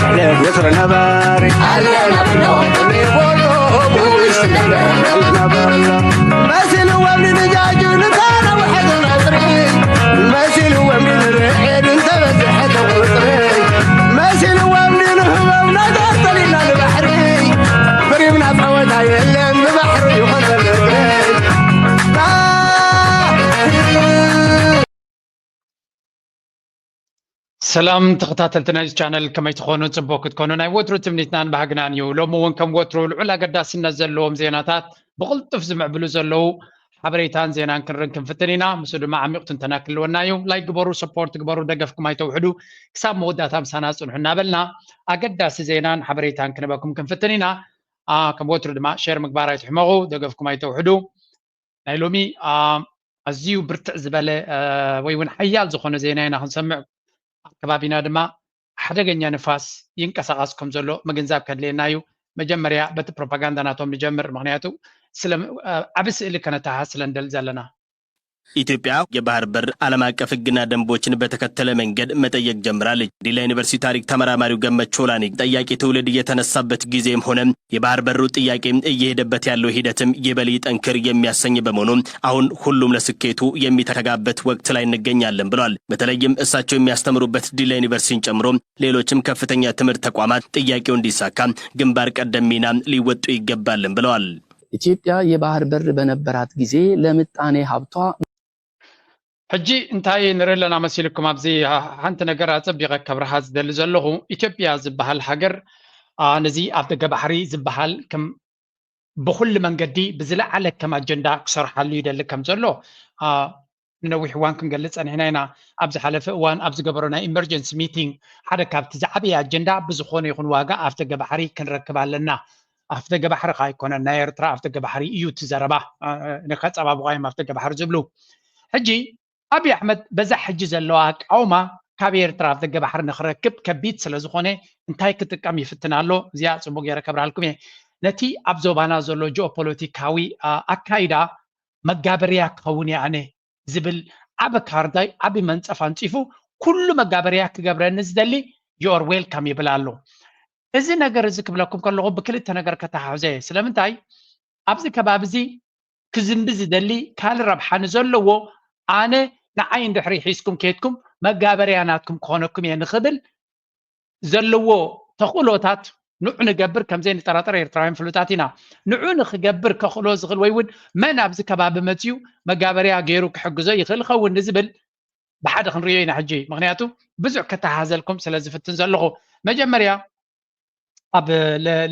ወትሩ ነባሪ ኣለና ብሎ ብሎ ብውስጥ ኣለና ብሎ መሲልዎም ንድጃጁ ንታና ውሕድ ነጥሪ መሲልዎም ንርዕድ እንተበዝሐ ተቁጥሪ መሲልዎም ንንህቦም ነገር ጠሊና ንባሕሪ ብሪብና ጸወታ የለን ብባሕሪ ይኾነ ምድሪ ሰላም ተኸታተልቲ ናይዚ ቻነል ከመይ ትኾኑ? ጽቡቅ ክትኮኑ ናይ ወትሩ ትምኒትናን ባህግናን እዩ። ሎሚ እውን ከም ወትሩ ልዑል ኣገዳስነት ዘለዎም ዜናታት ብቕልጡፍ ዝምዕብሉ ዘለዉ ሓበሬታን ዜናን ክንርን ክንፍትን ኢና። ምስኡ ድማ ዓሚቕ ትንተና ክህልወና እዩ። ላይክ ግበሩ፣ ሰፖርት ግበሩ፣ ደገፍኩም ኣይተውሕዱ። ክሳብ መወዳእታ ምሳና ጽንሑ እናበልና ኣገዳሲ ዜናን ሓበሬታን ክንበኩም ክንፍትን ኢና። ከም ወትሩ ድማ ሼር ምግባር ኣይትሕመቑ፣ ደገፍኩም ኣይተውሕዱ። ናይ ሎሚ ኣዝዩ ብርትዕ ዝበለ ወይ እውን ሓያል ዝኾነ ዜና ኢና ክንሰምዕ ኣብ ከባቢና ድማ ሓደገኛ ንፋስ ይንቀሳቐስ ከም ዘሎ ምግንዛብ ከድልየና እዩ። መጀመርያ በቲ ፕሮፓጋንዳ ናቶም ንጀምር፣ ምክንያቱ ዓብ ስእሊ ከነተሓዝ ስለ ንደል ዘለና። ኢትዮጵያ የባህር በር ዓለም አቀፍ ሕግና ደንቦችን በተከተለ መንገድ መጠየቅ ጀምራለች። ዲላ ዩኒቨርሲቲ ታሪክ ተመራማሪው ገመቹ ኦላኒ ጠያቂ ትውልድ እየተነሳበት ጊዜም ሆነ የባህር በሩ ጥያቄ እየሄደበት ያለው ሂደትም ይበል ይጠንክር የሚያሰኝ በመሆኑ አሁን ሁሉም ለስኬቱ የሚተጋበት ወቅት ላይ እንገኛለን ብለዋል። በተለይም እሳቸው የሚያስተምሩበት ዲላ ዩኒቨርሲቲን ጨምሮ ሌሎችም ከፍተኛ ትምህርት ተቋማት ጥያቄው እንዲሳካ ግንባር ቀደም ሚና ሊወጡ ይገባልን ብለዋል። ኢትዮጵያ የባህር በር በነበራት ጊዜ ለምጣኔ ሀብቷ ሕጂ እንታይ ንርኢ ኣለና መሲልኩም? ኣብዚ ሓንቲ ነገር ኣጸቢቐ ከብርሃ ዝደሊ ዘለኹ፣ ኢትዮጵያ ዝበሃል ሃገር ነዚ ኣብ ደገ ባሕሪ ዝበሃል ከም ብኹሉ መንገዲ ብዝለዓለ ከም ኣጀንዳ ክሰርሓሉ ይደሊ ከም ዘሎ ንነዊሕ እዋን ክንገልጽ ጸኒሕና ኢና። ኣብ ዝሓለፈ እዋን ኣብ ዝገበሮ ናይ ኢመርጀንሲ ሚቲንግ ሓደ ካብቲ ዝዓበየ ኣጀንዳ ብዝኾነ ይኹን ዋጋ ኣፍ ደገ ባሕሪ ክንረክብ ኣለና። ኣፍ ደገ ባሕሪ ከ ኣይኮነን ናይ ኤርትራ ኣፍ ደገ ባሕሪ እዩ እቲ ዘረባ። ንከጸባብቑ እዮም ኣፍ ደገ ባሕሪ ዝብሉ። ሕጂ ኣብይ ኣሕመድ በዛ ሕጂ ዘለዋ ኣቃውማ ካብ ኤርትራ ኣፍ ደገ ባሕሪ ንክረክብ ከቢድ ስለ ዝኾነ እንታይ ክጥቀም ይፍትን ኣሎ። እዚኣ ጽቡቅ ገይረ ከብርሃልኩም እየ። ነቲ ኣብ ዞባና ዘሎ ጂኦፖለቲካዊ ኣካይዳ መጋበርያ ክኸውን እየ ኣነ ዝብል ዓቢ ካርዳይ ዓቢ መንጸፍ ኣንጺፉ ኩሉ መጋበርያ ክገብረኒ ዝደሊ your welcome ይብል ኣሎ። እዚ ነገር እዚ ክብለኩም ከለኹ ብክልተ ነገር ከተሓሕዞ እየ። ስለምንታይ ኣብዚ ከባቢ እዚ ክዝንቢ ዝደሊ ካልእ ረብሓ ንዘለዎ ኣነ ንዓይ እንድሕሪ ሒዝኩም ከድኩም መጋበርያ ናትኩም ክኾነኩም እየ ንኽብል ዘለዎ ተኽእሎታት ንዑ ንገብር ከምዘይ ንጠራጠር ኤርትራውያን ፍሉጣት ኢና። ንዑ ንኽገብር ከኽእሎ ዝኽእል ወይ እውን መን ኣብዚ ከባቢ መፅዩ መጋበርያ ገይሩ ክሕግዞ ይኽእል ኸውን ንዝብል ብሓደ ክንሪኦ ኢና ሕጂ። ምኽንያቱ ብዙሕ ከተሓዘልኩም ስለ ዝፍትን ዘለኹ መጀመርያ ኣብ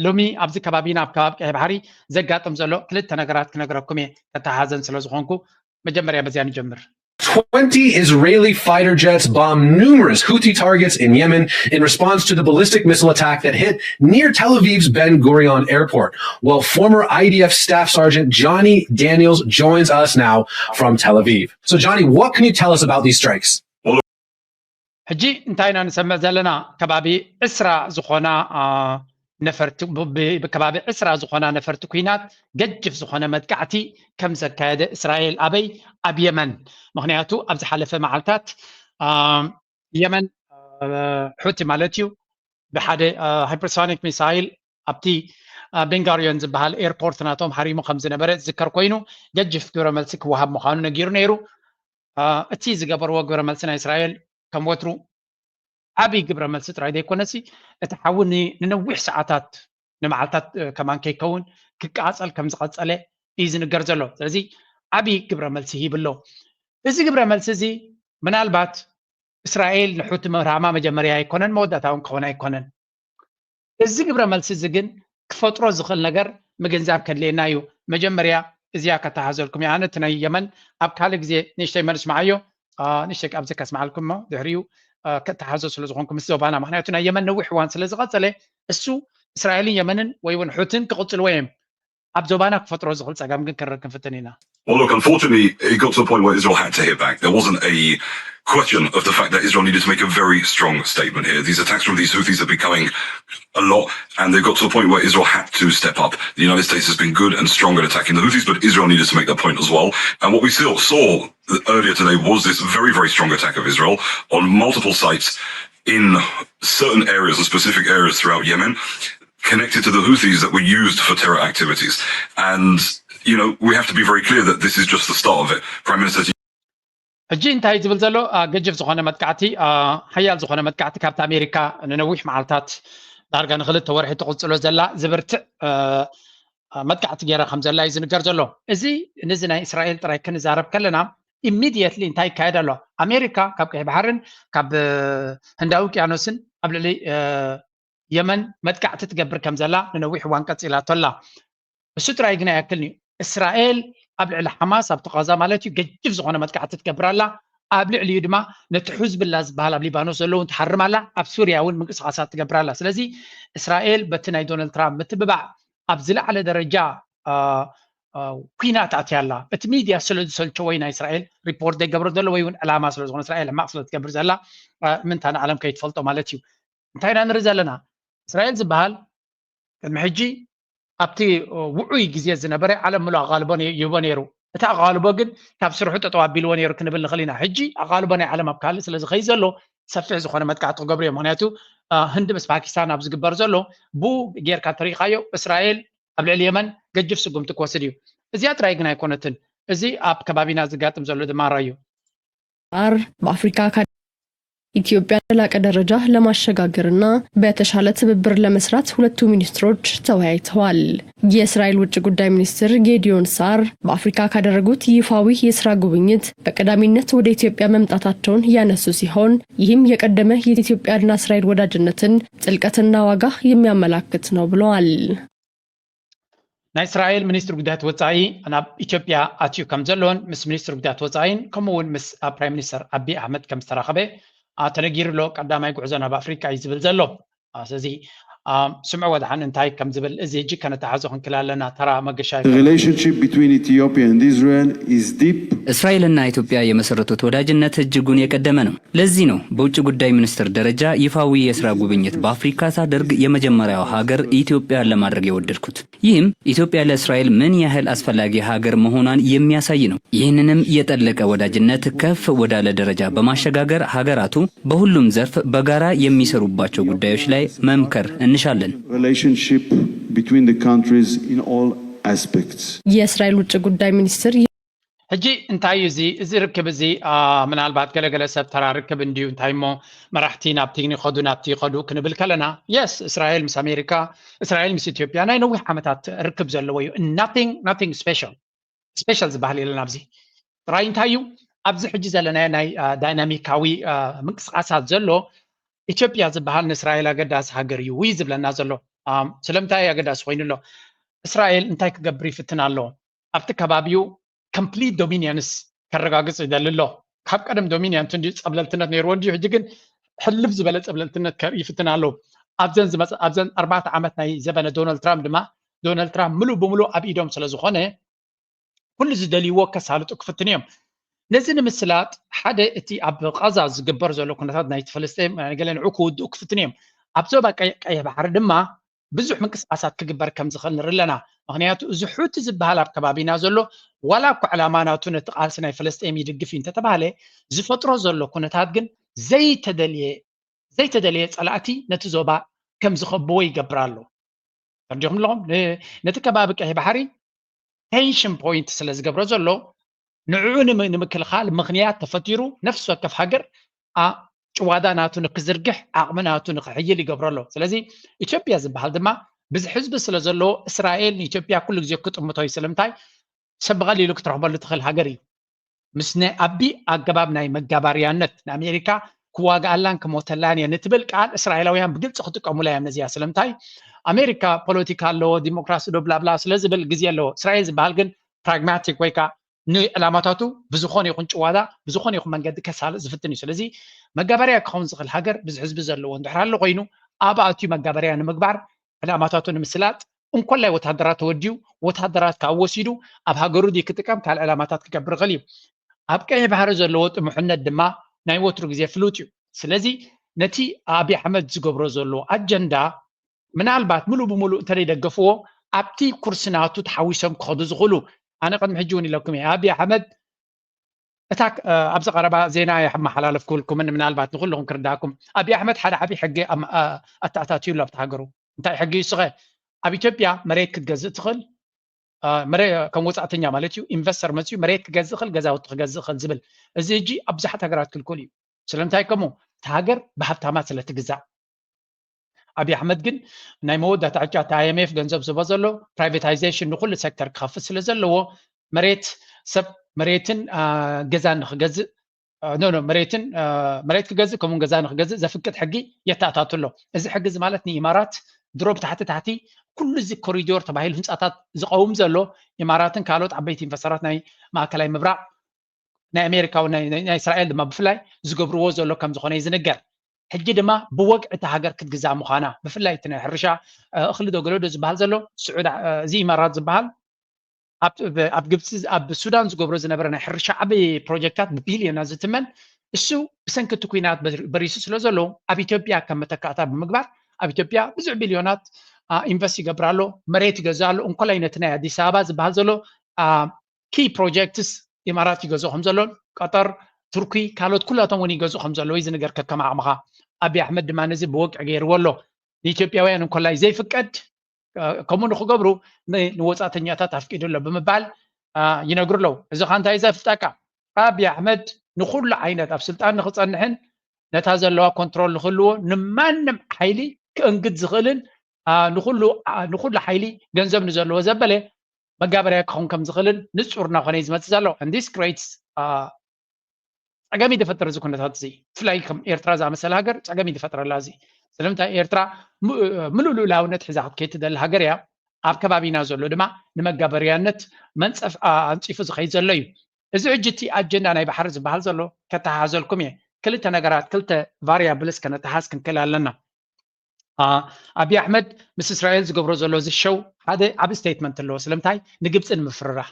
ሎሚ ኣብዚ ከባቢና ኣብ ከባቢ ቀይ ባሕሪ ዘጋጥም ዘሎ ክልተ ነገራት ክነግረኩም እየ። ከተሓዘን ስለ ዝኾንኩ መጀመርያ በዚያ ንጀምር። Twenty Israeli fighter jets bombed numerous Houthi targets in Yemen in response to the ballistic missile attack that hit near Tel Aviv's Ben Gurion airport. Well, former I D F Staff Sergeant Johnny Daniels joins us now from Tel Aviv. So, Johnny, what can you tell us about these strikes? ሕጂ እንታይ ኢና ንሰምዕ ዘለና? ከባቢ ዕስራ ዝኾና ነፈርቲ ከባቢ ዕስራ ዝኾና ነፈርቲ ኩናት ገጅፍ ዝኾነ መጥቃዕቲ ከም ዘካየደ እስራኤል ኣበይ ኣብ የመን። ምክንያቱ ኣብ ዝሓለፈ መዓልታት የመን ሑቲ ማለት እዩ ብሓደ ሃይፐርሶኒክ ሚሳይል ኣብቲ ቤንጋሪዮን ዝበሃል ኤርፖርት ናቶም ሃሪሙ ከም ዝነበረ ዝዝከር ኮይኑ ገጅፍ ግብረ መልሲ ክወሃብ ምዃኑ ነጊሩ ነይሩ። እቲ ዝገበርዎ ግብረ መልሲ ናይ እስራኤል ከም ወትሩ ዓብዪ ግብረ መልሲ ጥራይ ዘይኮነሲ እቲ ሓዊ ንነዊሕ ሰዓታት ንመዓልታት ከማን ከይከውን ክቃፀል ከም ዝቐፀለ እዩ ዝንገር ዘሎ። ስለዚ ዓብዪ ግብረ መልሲ ሂብ ኣሎ። እዚ ግብረ መልሲ እዚ ምናልባት እስራኤል ንሑቲ ምህራማ መጀመርያ ኣይኮነን፣ መወዳእታ እውን ክኸውን ኣይኮነን። እዚ ግብረ መልሲ እዚ ግን ክፈጥሮ ዝኽእል ነገር ምግንዛብ ከድልየና እዩ። መጀመርያ እዚኣ ከተሓዘልኩም እያ። ኣነ እቲ ናይ የመን ኣብ ካልእ ግዜ ንእሽተይ መልስ መዓዮ ንእሽተይ ኣብዚ ከስምዓልኩም እሞ ድሕሪኡ ከተሓዞ ስለ ዝኾንኩ ምስ ዞባና፣ ምክንያቱ ናይ የመን ነዊሕ እዋን ስለ ዝቐጸለ እሱ እስራኤልን የመንን ወይ እውን ሑትን ክቕጽልዎ እዮም። ኣብ ዞባና ክፈጥሮ ዝኽእል ጸገም ግን ክንርኢ ክንፍትን ኢና። Well, look, unfortunately, it got to the point where Israel had to hit back. There wasn't a question of the fact that Israel needed to make a very strong statement here. These attacks from these Houthis are becoming a lot, and they've got to the point where Israel had to step up. The United States has been good and strong at attacking the Houthis, but Israel needed to make that point as well. And what we still saw earlier today was this very, very strong attack of Israel on multiple sites in certain areas and specific areas throughout Yemen connected to the Houthis that were used for terror activities. And, you know, we have to be very clear that this is just the start of it. Prime Minister ሕጂ እንታይ ዝብል ዘሎ ገጅፍ ዝኾነ መጥቃዕቲ፣ ሓያል ዝኾነ መጥቃዕቲ ካብቲ ኣሜሪካ ንነዊሕ መዓልታት ዳርጋ ንክልተ ወርሒ ትቕፅሎ ዘላ ዝብርትዕ መጥቃዕቲ ገይራ ከም ዘላ እዩ ዝንገር ዘሎ። እዚ ነዚ ናይ እስራኤል ጥራይ ክንዛረብ ከለና ኢሚድየትሊ እንታይ ይካየድ ኣሎ? ኣሜሪካ ካብ ቀይሕ ባሕርን ካብ ህንዳዊ ውቅያኖስን ኣብ ልዕሊ የመን መጥቃዕቲ ትገብር ከም ዘላ ንነዊሕ እዋን ቀፂላቶ ኣላ። እሱ ጥራይ ግን ኣይኣክልን እዩ። እስራኤል ኣብ ልዕሊ ሓማስ ኣብቲ ቃዛ ማለት እዩ ገጅፍ ዝኾነ መጥቃዕቲ ትገብር ኣላ። ኣብ ልዕሊኡ ድማ ነቲ ሑዝብላ ዝበሃል ኣብ ሊባኖስ ዘለውን ትሓርም ኣላ። ኣብ ሱርያ እውን ምንቅስቃሳት ትገብር ኣላ። ስለዚ እስራኤል በቲ ናይ ዶናልድ ትራምፕ ምትብባዕ ኣብ ዝለዓለ ደረጃ ኩናት ኣትያ ኣላ። እቲ ሚድያ ስለ ዝሰልቸወ ናይ እስራኤል ሪፖርት ዘይገብሮ ዘሎ ወይ እውን ዕላማ ስለ ዝኾነ እስራኤል ሕማቕ ስለ ትገብር ዘላ ምንታ ንዓለም ከይትፈልጦ ማለት እዩ። እንታይ ኢና ንርኢ ዘለና? እስራኤል ዝበሃል ቅድሚ ሕጂ ኣብቲ ውዑይ ግዜ ዝነበረ ዓለም ምሉእ ኣቓልቦ ይህቦ ነይሩ። እቲ ኣቓልቦ ግን ካብ ስርሑ ጠጠው ኣቢልዎ ነይሩ ክንብል ንኽእል ኢና። ሕጂ ኣቓልቦ ናይ ዓለም ኣብ ካልእ ስለ ዝኸይድ ዘሎ ሰፊሕ ዝኾነ መጥቃዕቲ ክገብሩ እዮም። ምክንያቱ ህንዲ ምስ ፓኪስታን ኣብ ዝግበር ዘሎ ብኡ ጌርካ እንተሪኢኻዮ እስራኤል ኣብ ልዕሊ የመን ገጅፍ ስጉምቲ ክወስድ እዩ። እዚኣ ጥራይ ግን ኣይኮነትን። እዚ ኣብ ከባቢና ዝጋጥም ዘሎ ድማ ራዩ ኣር በአፍሪካ ኢትዮጵያ ለላቀ ደረጃ ለማሸጋገርና በተሻለ ትብብር ለመስራት ሁለቱ ሚኒስትሮች ተወያይተዋል። የእስራኤል ውጭ ጉዳይ ሚኒስትር ጌዲዮን ሳር በአፍሪካ ካደረጉት ይፋዊ የስራ ጉብኝት በቀዳሚነት ወደ ኢትዮጵያ መምጣታቸውን ያነሱ ሲሆን ይህም የቀደመ የኢትዮጵያና እስራኤል ወዳጅነትን ጥልቀትና ዋጋ የሚያመላክት ነው ብለዋል። ናይ እስራኤል ሚኒስትር ጉዳያት ወፃኢ ናብ ኢትዮጵያ ኣትዩ ከም ዘሎን ምስ ሚኒስትር ጉዳያት ወፃኢን ከምኡ እውን ምስ ፕራይም ሚኒስተር ኣቢ ኣሕመድ ከም ዝተራኸበ ተነጊሩ ኣሎ። ቀዳማይ ጉዕዞ ናብ ኣፍሪካ እዩ ዝብል ዘሎ። ስለዚ ስምዑ ወድሓን እንታይ ከም ዝብል እዚ ሕጂ ከነተሓዞ ክንክል ኣለና። ተራ መገሻ The relationship between Ethiopia and Israel is deep. እስራኤልና ኢትዮጵያ የመሰረቱት ወዳጅነት እጅጉን የቀደመ ነው። ለዚህ ነው በውጭ ጉዳይ ሚኒስትር ደረጃ ይፋዊ የስራ ጉብኝት በአፍሪካ ሳደርግ የመጀመሪያው ሀገር ኢትዮጵያን ለማድረግ የወደድኩት። ይህም ኢትዮጵያ ለእስራኤል ምን ያህል አስፈላጊ ሀገር መሆኗን የሚያሳይ ነው። ይህንንም የጠለቀ ወዳጅነት ከፍ ወዳለ ደረጃ በማሸጋገር ሀገራቱ በሁሉም ዘርፍ በጋራ የሚሰሩባቸው ጉዳዮች ላይ መምከር እንሻለን። Relationship between the countries in all aspects. የእስራኤል ውጭ ጉዳይ ሚኒስትር ሕጂ እንታይ እዩ እዚ እዚ ርክብ እዚ? ምናልባት ገለገለ ሰብ ተራ ርክብ እንድዩ፣ እንታይ እሞ መራሕቲ ናብቲ ይኸዱ ናብቲ ይኸዱ ክንብል ከለና፣ የስ እስራኤል ምስ ኣሜሪካ፣ እስራኤል ምስ ኢትዮጵያ ናይ ነዊሕ ዓመታት ርክብ ዘለዎ እዩ። ናቲንግ ናቲንግ ስፔሻል ስፔሻል ዝበሃል የለን። ኣብዚ ጥራይ እንታይ እዩ ኣብዚ ሕጂ ዘለናዮ ናይ ዳይናሚካዊ ምንቅስቃሳት ዘሎ ኢትዮጵያ ዝበሃል ንእስራኤል ኣገዳሲ ሃገር እዩ ውይ ዝብለና ዘሎ። ስለምንታይ ኣገዳሲ ኮይኑ ኣሎ? እስራኤል እንታይ ክገብር ይፍትን ኣሎ? ኣብቲ ከባቢኡ ኮምፕሊት ዶሚኒየንስ ከረጋግፅ ይደሊ ኣሎ። ካብ ቀደም ዶሚኒየንት እንዲ ፀብለልትነት ነይርዎ እንዲ ሕጂ ግን ሕልብ ዝበለ ፀብለልትነት ከርኢ ይፍትን ኣሎ። ኣብዘን ዝመፀ ኣብዘን ኣርባዕተ ዓመት ናይ ዘበነ ዶናልድ ትራምፕ ድማ ዶናልድ ትራምፕ ምሉእ ብምሉእ ኣብ ኢዶም ስለ ዝኾነ ኩሉ ዝደልይዎ ከሳልጡ ክፍትን እዮም። ነዚ ንምስላጥ ሓደ እቲ ኣብ ቃዛ ዝግበር ዘሎ ኩነታት ናይ ፍልስጤም ገለ ንዑ ክውድኡ ክፍትን እዮም። ኣብ ዞባ ቀይሕ ባሕሪ ድማ ብዙሕ ምንቅስቃሳት ክግበር ከም ዝኽእል ንርኢ ኣለና። ምክንያቱ እዚ ሑቲ ዝበሃል ኣብ ከባቢና ዘሎ ዋላ እኳ ዕላማ ናቱ ነቲ ቃልሲ ናይ ፍልስጤም ይድግፍ እዩ እንተተባሃለ ዝፈጥሮ ዘሎ ኩነታት ግን ዘይተደልየ ዘይተደልየ ፀላእቲ ነቲ ዞባ ከም ዝኸብዎ ይገብር ኣሎ። ተረዲኹም ኣለኹም? ነቲ ከባቢ ቀይሕ ባሕሪ ቴንሽን ፖይንት ስለ ዝገብሮ ዘሎ ንዕኡ ንምክልኻል ምኽንያት ተፈጢሩ ነፍሲ ወከፍ ሃገር ጭዋዳ ናቱ ንክዝርግሕ ዓቕሚ ናቱ ንክሕይል ይገብሮ ኣሎ። ስለዚ ኢትዮጵያ ዝበሃል ድማ ብዚ ሕዝቢ ስለ ዘለዎ እስራኤል ንኢትዮጵያ ኩሉ ግዜ ክጥምቶ እዩ። ስለምንታይ? ሰብ ብቐሊሉ ክትረኽበሉ ትኽእል ሃገር እዩ። ምስ ናይ ኣቢ ኣገባብ ናይ መጋባርያነት ንኣሜሪካ ክዋግኣላን ክሞተላን እየ ንትብል ቃል እስራኤላውያን ብግልፂ ክጥቀሙላ እዮም ነዚኣ። ስለምንታይ? ኣሜሪካ ፖለቲካ ኣለዎ፣ ዲሞክራሲ ዶ ብላብላ ስለ ዝብል ግዜ ኣለዎ። እስራኤል ዝበሃል ግን ፕራግማቲክ ወይ ከዓ ንዕላማታቱ ብዝኾነ ይኹን ጭዋዳ ብዝኾነ ይኹን መንገዲ ከሳልጥ ዝፍትን እዩ። ስለዚ መጋበርያ ክኸውን ዝኽእል ሃገር ብዚ ሕዝቢ ዘለዎ እንድሕር ኣሎ ኮይኑ ኣብ ኣትዩ መጋበርያ ንምግባር ዕላማታቱ ንምስላጥ እንኮላይ ወታደራት ተወዲኡ ወታደራት ካብ ወሲዱ ኣብ ሃገሩ ድዩ ክጥቀም ካልእ ዕላማታት ክገብር ይኽእል እዩ። ኣብ ቀይሕ ባሕሪ ዘለዎ ጥሙሕነት ድማ ናይ ወትሩ ግዜ ፍሉጥ እዩ። ስለዚ ነቲ ኣብይ ኣሕመድ ዝገብሮ ዘሎ ኣጀንዳ ምናልባት ምሉእ ብምሉእ እንተደይደገፍዎ ኣብቲ ኩርሲ ናቱ ተሓዊሶም ክኸዱ ዝኽእሉ ኣነ ቅድሚ ሕጂ እውን ኢለኩም እየ ኣብይ ኣሕመድ እታ ኣብዚ ቀረባ ዜና የመሓላለፍኩልኩምን ምናልባት ንኩልኹም ክርዳእኩም፣ ኣብይ ኣሕመድ ሓደ ዓብዪ ሕጊ ኣተኣታትዩ ኣሎ ኣብቲ ሃገሩ። እንታይ ሕጊ እዩ? ስኸ ኣብ ኢትዮጵያ መሬት ክትገዝእ ትኽእል፣ ከም ወፃእተኛ ማለት እዩ፣ ኢንቨስተር መፅዩ መሬት ክገዝእ ይኽእል፣ ገዛውቲ ክገዝእ ይኽእል ዝብል። እዚ ሕጂ ኣብ ብዙሓት ሃገራት ክልኩል እዩ። ስለምንታይ ከምኡ? እቲ ሃገር ብሃብታማት ስለ ትግዛእ። ኣብይ ኣሕመድ ግን ናይ መወዳእታ ዕጫ እቲ ኣይኤምኤፍ ገንዘብ ዝቦ ዘሎ ፕራይቬታይዜሽን ንኩሉ ሴክተር ክኸፍት ስለ ዘለዎ መሬት ሰብ መሬትን ገዛን ንክገዝእ ኖ ኖ መሬትን መሬት ክገዝእ ከምኡን ገዛ ንክገዝእ ዘፍቅድ ሕጊ የተኣታቱ ኣሎ። እዚ ሕጊ እዚ ማለት ንኢማራት ድሮ ብታሕቲ ታሕቲ ኩሉ እዚ ኮሪዶር ተባሂሉ ህንፃታት ዝቀውም ዘሎ ኢማራትን ካልኦት ዓበይቲ ኢንቨስተራት ናይ ማእከላይ ምብራቅ ናይ ኣሜሪካ ናይ እስራኤል ድማ ብፍላይ ዝገብርዎ ዘሎ ከም ዝኾነ እዩ ዝንገር። ሕጂ ድማ ብወግዒ እታ ሃገር ክትግዛእ ምዃና ብፍላይ እቲ ናይ ሕርሻ እኽሊ ዶ ገለ ዶ ዝበሃል ዘሎ ስዑድ እዚ ኢማራት ዝበሃል ኣብ ግብፂ ኣብ ሱዳን ዝገብሮ ዝነበረ ናይ ሕርሻ ዓበ ፕሮጀክታት ብቢልዮናት ዝትመን እሱ ብሰንኪ እቲ ኩናት በሪሱ ስለ ዘሎ ኣብ ኢትዮጵያ ከም መተካእታ ብምግባር ኣብ ኢትዮጵያ ብዙሕ ቢልዮናት ኢንቨስት ይገብር ኣሎ፣ መሬት ይገዝእ ኣሎ። እንኮላይ ነቲ ናይ ኣዲስ ኣበባ ዝበሃል ዘሎ ኪ ፕሮጀክትስ ኢማራት ይገዝኡ ከም ዘሎን ቀጠር፣ ቱርኪ፣ ካልኦት ኩላቶም እውን ይገዝኡ ከም ዘለዉ እዩ ዝንገር። ከከም ዓቕምኻ ኣብይ ኣሕመድ ድማ ነዚ ብወግዒ ገይርዎ ኣሎ። ንኢትዮጵያውያን እንኮላይ ዘይፍቀድ ከምኡ ንክገብሩ ንወፃእተኛታት ኣፍቂዱ ኣሎ ብምባል ይነግሩ ኣለዉ። እዚ ካ እንታይ ዘፍልጠካ? ኣብይ ኣሕመድ ንኩሉ ዓይነት ኣብ ስልጣን ንክፀንሕን ነታ ዘለዋ ኮንትሮል ንክህልዎ ንማንም ሓይሊ ክእንግድ ዝኽእልን ንኩሉ ሓይሊ ገንዘብ ንዘለዎ ዘበለ መጋበርያ ክኸውን ከም ዝኽእልን ንፁር እናኾነ እዩ ዝመፅእ ዘሎ። And this creates ጸገም እዩ ዝፈጥር እዚ ኩነታት እዚ። ብፍላይ ከም ኤርትራ ዝኣመሰለ ሃገር ጸገም እዩ ዝፈጥረላ እዚ። ስለምንታይ ኤርትራ ምሉእ ልኡላውነት ሒዛ ክትከይድ ትደሊ ሃገር እያ። ኣብ ከባቢና ዘሎ ድማ ንመጋበርያነት መንጸፍ ኣንጺፉ ዝኸይድ ዘሎ እዩ። እዚ ሕጂ እቲ ኣጀንዳ ናይ ባሕሪ ዝበሃል ዘሎ ከተሓሓዘልኩም እየ። ክልተ ነገራት ክልተ ቫሪያብልስ ከነተሓዝ ክንክእል ኣለና። ኣብይ ኣሕመድ ምስ እስራኤል ዝገብሮ ዘሎ እዚ ሸው ሓደ ዓብ ስቴትመንት ኣለዎ። ስለምንታይ ንግብፂ ንምፍርራህ።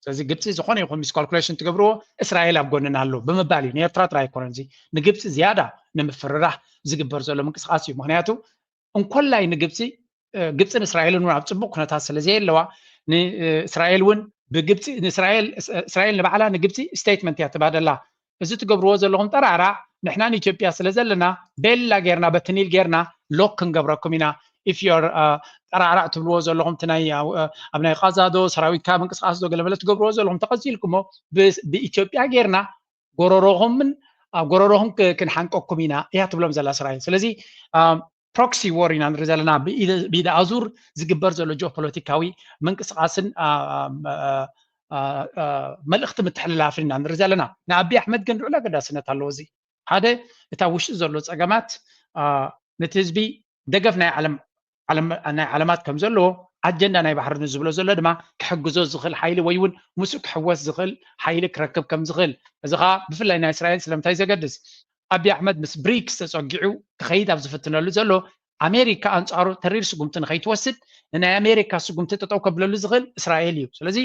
ስለዚ ግብፂ ዝኾነ ይኹን ሚስካልኩሌሽን ትገብርዎ እስራኤል ኣብ ጎንና ኣሎ ብምባል እዩ። ንኤርትራ ጥራይ ኣይኮነን፣ እዚ ንግብፂ ዝያዳ ንምፍርራህ ዝግበር ዘሎ ምንቅስቃስ እዩ። ምክንያቱ እንኮላይ ንግብፂ ግብፅን እስራኤልን እውን ኣብ ፅቡቅ ኩነታት ስለዘየለዋ ንእስራኤል እውን ብግብፂ እስራኤል ንባዕላ ንግብፂ ስቴትመንት እያ ትባደላ። እዚ ትገብርዎ ዘለኹም ጠራዕራዕ ንሕና ንኢትዮጵያ ስለ ዘለና ቤላ ጌርና በቲ ኒል ጌርና ሎክ ክንገብረኩም ኢና። ኢፍ ዮር ጠራዕራዕ ትብልዎ ዘለኹም እቲ ናይ ኣብ ናይ ቃዛ ዶ ሰራዊትካ ምንቅስቃስ ዶ ገለመለ ትገብርዎ ዘለኹም ተቐፂልኩሞ ብኢትዮጵያ ጌርና ጎረሮኹምን ኣብ ጎረሮኹም ክንሓንቀኩም ኢና እያ ትብሎም ዘላ እስራኤል። ስለዚ ፕሮክሲ ዎር ኢና ንርኢ ዘለና። ብኢደ ኣዙር ዝግበር ዘሎ ጂኦፖለቲካዊ ምንቅስቃስን መልእኽቲ ምትሕልላፍን ኢና ንርኢ ዘለና። ንኣብይ ኣሕመድ ግን ልዑል ኣገዳስነት ኣለዎ። እዚ ሓደ እቲ ኣብ ውሽጢ ዘሎ ፀገማት ነቲ ህዝቢ ደገፍ ናይ ዓለም ናይ ዓለማት ከም ዘለዎ ኣጀንዳ ናይ ባሕሪ ንዝብሎ ዘሎ ድማ ክሕግዞ ዝኽእል ሓይሊ ወይ እውን ምስኡ ክሕወስ ዝኽእል ሓይሊ ክረክብ ከም ዝኽእል፣ እዚ ከዓ ብፍላይ ናይ እስራኤል ስለምንታይ ዘገድስ ኣብይ ኣሕመድ ምስ ብሪክስ ተፀጊዑ ክኸይድ ኣብ ዝፍትነሉ ዘሎ ኣሜሪካ ኣንፃሩ ተሪር ስጉምቲ ንኸይትወስድ ንናይ ኣሜሪካ ስጉምቲ ጠጠው ከብለሉ ዝኽእል እስራኤል እዩ። ስለዚ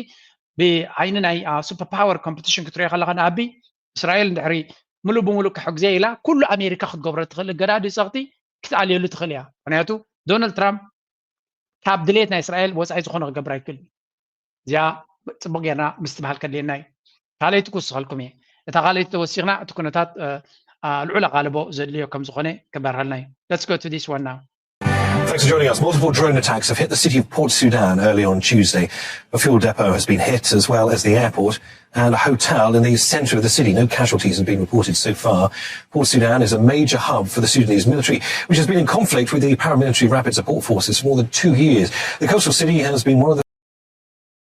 ብዓይኒ ናይ ሱፐር ፓወር ኮምፒቲሽን ክትሪኦ ከለካ ንኣብይ እስራኤል እንድሕሪ ምሉእ ብምሉእ ክሕግዘ ኢላ ኩሉ ኣሜሪካ ክትገብሮ ትኽእል እገዳ ድፀቕቲ ክትኣልየሉ ትኽእል እያ። ምክንያቱ ዶናልድ ትራምፕ ካብ ድሌት ናይ እስራኤል ወፃኢ ዝኾነ ክገብር ኣይክእልን። እዚኣ ፅቡቅ ጌርና ምስትብሃል ከድልየና እዩ። ካልኣይቲ ክውስኸልኩም እየ። እታ ካልኣይቲ ተወሲኽና እቲ ኩነታት ልዑል ኣቓልቦ ዘድልዮ ከም ዝኾነ ክበርሃልና እዩ። Let's go to this one now. Thanks for joining us. Multiple drone attacks have hit the city of Port Sudan early on Tuesday. A fuel depot has been hit, as well as the airport and a hotel in the centre of the city. No casualties have been reported so far. Port Sudan is a major hub for the Sudanese military, which has been in conflict with the paramilitary Rapid Support Forces for more than two years. The coastal city has been one of the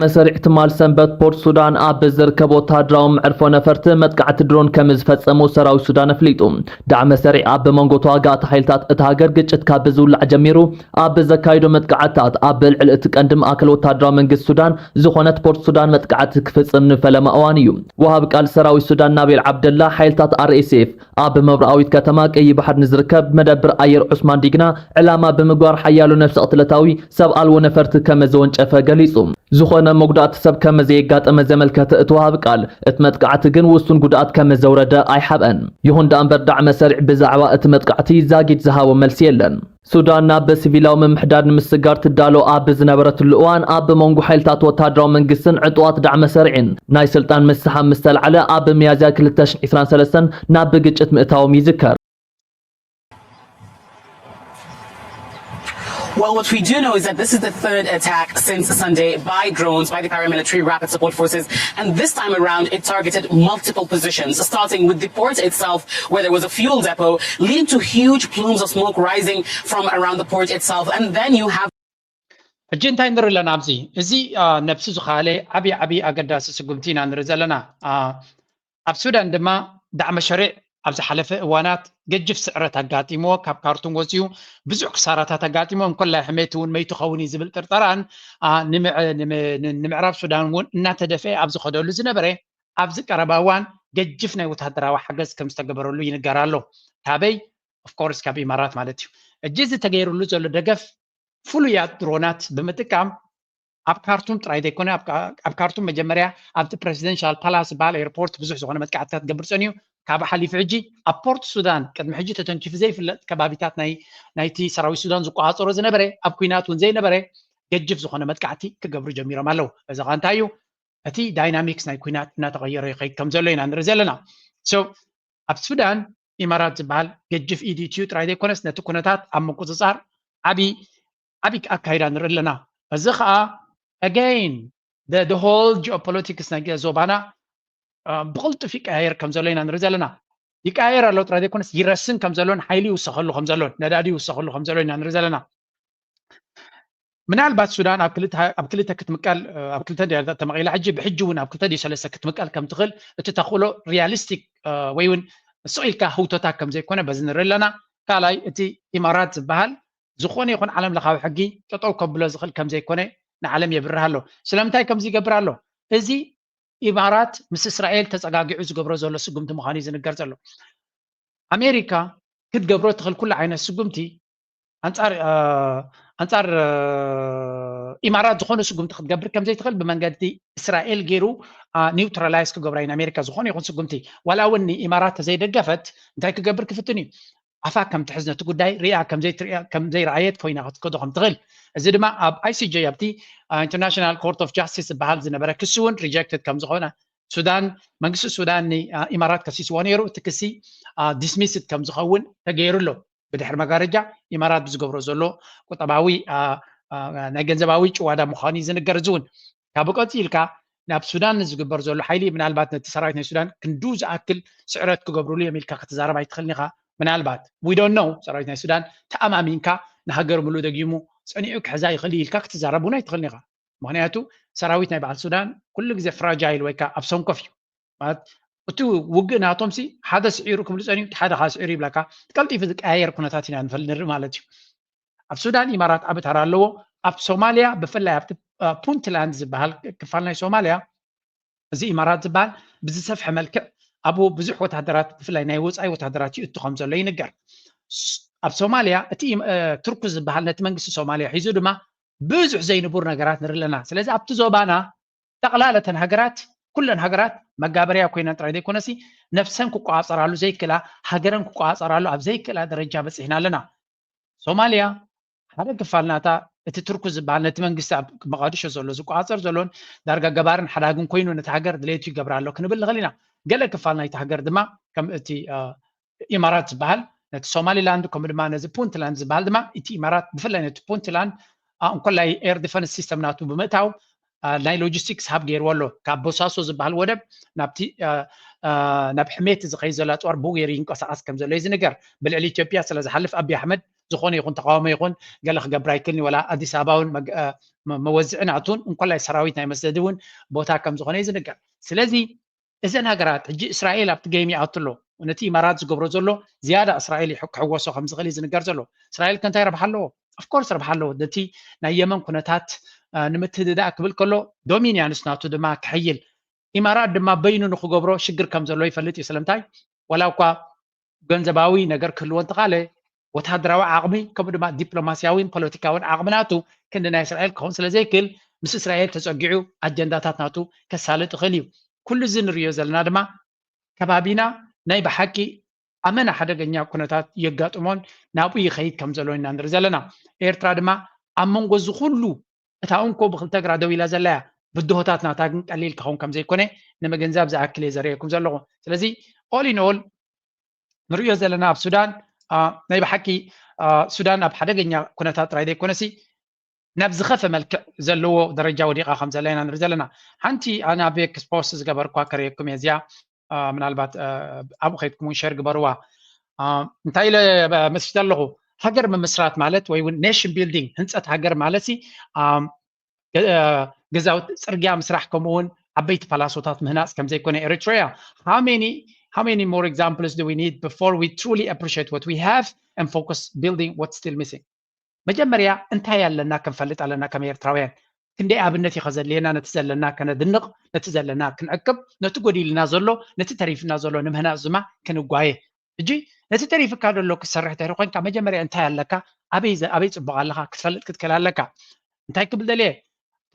መሰሪዕ ትማል ሰንበት ፖርት ሱዳን ኣብ ዝርከብ ወታደራዊ መዕርፎ ነፈርቲ መጥቃዕቲ ድሮን ከም ዝፈጸሙ ሰራዊት ሱዳን ኣፍሊጡ። ዳዕመ ሰሪዕ ኣብ መንጎ ተዋጋእቲ ሓይልታት እታ ሃገር ግጭት ካብ ዝውላዕ ጀሚሩ ኣብ ዘካይዶ መጥቃዕትታት ኣብ ልዕሊ እቲ ቀንዲ ማእከል ወታደራዊ መንግስቲ ሱዳን ዝኾነት ፖርት ሱዳን መጥቃዕቲ ክፍጽም ንፈለማ እዋን እዩ። ወሃቢ ቃል ሰራዊት ሱዳን ናቤል ዓብደላ ሓይልታት ኣር ኤስ ኤፍ ኣብ ምብራቓዊት ከተማ ቀይሕ ባሕሪ ንዝርከብ መደብር ኣየር ዑስማን ዲግና ዕላማ ብምግባር ሓያሎ ነፍሰ ቅትለታዊ ሰብ ኣልቦ ነፈርቲ ከም ዘወንጨፈ ገሊጹ። ዝኾነ መጉዳእቲ ሰብ ከም ዘየጋጠመ ዘመልከተ እቲ ወሃቢ ቃል፣ እቲ መጥቃዕቲ ግን ውሱን ጉድኣት ከም ዘውረደ ኣይሓብአን። ይኹን ደኣ እምበር ዳዕመ ሰሪዕ ብዛዕባ እቲ መጥቃዕቲ ዛጊድ ዝሃቦ መልሲ የለን። ሱዳን ናብ ሲቪላዊ ምምሕዳር ንምስግጋር ትዳሎ ኣብ ዝነበረትሉ እዋን፣ ኣብ መንጎ ሓይልታት ወታደራዊ መንግስትን ዕጡዋት ዳዕመ ሰሪዕን ናይ ስልጣን ምስሓብ ምስ ተላዕለ፣ ኣብ ሚያዝያ ክልተ ሽሕን ዕስራን ሰለስተን ናብ ግጭት ምእታዎም ይዝከር። Well, what we do know is that this is the third attack since Sunday by drones by the paramilitary Rapid Support Forces, and this time around it targeted multiple positions, starting with the port itself, where there was a fuel depot, leading to huge plumes of smoke rising from around the port itself, and then you have ሕጂ እንታይ ንርኢ ኣለና ኣብዚ? እዚ አ፣ ነብሱ ዝኸኣለ ዓብዪ ዓብዪ ኣገዳሲ ስጉምቲ ኢና ንርኢ ዘለና። አ፣ ኣብ ሱዳን ድማ ዳዕመ ሸሪዕ ኣብ ዝሓለፈ እዋናት ገጅፍ ስዕረት ኣጋጢምዎ፣ ካብ ካርቱም ወፂኡ ብዙሕ ክሳራታት ኣጋጢሞ፣ እንኮላይ ሕሜት እውን መይቱ ኸውን እዩ ዝብል ጥርጠራን አ፣ ንምዕ- ንም- ን- ንምዕራብ ሱዳን እውን እናተደፍአ ኣብ ዝኸደሉ ዝነበረ ኣብዚ ቀረባ እዋን ገጅፍ ናይ ወታደራዊ ሓገዝ ከም ዝተገበረሉ ይንገር ኣሎ። ካበይ? ኦፍኮርስ ካብ ኢማራት ማለት እዩ። እጂ እዚ ተገይሩሉ ዘሎ ደገፍ ፍሉያት ድሮናት ብምጥቃም ኣብ ካርቱም ጥራይ ዘይኮነ ኣብ ካ- ኣብ ካርቱም መጀመርያ ኣብቲ ፕሬዚደንሻል ፓላስ ዝበሃል ኤርፖርት ብዙሕ ዝኾነ መጥቃዕትታት ክገብር ፀኒዩ። ካብ ሓሊፉ ሕጂ ኣብ ፖርት ሱዳን ቅድሚ ሕጂ ተተንኪፉ ዘይፍለጥ ከባቢታት ናይ ናይቲ ሰራዊት ሱዳን ዝቆፃፀሮ ዝነበረ ኣብ ኩናት እውን ዘይነበረ ገጅፍ ዝኾነ መጥቃዕቲ ክገብሩ ጀሚሮም ኣለዉ። እዚ ኸ እንታይ እዩ? እቲ ዳይናሚክስ ናይ ኩናት እናተቐየረ ይኸይድ ከም ዘሎ ኢና ንርኢ ዘለና። So ኣብ ሱዳን ኢማራት ዝበሃል ገጅፍ ኢድ ኢትዩ ጥራይ ዘይኮነስ ነቲ ኩነታት ኣብ ምቁፅፃር ዓብዪ ዓብዪ ኣካይዳ ንርኢ ኣለና። እዚ ከዓ again the whole geopolitics ናይ ዞባና አ፣ ብቕልጡፍ ይቀያየር ከም ዘሎ ኢና ንርኢ ዘለና። ይቀያየር ኣሎ ጥራይ ዘይኮነስ ይረስን ከም ዘሎን ሓይሊ ይውሰኸሉ ከም ዘሎን ነዳዲ ይውሰኸሉ ከም ዘሎ ኢና ንርኢ ዘለና። ምናልባት ሱዳን ኣብ ክልተ ኣብ ክልተ ክትምቀል አ፣ ኣብ ክልተ ድያ ተመቒላ ሕጂ ብሕጂ እውን ኣብ ክልተ ድዩ ሰለስተ ክትምቀል ከም ትኽእል እቲ ተኽእሎ ሪያሊስቲክ አ፣ ወይ እውን ስቕ ኢልካ ህውቶታት ከም ዘይኮነ በዚ ንርኢ ኣለና። ካልኣይ እቲ ኢማራት ዝበሃል ዝኾነ ይኹን ዓለም ለኻዊ ሕጊ ጠጠው ከብሎ ዝኽእል ከም ዘይኮነ ንዓለም የብርህ ኣሎ። ስለምንታይ ከምዚ ይገብር ኣሎ? እዚ ኢማራት ምስ እስራኤል ተፀጋጊዑ ዝገብሮ ዘሎ ስጉምቲ ምዃኑ እዩ ዝንገር ዘሎ። ኣሜሪካ ክትገብሮ ትኽእል ኩሉ ዓይነት ስጉምቲ ኣንፃር አ፣ ኣንፃር አ፣ ኢማራት ዝኾነ ስጉምቲ ክትገብር ከም ዘይትኽእል ብመንገዲ እስራኤል ገይሩ ኒውትራላይዝ ክገብራ እዩ ንኣሜሪካ። ዝኾነ ይኹን ስጉምቲ ዋላ እውን ንኢማራት ተዘይደገፈት እንታይ ክገብር ክፍትን እዩ? ኣፋ ከም ትሕዝ ነቲ ጉዳይ ሪኣ ከም ዘይትሪኣ ከም ዘይረኣየት ኮይና ክትከዶ ከም ትኽእል። እዚ ድማ ኣብ ኣይሲጀ ኣብቲ ኢንተርናሽናል ኮርት ኦፍ ጃስቲስ ዝበሃል ዝነበረ ክሲ እውን ሪጀክትድ ከም ዝኾነ ሱዳን መንግስቲ ሱዳን ንኢማራት ከሲስዎ ነይሩ። እቲ ክሲ ዲስሚስድ ከም ዝኸውን ተገይሩ ኣሎ። ብድሕሪ መጋረጃ ኢማራት ብዝገብሮ ዘሎ ቁጠባዊ አ፣ አ፣ ናይ ገንዘባዊ ጭዋዳ ምዃኑ እዩ ዝንገር። እዚ እውን ካብ ቀፂልካ ናብ ሱዳን ንዝግበር ዘሎ ሓይሊ ምናልባት ነቲ ሰራዊት ናይ ሱዳን ክንዱ ዝኣክል ስዕረት ክገብርሉ እዮም ኢልካ ክትዛረብ ኣይትኽእልን ኢኻ። ምናልባት we don't know ሰራዊት ናይ ሱዳን ተኣማሚንካ ንሃገር ምሉእ ደጊሙ ፀኒዑ ክሕዛ ይኽእል እዩ ኢልካ ክትዛረብ እውን ኣይትኽእልን ኢኻ። ምክንያቱ ሰራዊት ናይ በዓል ሱዳን ኩሉ ግዜ ፍራጃይል ወይ ከዓ ኣብ ሰንኮፍ እዩ። ማለት እቲ ውግእ ናቶም ሲ ሓደ ስዒሩ ክብሉ ፀኒሑ እቲ ሓደ ከዓ ስዒሩ ይብለካ። ቀልጢፉ ዝቀያየር ኩነታት ኢና ንፈል ንርኢ ማለት እዩ። ኣብ ሱዳን ኢማራት ዓቢ ተራ ኣለዎ። ኣብ ሶማልያ ብፍላይ ኣብቲ አ፣ ፑንትላንድ ዝበሃል ክፋል ናይ ሶማልያ እዚ ኢማራት ዝበሃል ብዝሰፍሐ መልክዕ ኣብኡ ብዙሕ ወታደራት ብፍላይ ናይ ወፃኢ ወታደራት ይእቱ ከም ዘሎ ይንገር። ስ- ኣብ ሶማልያ እቲ ኢም- እ፣ ቱርክ ዝበሃል ነቲ መንግስቲ ሶማልያ ሒዙ ድማ ብዙሕ ዘይንቡር ነገራት ንርኢ ኣለና። ስለዚ ኣብቲ ዞባና ጠቕላላ እተን ሃገራት ኩለን ሃገራት መጋበርያ ኮይነን ጥራይ ዘይኮነሲ ነብሰን ክቆፃፀራሉ ዘይክእላ ሃገረን ክቆፃፀራሉ ኣብ ዘይክእላ ደረጃ በፂሕና ኣለና። ሶማልያ ሓደ ክፋል ናታ እቲ ቱርክ ዝበሃል ነቲ መንግስቲ ኣብ መቃድሾ ዘሎ ዝቆፃፀር ዘሎን ዳርጋ ገባርን ሓዳግን ኮይኑ ነቲ ሃገር ድሌቱ ይገብራ ኣሎ ክንብል ንኽእል ኢና። ገለ ክፋል ናይቲ ሃገር ድማ ከም እቲ አ፣ ኢማራት ዝበሃል ነቲ ሶማሊላንድ ከምኡ ድማ ነዚ ፑንትላንድ ዝበሃል ድማ እቲ ኢማራት ብፍላይ ነቲ ፑንትላንድ አ፣ እንኮላይ ኤር ዲፈንስ ሲስተም ናቱ ብምእታው አ፣ ናይ ሎጂስቲክስ ሃብ ገይርዎ ኣሎ። ካብ ቦሳሶ ዝበሃል ወደብ ናብቲ አ፣ አ፣ ናብ ሕሜት ዝኸይድ ዘሎ ኣፅዋር ብኡ ገይሩ ይንቀሳቐስ ከም ዘሎ እዩ ዝንገር። ብልዕሊ ኢትዮጵያ ስለ ዝሓልፍ ኣቢ ኣሕመድ ዝኾነ ይኹን ተቃውሞ ይኹን ገለ ክገብር ኣይክእልን እዩ። ዋላ ኣዲስ ኣበባ እውን መግ- አ፣ መ- መወዝዒ ናቱን እንኮላይ ሰራዊት ናይ መስደዲ እውን ቦታ ከም ዝኾነ እዩ ዝንገር። ስለዚ እዘን ሃገራት ሕጂ እስራኤል ኣብቲ ጌም ይኣቱ ኣሎ። ነቲ ኢማራት ዝገብሮ ዘሎ ዝያዳ እስራኤል ይሕ- ክሕወሶ ከም ዝኽእል እዩ ዝንገር ዘሎ። እስራኤል ከ እንታይ ረብሓ ኣለዎ? ኦፍኮርስ ረብሓ ኣለዎ። ነቲ ናይ የመን ኩነታት አ፣ ንምትድዳእ ክብል ከሎ ዶሚንያንስ ናቱ ድማ ክሕይል ኢማራት ድማ በይኑ ንክገብሮ ሽግር ከም ዘሎ ይፈልጥ እዩ። ስለምንታይ ዋላ እኳ ገንዘባዊ ነገር ክህልዎ እንተኻለ ወታደራዊ ዓቕሚ ከምኡ ድማ ዲፕሎማሲያዊን ፖለቲካዊን ዓቕሚ ናቱ ክንዲ ናይ እስራኤል ክኸውን ስለ ዘይክእል ምስ እስራኤል ተፀጊዑ ኣጀንዳታት ናቱ ከሳልጥ ይኽእል እዩ። ኩሉ እዚ ንሪኦ ዘለና ድማ ከባቢና ናይ ብሓቂ ኣመና ሓደገኛ ኩነታት የጋጥሞን ናብኡ ይኸይድ ከም ዘሎ ኢና ንርኢ ዘለና። ኤርትራ ድማ ኣብ መንጎ እዚ ኩሉ እታ እንኮ ብክልተ እግራ ደው ኢላ ዘላ እያ። ብድሆታት ናታ ግን ቀሊል ክኸውን ከም ዘይኮነ ንምግንዛብ ዝኣክል እየ ዘርእየኩም ዘለኹ። ስለዚ all in all ንሪኦ ዘለና ኣብ ሱዳን ናይ ብሓቂ ሱዳን ኣብ ሓደገኛ ኩነታት ጥራይ ዘይኮነሲ ናብ ዝኸፈ መልክዕ ዘለዎ ደረጃ ወዲቓ ከም ዘላ ኢና ንርኢ ዘለና። ሓንቲ ኣነ ኣብ ኤክስ ፖስት ዝገበርኳ ከርእየኩም እየ እዚኣ፣ ምናልባት ኣብኡ ከይድኩም እውን ሸር ግበርዋ። እንታይ ኢለ መስሪተ ኣለኹ? ሃገር ምምስራት ማለት ወይ እውን ኔሽን ቢልዲንግ፣ ህንፀት ሃገር ማለት ሲ ገዛውቲ፣ ፅርግያ ምስራሕ፣ ከምኡ እውን ዓበይቲ ፓላሶታት ምህናፅ ከም ዘይኮነ ኤሪትሪያ how many more examples do we need before we truly appreciate what we have and focus building what's still missing? መጀመርያ እንታይ ኣለና ክንፈልጥ ኣለና ከም ኤርትራውያን። ክንደይ ኣብነት እዩ ከዘድልየና ነቲ ዘለና ከነድንቕ፣ ነቲ ዘለና ክንዕቅብ፣ ነቲ ጎዲልና ዘሎ፣ ነቲ ተሪፍና ዘሎ ንምህናፅ ድማ ክንጓየ። ሕጂ ነቲ ተሪፍካ ዘሎ ክትሰርሕ ተሪ ኮንካ መጀመርያ እንታይ ኣለካ፣ ኣበይ ኣበይ ፅቡቕ ኣለካ ክትፈልጥ ክትክእል ኣለካ። እንታይ ክብል ደልየ፣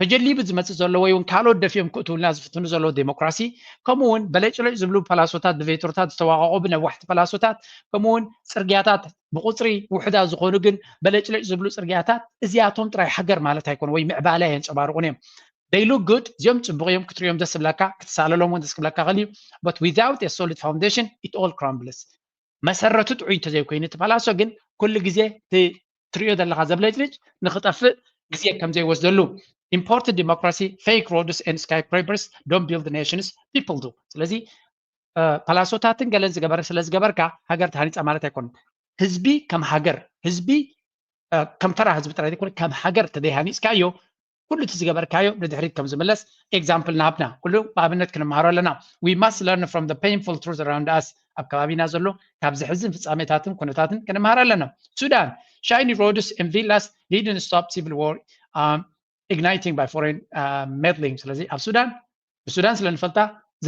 ተጀሊቡ ዝመፅእ ዘሎ ወይ እውን ካልኦት ደፊኦም ክእትውልና ዝፍትኑ ዘለዉ ዴሞክራሲ፣ ከምኡ እውን በለጭለጭ ዝብሉ ፓላሶታት ብቬትሮታት ዝተዋቐቑ ብነዋሕቲ ፓላሶታት፣ ከምኡ እውን ፅርግያታት ብቁፅሪ ውሕዳት ዝኾኑ ግን በለጭለጭ ዝብሉ ፅርግያታት፣ እዚኣቶም ጥራይ ሃገር ማለት ኣይኮኑ ወይ ምዕባለ ኣየንፀባርቑን እዮም። They look good፣ እዚኦም ፅቡቕ እዮም፣ ክትሪኦም ደስ ዝብለካ፣ ክትሳለሎም እውን ደስ ክብለካ ይኽእል እዩ። But without a solid foundation it all crumbles። መሰረቱ ጥዑይ እንተዘይኮይኑ እቲ ፓላሶ ግን ኩሉ ግዜ ትሪኦ ዘለካ ዘብለጭልጭ ንክጠፍእ ግዜ ከም ዘይወስደሉ። Imported democracy, fake roads and skyscrapers don't build nations, people do። ስለዚ ፓላሶታትን ገለን ዝገበረ ስለ ዝገበርካ ሃገር ተሃኒፃ ማለት ኣይኮነን። ህዝቢ ከም ሃገር፣ ህዝቢ ከም ተራ ህዝቢ ጥራይ ዘይኮነ ከም ሃገር ተዘይሃኒፅካዮ ኩሉ እቲ ዝገበርካዮ ንድሕሪት ከም ዝምለስ ኤግዛምፕል ናብና ኩሉ ብኣብነት ክንምሃሮ ኣለና። We must learn from the painful truth around us። ኣብ ከባቢና ዘሎ ካብ ዘሕዝን ፍጻሜታትን ኩነታትን ክንምሃር ኣለና። ሱዳን፣ shiny roads and villas didn't stop civil war, um, igniting by foreign uh, meddling። ስለዚ ኣብ ሱዳን ብሱዳን ስለ ንፈልጣ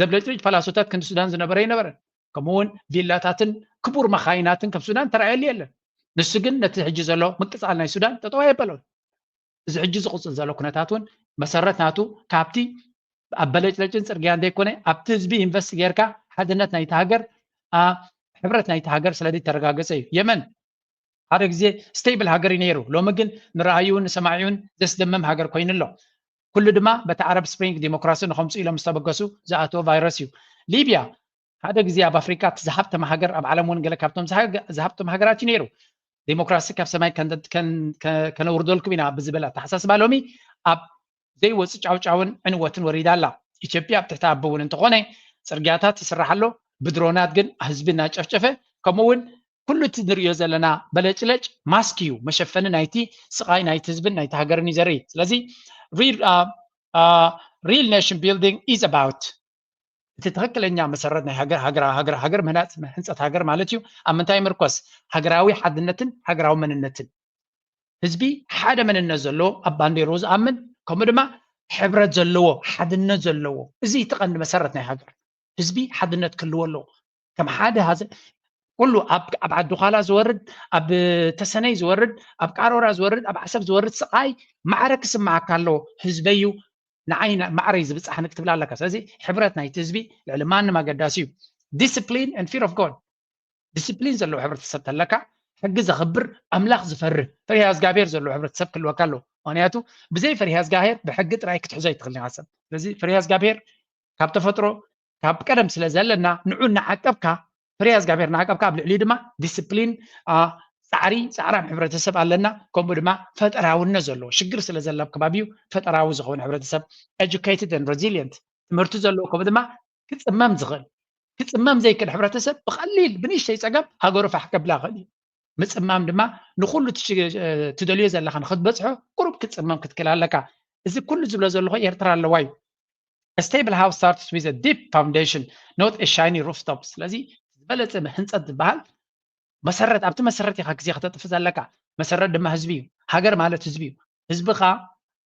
ዘብለጭልጭ ፓላሶታት ክንዲ ሱዳን ዝነበረ ኣይነበረን። ከምኡ እውን ቪላታትን ክቡር መኻይናትን ከም ሱዳን ተራእየሉ የለን። ንሱ ግን ነቲ ሕጂ ዘሎ ምቅፃል ናይ ሱዳን ጠጠው ኣየበሎን። እዚ ሕጂ ዝቕፅል ዘሎ ኩነታት እውን መሰረት ናቱ ካብቲ ኣብ በለጭለጭን ፅርግያን ዘይኮነ ኣብቲ ህዝቢ ኢንቨስት ጌርካ ሓድነት ናይቲ ሃገር፣ ሕብረት ናይቲ ሃገር ስለ ዘይተረጋገፀ እዩ። የመን ሓደ ግዜ ስቴብል ሃገር እዩ ነይሩ። ሎሚ ግን ንረኣዩን ንሰማዒውን ዘስደምም ሃገር ኮይኑ ኣሎ። ኩሉ ድማ በቲ ዓረብ ስፕሪንግ ዲሞክራሲ ንኸምፁ ኢሎም ዝተበገሱ ዝኣተወ ቫይረስ እዩ። ሊብያ ሓደ ግዜ ኣብ ኣፍሪካ እቲ ዝሃብተመ ሃገር፣ ኣብ ዓለም እውን ገለ ካብቶም ዝሃብተመ ሃገራት እዩ ነይሩ። ዲሞክራሲ ካብ ሰማይ ከነውርደልኩም ኢና ብዝብል ኣተሓሳስባ ሎሚ ኣብ ዘይወፁ ጫውጫውን ዕንወትን ወሪዳ ኣላ። ኢትዮጵያ ኣብ ትሕቲ ኣቢ እውን እንተኾነ ፅርግያታት ይስራሕ ኣሎ፣ ብድሮናት ግን ህዝቢ እናጨፍጨፈ፣ ከምኡ እውን ኩሉ እቲ ንሪኦ ዘለና በለጭለጭ ማስክ እዩ፣ መሸፈኒ ናይቲ ስቓይ ናይቲ ህዝብን ናይቲ ሃገርን እዩ ዘርኢ። ስለዚ real nation building is about እቲ ትኽክለኛ መሰረት ናይ ሃገር ሃገር ሃገር ሃገር ምህናፅ ህንፀት ሃገር ማለት እዩ። ኣብ ምንታይ ምርኮስ? ሃገራዊ ሓድነትን ሃገራዊ መንነትን። ህዝቢ ሓደ መንነት ዘለዎ ኣብ ባንዴርኡ ዝኣምን ከምኡ ድማ ሕብረት ዘለዎ ሓድነት ዘለዎ እዚ እቲ ቀንዲ መሰረት ናይ ሃገር። ህዝቢ ሓድነት ክህልዎ ኣለዎ። ከም ሓደ ሃዘ ኩሉ ኣብ ኣብ ዓዲ ዃላ ዝወርድ ኣብ ተሰነይ ዝወርድ ኣብ ቃሮራ ዝወርድ ኣብ ዓሰብ ዝወርድ ስቓይ ማዕረ ክስማዓካ ኣለዎ። ህዝበዩ ንዓይ ማዕረይ ዝብፃሕኒ ክትብል ኣለካ። ስለዚ ሕብረት ናይቲ ህዝቢ ልዕሊ ማንም ኣገዳሲ እዩ። Discipline and fear of God። ዲስፕሊን ዘለዎ ሕብረተሰብ ተለካ ሕጊ ዘኽብር ኣምላኽ ዝፈርህ ፈሪሃ እግዚኣብሔር ዘለዎ ሕብረተሰብ ክህልወካ ኣለዎ። ምክንያቱ ብዘይ ፈሪሃ እግዚኣብሔር ብሕጊ ጥራይ ክትሕዞ ኣይትኽእልን ኢኻ ሰብ። ስለዚ ፈሪሃ እግዚኣብሔር ካብ ተፈጥሮ ካብ ቀደም ስለ ዘለና ንዑ እናዓቀብካ ፈሪሃ እግዚኣብሔር እናዓቀብካ ኣብ ልዕሊኡ ድማ ዲስፕሊን ፃዕሪ ፃዕራም ሕብረተሰብ ኣለና። ከምኡ ድማ ፈጠራውነት ዘለዎ ሽግር ስለ ዘሎ ኣብ ከባቢኡ ፈጠራዊ ዝኸውን ሕብረተሰብ educated and resilient ትምህርቲ ዘለዎ ከምኡ ድማ ክፅመም ዝኽእል ክፅመም ዘይክእል ሕብረተሰብ ብቐሊል ብንእሽተይ ፀገም ሃገሩ ፋሕ ከብላ ይኽእል እዩ። ምፅማም ድማ ንኩሉ ትደልዮ ዘለካ ንክትበፅሖ ቁሩብ ክትፅመም ክትክእል ኣለካ። እዚ ኩሉ ዝብሎ ዘለኹ ኤርትራ ኣለዋ እዩ። A stable house starts with a deep foundation, not a shiny rooftop። ስለዚ ዝበለፀ ህንፀት ዝበሃል መሰረት ኣብቲ መሰረት ኢኻ ግዜ ከተጥፍ ዘለካ። መሰረት ድማ ህዝቢ እዩ። ሃገር ማለት ህዝቢ እዩ። ህዝብኻ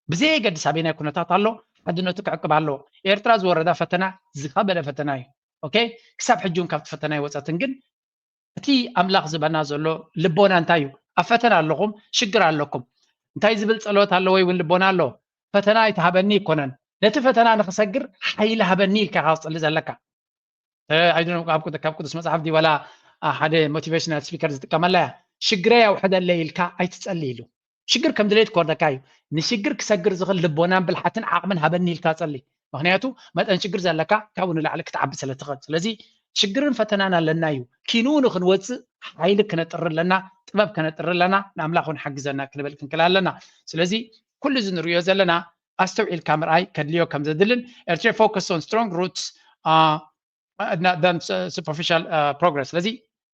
ብዘየገድስ ኣበየናይ ኩነታት ኣሎ ሓድነቱ ክዕቅብ ኣለዎ። ኤርትራ ዝወረዳ ፈተና ዝኸበደ ፈተና እዩ። ኦኬ፣ ክሳብ ሕጂ እውን ካብቲ ፈተና ይወፀትን ግን እቲ ኣምላኽ ዝበና ዘሎ ልቦና እንታይ እዩ? ኣብ ፈተና ኣለኹም፣ ሽግር ኣለኩም። እንታይ ዝብል ጸሎት ኣሎ ወይ እውን ልቦና ኣሎ? ፈተና ኣይትሃበኒ ኣይኮነን፣ ነቲ ፈተና ንክሰግር ሓይሊ ሃበኒ ኢልካ ኢኻ ክትጽሊ ዘለካ። እ፣ I don't know፣ ካብ ቅዱ-፣ ካብ ቅዱስ መጽሓፍ ድዩ ዋላ፣ አ፣ ሓደ ሞቲቬሽናል ስፒከር ዝጥቀመላ እያ። "ሽግረይ ኣውሕደለይ" ኢልካ ኣይትጸሊ ኢሉ። ሽግር ከም ድሌት ክወርደካ እዩ። ንሽግር ክሰግር ዝኽእል ልቦናን ብልሓትን ዓቕምን ሃበኒ ኢልካ ጸሊ። ምኽንያቱ መጠን ሽግር ዘለካ ካብኡ ንላዕሊ ክትዓቢ ስለ ትኽእል። ስለዚ ሽግርን ፈተናን ኣለና እዩ። ኪንኡ ንኽንወጽእ ሓይሊ ክነጥሪ ኣለና፣ ጥበብ ከነጥሪ ኣለና፣ ንኣምላኽ እውን ሓግዘና ክንብል ክንክል ኣለና። ስለዚ ኩሉ እዚ ንርእዮ ዘለና ኣስተውዒልካ ምርኣይ ከድልዮ ከም ዘድልን፣ ኤርትራ focus on strong roots፣ አ፣ than superficial፣ አ፣ progress። ስለዚ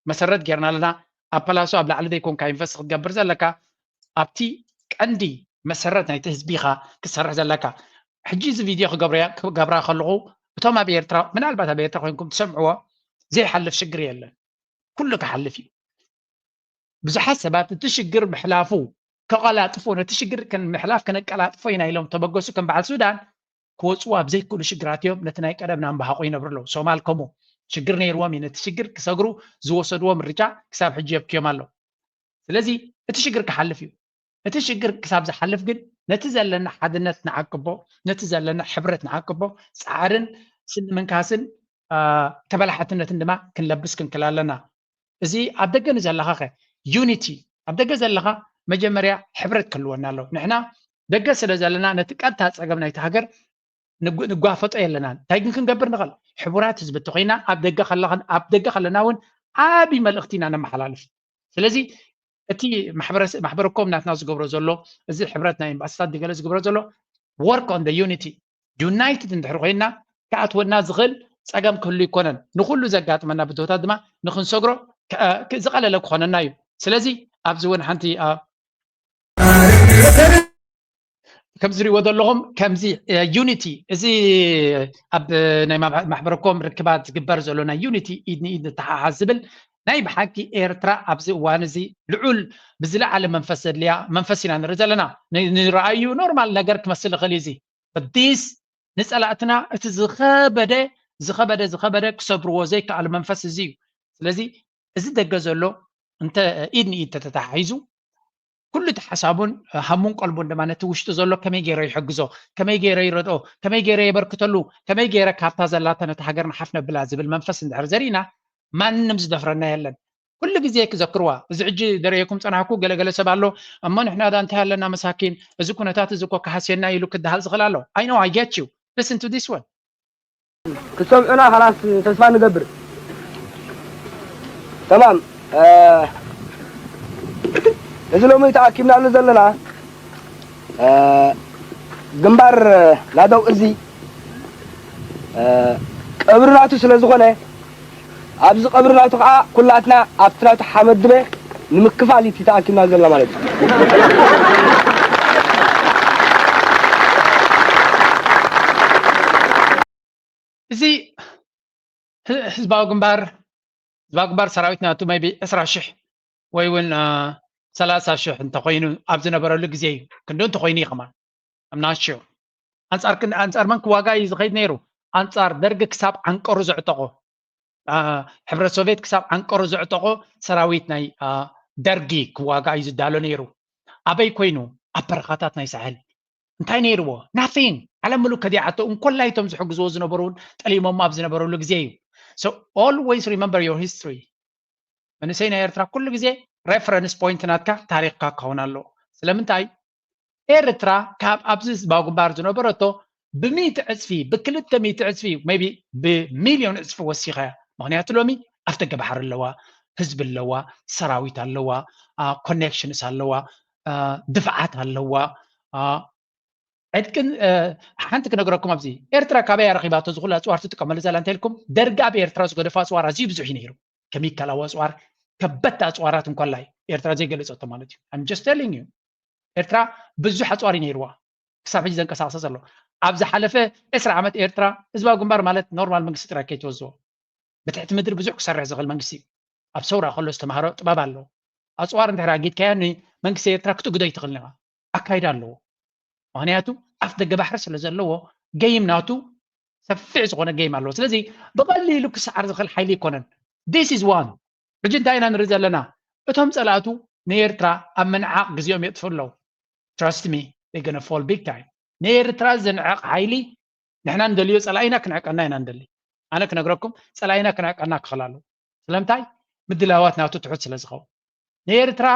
መሰረት ጌርና ኣለና። ኣብ ፓላሶ ኣብ ላዕሊ ዘይኮንካ ኢንቨስት ክትገብር ዘለካ፣ ኣብቲ ቀንዲ መሰረት ናይቲ ህዝቢ ኢኻ ክትሰርሕ ዘለካ። ሕጂ እዚ ቪድዮ ክገብረያ-፣ ክገብራ ከለኹ፣ እቶም ኣብ ኤርትራ፣ ምናልባት ኣብ ኤርትራ ኮይንኩም ትሰምዕዎ፣ ዘይሓልፍ ሽግር የለን። ኩሉ ክሓልፍ እዩ። ብዙሓት ሰባት እቲ ሽግር ምሕላፉ ከቐላጥፎ፣ ነቲ ሽግር ከን-፣ ምሕላፍ ከነቀላጥፎ ኢና ኢሎም ተበገሱ። ከም በዓል ሱዳን ክወፅዎ ኣብ ዘይክእሉ ሽግራት እዮም ነቲ ናይ ቀደም ናምባሃቑ ይነብሩ ኣለዉ። ሶማል ከምኡ ሽግር ነይርዎም እዩ። ነቲ ሽግር ክሰግሩ ዝወሰድዎ ምርጫ ክሳብ ሕጂ የብክዮም ኣሎ። ስለዚ እቲ ሽግር ክሓልፍ እዩ። እቲ ሽግር ክሳብ ዝሓልፍ ግን ነቲ ዘለና ሓድነት ንዓቅቦ፣ ነቲ ዘለና ሕብረት ንዓቅቦ፣ ጻዕርን ስኒ ምንካስን፣ አ፣ ተበላሓትነትን ድማ ክንለብስ ክንክል ኣለና። እዚ ኣብ ደገ ንዘለኻ ኸ ዩኒቲ፣ ኣብ ደገ ዘለኻ መጀመርያ ሕብረት ክህልወና ኣለዎ። ንሕና ደገ ስለ ዘለና ነቲ ቀጥታ ጸገም ናይቲ ሃገር ንግ-፣ ንጓፈጦ የለናን። እንታይ ግን ክንገብር ንኽእል? ሕቡራት ህዝቢ እንተኾይና ኣብ ደገ ከለኽን፣ ኣብ ደገ ከለና እውን ዓቢ መልእኽቲ ኢና ነመሓላልፍ። ስለዚ እቲ ማሕበረሰ-፣ ማሕበረ ኮም ናትና ዝገብሮ ዘሎ፣ እዚ ሕብረት ናይ ኤምባሲታት ገለ ዝገብሮ ዘሎ፣ work on the unity። ዩናይትድ እንድሕር ኮይና ክኣትወና ዝኽእል ጸገም ክህሉ ይኮነን። ንኹሉ ዘጋጥመና ብድሆታት ድማ ንኽንሰግሮ ከ-፣ ክ-፣ ዝቐለለ ክኾነና እዩ። ስለዚ ኣብዚ እውን ሓንቲ፣ አ፣ ከም ዝሪእዎ ዘለኹም ከምዚ፣ እ፣ ዩኒቲ፣ እዚ ኣብ ናይ ማብ-፣ ማሕበረ ኮም ርክባት ዝግበር ዘሎ ናይ ዩኒቲ፣ ኢድ ንኢድ ንተሓሓዝ ዝብል ናይ ብሓቂ ኤርትራ ኣብዚ እዋን እዚ ልዑል፣ ብዝለዓለ መንፈስ ዘድልያ መንፈስ ኢና ንርኢ ዘለና። ን-፣ ንረኣዩ ኖርማል ነገር ክመስል ይኽእል እዩ እዚ። But this ንጸላእትና እቲ ዝኸበደ፣ ዝኸበደ፣ ዝኸበደ ክሰብርዎ ዘይከኣሉ መንፈስ እዚ እዩ። ስለዚ እዚ ደገ ዘሎ እንተ ኢድ ንኢድ ተተታሒዙ፣ ኩሉ እቲ ሓሳቡን ሃሙን ቀልቡን ድማ ነቲ ውሽጡ ዘሎ ከመይ ገይረ ይሕግዞ፣ ከመይ ገይረ ይረድኦ፣ ከመይ ገይረ የበርክተሉ፣ ከመይ ገይረ ካብታ ዘላታ ነቲ ሃገር ንሓፍ ነብላ ዝብል መንፈስ እንድሕር ዘሪእና፣ ማንም ዝደፍረና የለን። ኩሉ ግዜ ክዘክርዋ፣ እዚ ሕጂ ደርእየኩም ጸናሕኩ፣ ገለገለ ሰብ ኣሎ፣ "እሞ ንሕና ዳ እንታይ ኣለና መሳኪን፣ እዚ ኩነታት እዚ እኮ ክሃስየና" ኢሉ ክደሃል ዝኽእል ኣሎ። I know, I get you. Listen to this one. ክትሰምዑና ኻላስ ተስፋ ንገብር። ተማም፣ እ፣ እዚ ሎሚ ተኣኪብናሉ ዘለና፣ እ፣ ግንባር ናደው እዚ፣ እ፣ ቀብሪ ናቱ ስለ ዝኾነ፣ ኣብዚ ቀብሪ ናቱ ኸዓ ኩላትና ኣብቲ ናቱ ሓመድ ድበ ንምክፋል እዩ ተኣኪብና ዘለና ማለት እዩ። እዚ ህ-፣ ህዝባዊ ግንባር፣ ህዝባዊ ግንባር ሰራዊት ናቱ maybe ዕስራ ሽሕ ወይ እውን፣ አ፣ ሰላሳ ሽሕ እንተኾይኑ ኣብ ዝነበረሉ ግዜ እዩ። ክንዲ እንተኾይኑ እዩ ከማን። I'm not sure። ኣንጻር ክን-፣ ኣንጻር መን ክዋጋ እዩ ዝኸይድ ነይሩ? ኣንጻር ደርጊ ክሳብ ዓንቀሩ ዘዕጠቖ፣ አ፣ ሕብረት ሶቪየት ክሳብ ዓንቀሩ ዘዕጠቖ ሰራዊት ናይ፣ አ፣ ደርጊ ክዋጋ እዩ ዝዳሎ ነይሩ። ኣበይ ኮይኑ? ኣብ በረኻታት ናይ ሳሕል። እንታይ ነይርዎ? Nothing። ዓለም ምሉእ ከዲዓቶ፣ እንኮላይ እቶም ዝሕግዝዎ ዝነበሩ እውን ጠሊሞሞ ኣብ ዝነበረሉ ግዜ እዩ። So always remember your history። መንእሰይ ናይ ኤርትራ ኩሉ ግዜ ሬፈረንስ ፖይንት ናትካ ታሪኽካ ክኸውን ኣለዎ። ስለምንታይ? ኤርትራ ካብ ኣብዚ ህዝባዊ ግንባር ዝነበረቶ ብሚእቲ ዕጽፊ፣ ብክልተ ሚእቲ ዕጽፊ፣ maybe ብሚልዮን ዕጽፊ ወሲኸያ። ምኽንያቱ ሎሚ ኣፍደገ ባሕሪ ኣለዋ፣ ህዝቢ ኣለዋ፣ ሰራዊት ኣለዋ፣ አ፣ ኮኔክሽንስ ኣለዋ፣ አ፣ ድፍዓት ኣለዋ፣ አ፣ ዕጥቅን፣ እ፣ ሓንቲ ክነግረኩም ኣብዚ ኤርትራ ካበይ እያ ረኺባቶ እዚ ኩሉ ኣጽዋር ትጥቀመሉ ዘላ እንተልኩም፣ ደርጊ ኣብ ኤርትራ ዝገደፎ ኣጽዋር ኣዝዩ ብዙሕ እዩ ነይሩ። ከሚካላዊ ኣጽዋር፣ ከበድቲ ኣጽዋራት እንኮላይ ኤርትራ ዘይገለጸቶ ማለት እዩ። I'm just telling you። ኤርትራ ብዙሕ ኣጽዋር እዩ ነይርዋ ክሳብ ሕጂ ዘንቀሳቕሳ ዘሎ። ኣብ ዝሓለፈ ዕስራ ዓመት ኤርትራ ህዝባዊ ግንባር ማለት ኖርማል መንግስቲ ጥራይ ከይትወዝዎ። ብትሕቲ ምድሪ ብዙሕ ክሰርሕ ዝኽእል መንግስቲ እዩ። ኣብ ሰውራ ከሎ ዝተምሃሮ ጥበብ ኣሎ። ኣጽዋር እንድሕር ኣጊድካዮ ንመንግስቲ ኤርትራ ክትእግዶ ኣይትኽእልን ኢኻ። ኣካይዳ ኣለዎ። ምኽንያቱ ኣፍ ደገ ባሕሪ ስለ ዘለዎ ገይም ናቱ ሰፊሕ ዝኾነ ገይም ኣለዎ። ስለዚ ብቐሊሉ ክሰዓር ዝኽእል ሓይሊ ኣይኮነን። This is one። ሕጂ እንታይ ኢና ንርኢ ዘለና? እቶም ጸላእቱ ንኤርትራ ኣብ ምንዓቕ ግዜኦም የጥፍኡ ኣለዉ። Trust me, they're gonna fall big time። ንኤርትራ ዝንዕቕ ሓይሊ ንሕና እንደልዮ፣ ጸላኢና ክንዕቀና ኢና እንደሊ። ኣነ ክነግረኩም፣ ጸላኢና ክንዕቀና ክኽእል ኣለዎ። ስለምንታይ? ምድላዋት ናቱ ትሑት ስለ ዝኸውን። ንኤርትራ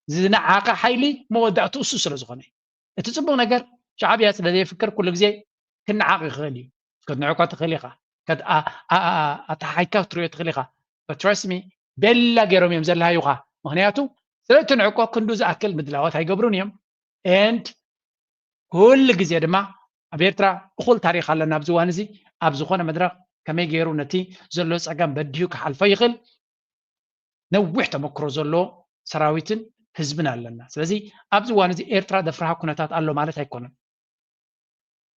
ዝነዓቐ ሓይሊ መወዳእቱ እሱ ስለ ዝኾነ እዩ። እቲ ጽቡቕ ነገር፣ ሻዕብያ ስለ ዘይፍክር ኩሉ ግዜ ክነዓቕ ይኽእል እዩ። ክትንዕቆ ትኽእል ኢኻ። ከት-፣ ኣ-፣ ኣ-፣ ኣ-፣ ኣተሓሒካ ክትሪኦ ትኽእል ኢኻ። But trust me፣ ቤላ ገይሮም እዮም ዘለሃዩኻ። ምኽንያቱ ስለ እትንዕቆ ክንዱ ዝኣክል ምድላዋት ኣይገብሩን እዮም። And ኩሉ ግዜ ድማ ኣብ ኤርትራ እኹል ታሪኽ ኣለና። ኣብዚ እዋን እዚ ኣብ ዝኾነ መድረኽ ከመይ ገይሩ ነቲ ዘሎ ጸገም በዲሁ ክሓልፎ ይኽእል፣ ነዊሕ ተመክሮ ዘሎ ሰራዊትን ህዝብን ኣለና። ስለዚ ኣብዚ እዋን እዚ ኤርትራ ደፍርሃ ኩነታት ኣሎ ማለት ኣይኮነን።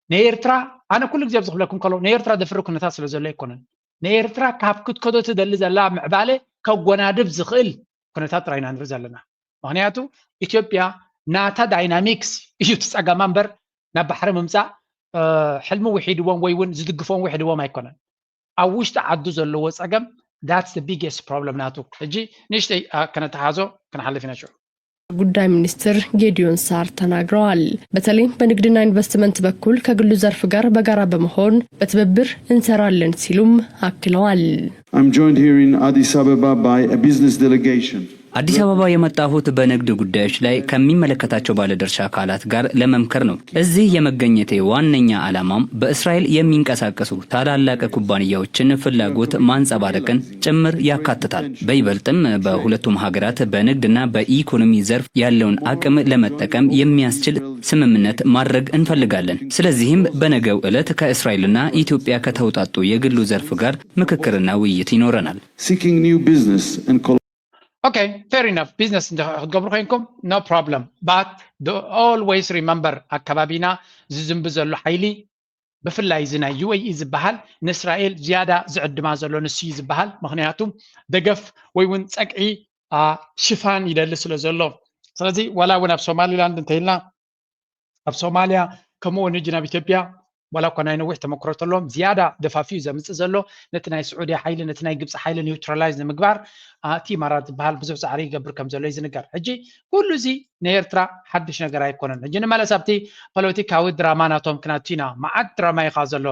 ንኤርትራ፣ ኣነ ኩሉ ግዜ ኣብዚ ክብለኩም ከሎ፣ ንኤርትራ ደፍር ኩነታት ስለ ዘሎ ኣይኮነን። ንኤርትራ ካብ ክትከዶ ትደሊ ዘላ ምዕባለ ከጎናድብ ዝኽእል ኩነታት ጥራይ ኢና ንርኢ ዘለና። ምኽንያቱ ኢትዮጵያ ናታ ዳይናሚክስ እዩ እቲ ጸገማ እምበር፣ ናብ ባሕሪ ምምጻእ፣ እ፣ ሕልሚ ውሒድዎም ወይ እውን ዝድግፎም ውሒድዎም ኣይኮነን። ኣብ ውሽጢ ዓዱ ዘለዎ ጸገም፣ that's the biggest problem ናቱ። ሕጂ ንእሽተይ፣ እ፣ ከነተሓዞ ክንሓልፍ ኢና ሽዑ። ጉዳይ ሚኒስትር ጌዲዮን ሳር ተናግረዋል። በተለይም በንግድና ኢንቨስትመንት በኩል ከግሉ ዘርፍ ጋር በጋራ በመሆን በትብብር እንሰራለን ሲሉም አክለዋል። I'm joined here in Addis Ababa by a business delegation. አዲስ አበባ የመጣሁት በንግድ ጉዳዮች ላይ ከሚመለከታቸው ባለድርሻ አካላት ጋር ለመምከር ነው። እዚህ የመገኘቴ ዋነኛ ዓላማም በእስራኤል የሚንቀሳቀሱ ታላላቅ ኩባንያዎችን ፍላጎት ማንጸባረቅን ጭምር ያካትታል። በይበልጥም በሁለቱም ሀገራት በንግድና በኢኮኖሚ ዘርፍ ያለውን አቅም ለመጠቀም የሚያስችል ስምምነት ማድረግ እንፈልጋለን። ስለዚህም በነገው ዕለት ከእስራኤልና ኢትዮጵያ ከተውጣጡ የግሉ ዘርፍ ጋር ምክክርና ውይይት ይኖረናል። Seeking new business and Okay, fair enough. Business እንተ-፣ ክትገብሩ ኮይንኩም no problem, but the always remember፣ ኣከባቢና ዝዝንቢ ዘሎ ሓይሊ፣ ብፍላይ እዚ ናይ ዩ ኤ ኢ ዝበሃል ንእስራኤል ዝያዳ ዝዕድማ ዘሎ ንሱ እዩ ዝበሃል። ምኽንያቱ ደገፍ ወይ እውን ጸግዒ፣ ኣ፣ ሽፋን ይደሊ ስለ ዘሎ። ስለዚ ዋላ እውን ኣብ ሶማሊላንድ እንተኢልና፣ ኣብ ሶማልያ ከምኡ እውን ሕጂ ናብ ኢትዮጵያ ዋላ እኳ ናይ ነዊሕ ተመክሮ ተለዎም፣ ዝያዳ ደፋፊኡ ዘምጽእ ዘሎ ነቲ ናይ ስዑድያ ሓይሊ፣ ነቲ ናይ ግብጺ ሓይሊ ኒውትራላይዝ ንምግባር፣ ኣ፣ እቲ ኢማራት ዝበሃል ብዙሕ ጻዕሪ ይገብር ከም ዘሎ እዩ ዝንገር። ሕጂ ኩሉ እዚ ንኤርትራ ሓድሽ ነገር ኣይኮነን። ሕጂ ንመለስ ኣብቲ ፖለቲካዊ ድራማ ናቶም ክነቱ ኢና። መዓት ድራማ ኢኻ ዘሎ።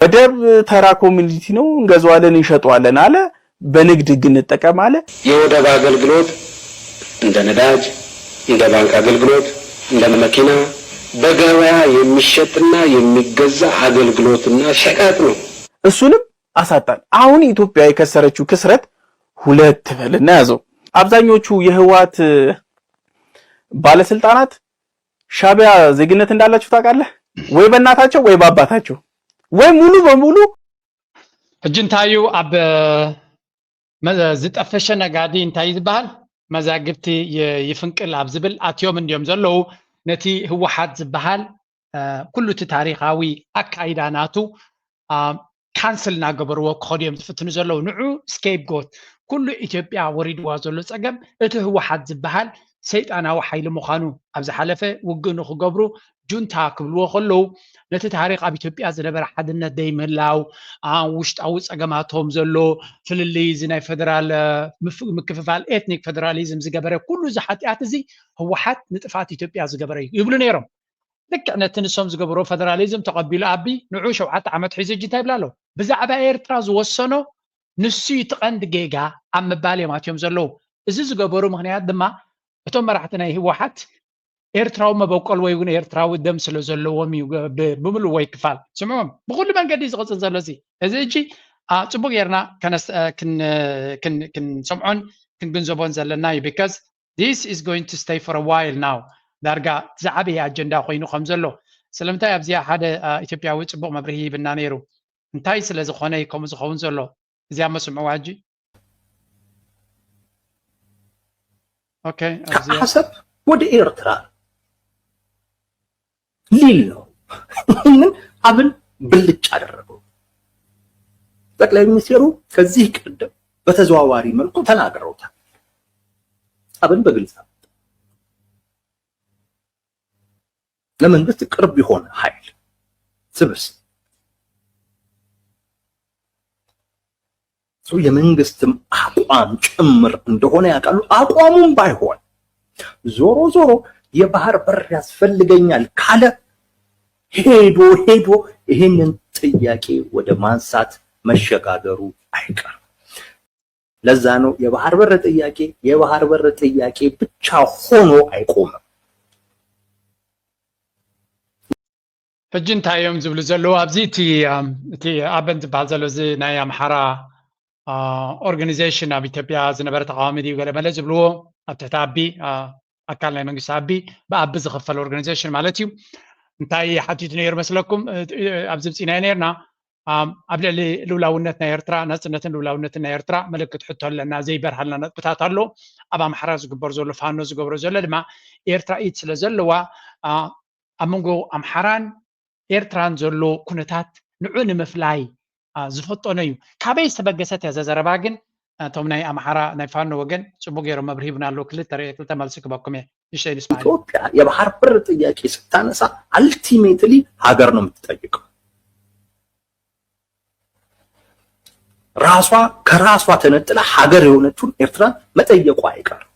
ወደብ ተራ ኮሚዲቲ ነው፣ እንገዛዋለን እንሸጠዋለን አለ። በንግድ ህግ እንጠቀም አለ። የወደብ አገልግሎት እንደ ነዳጅ፣ እንደ ባንክ አገልግሎት፣ እንደ መኪና በገበያ የሚሸጥና የሚገዛ አገልግሎትና ሸቀጥ ነው። እሱንም አሳጣን። አሁን ኢትዮጵያ የከሰረችው ክስረት ሁለት በልና ያዘው። አብዛኞቹ የህወሓት ባለስልጣናት ሻዕቢያ ዜግነት እንዳላችሁ ታውቃለህ? ወይ በእናታቸው ወይ በአባታቸው ወይ ሙሉ በሙሉ ሕጂ እንታይ እዩ ኣብ መ-፣ ዝጠፈሸ ነጋዲ እንታይ እዩ ዝበሃል? መዛግብቲ ይ-፣ ይፍንቅል ኣብ ዝብል ኣትዮም እንድዮም ዘለዉ። ነቲ ህወሓት ዝበሃል፣ እ፣ ኩሉ እቲ ታሪኻዊ ኣካይዳ ናቱ፣ እ፣ ካንስል እናገበርዎ ክኸዱ እዮም ዝፍትኑ ዘለዉ። ንዑ ስኬፕጎት፣ ኩሉ ኢትዮጵያ ወሪድዋ ዘሎ ጸገም እቲ ህወሓት ዝበሃል ሰይጣናዊ ሓይሊ ምዃኑ ኣብ ዝሓለፈ ውግእ ንኽገብሩ ጁንታ ክብልዎ ከለዉ፣ ነቲ ታሪኽ ኣብ ኢትዮጵያ ዝነበረ ሓድነት ዘይምህላው፣ ኣ፣ ውሽጣዊ ጸገማቶም ዘሎ ፍልልይ፣ እዚ ናይ ፈደራል፣ እ፣ ምፍ-፣ ምክፍፋል፣ ኤትኒክ ፈደራሊዝም ዝገበረ ኩሉ እዚ ሓጢኣት እዚ ህወሓት ንጥፍኣት ኢትዮጵያ ዝገበረ እዩ ይብሉ ነይሮም። ልክዕ ነቲ ንሶም ዝገበርዎ ፈደራሊዝም ተቐቢሉ ኣቢ ንዑ ሸውዓተ ዓመት ሒዙ ሕጂ እንታይ ይብላ ኣሎ? ብዛዕባ ኤርትራ ዝወሰኖ ንሱ እዩ እቲ ቀንዲ ጌጋ ኣብ ምባል እዮም ኣትዮም ዘለዉ። እዚ ዝገበሩ ምኽንያት ድማ እቶም መራሕቲ ናይ ህወሓት ኤርትራዊ መበቆል ወይ እውን ኤርትራዊ ደም ስለ ዘለዎም እዩ። ብ-፣ ብምሉእ ወይ ክፋል ስምዖም ብኩሉ መንገዲ እዩ ዝቕጽል ዘሎ። እዚ፣ እዚ ሕጂ፣ ኣ፣ ጽቡቕ ጌርና ከነስ-፣ እ፣ ክን-፣ ክን-፣ ክንሰምዖን ክንግንዘቦን ዘለና እዩ። Because this is going to stay for a while now። ዳርጋ ዝዓበየ ኣጀንዳ ኮይኑ ከም ዘሎ። ስለምንታይ ኣብዚኣ ሓደ፣ ኣ፣ ኢትዮጵያዊ ጽቡቕ መብርሂ ሂብና ነይሩ። እንታይ ስለ ዝኾነ እዩ ከምኡ ዝኸውን ዘሎ? እዚኣ መስምዕዋ ሕጂ። ኦኬ፣ ኣብዚኣ ከዓሰብ ወደ ኤርትራ ሊል ነው። ይህንን አብን ብልጭ አደረገው። ጠቅላይ ሚኒስቴሩ ከዚህ ቀደም በተዘዋዋሪ መልኩ ተናግረውታል። አብን በግልጽ አመጣ። ለመንግስት ቅርብ የሆነ ኃይል ስብስብ ሰው የመንግስትም አቋም ጭምር እንደሆነ ያውቃሉ። አቋሙም ባይሆን ዞሮ ዞሮ የባህር በር ያስፈልገኛል ካለ ሄዶ ሄዶ ይህንን ጥያቄ ወደ ማንሳት መሸጋገሩ አይቀርም። ለዛ ነው የባህር በር ጥያቄ የባህር በር ጥያቄ ብቻ ሆኖ አይቆምም። ሕጂ እንታይ እዮም ዝብሉ ዘለዉ ኣብዚ እቲ ኣበን ዝበሃል ዘሎ እዚ ናይ ኣምሓራ ኦርጋኒዜሽን ኣብ ኢትዮጵያ ዝነበረ ተቃዋሚ ድዩ ገለ መለ ዝብልዎ ኣብ ትሕቲ ኣቢ ኣካል ናይ መንግስቲ ኣቢ ብኣቢ ዝኽፈል ኦርጋኒዜሽን ማለት እዩ። እንታይ ሓቲቱ ነይሩ መስለኩም? ኣብዚ ብፅናዮ ነርና ኣብ ልዕሊ ልውላውነት ናይ ኤርትራ ናፅነትን ልውላውነትን ናይ ኤርትራ ምልክት ሕቶ ኣለና ዘይበርሃልና ነጥብታት ኣሎ። ኣብ ኣምሓራ ዝግበር ዘሎ ፋኖ ዝገብሮ ዘሎ ድማ ኤርትራ ኢድ ስለ ዘለዋ ኣብ መንጎ ኣምሓራን ኤርትራን ዘሎ ኩነታት ንዑ ንምፍላይ ዝፈጠኖ እዩ። ካበይ ዝተበገሰት እያ ዘዘረባ ግን እቶም ናይ ኣምሓራ ናይ ፋኖ ወገን ፅቡቅ ገይሮም መብርሂ ይብና ኣለዉ። ክልተ ርእ ክልተ መልሲ ክበኩም እየ። ንሸይ ንስማ። ኢትዮጵያ የባህር በር ጥያቄ ስታነሳ አልቲሜትሊ ሀገር ነው የምትጠይቀው። ራሷ ከራሷ ተነጥላ ሀገር የሆነችውን ኤርትራ መጠየቋ አይቀርም።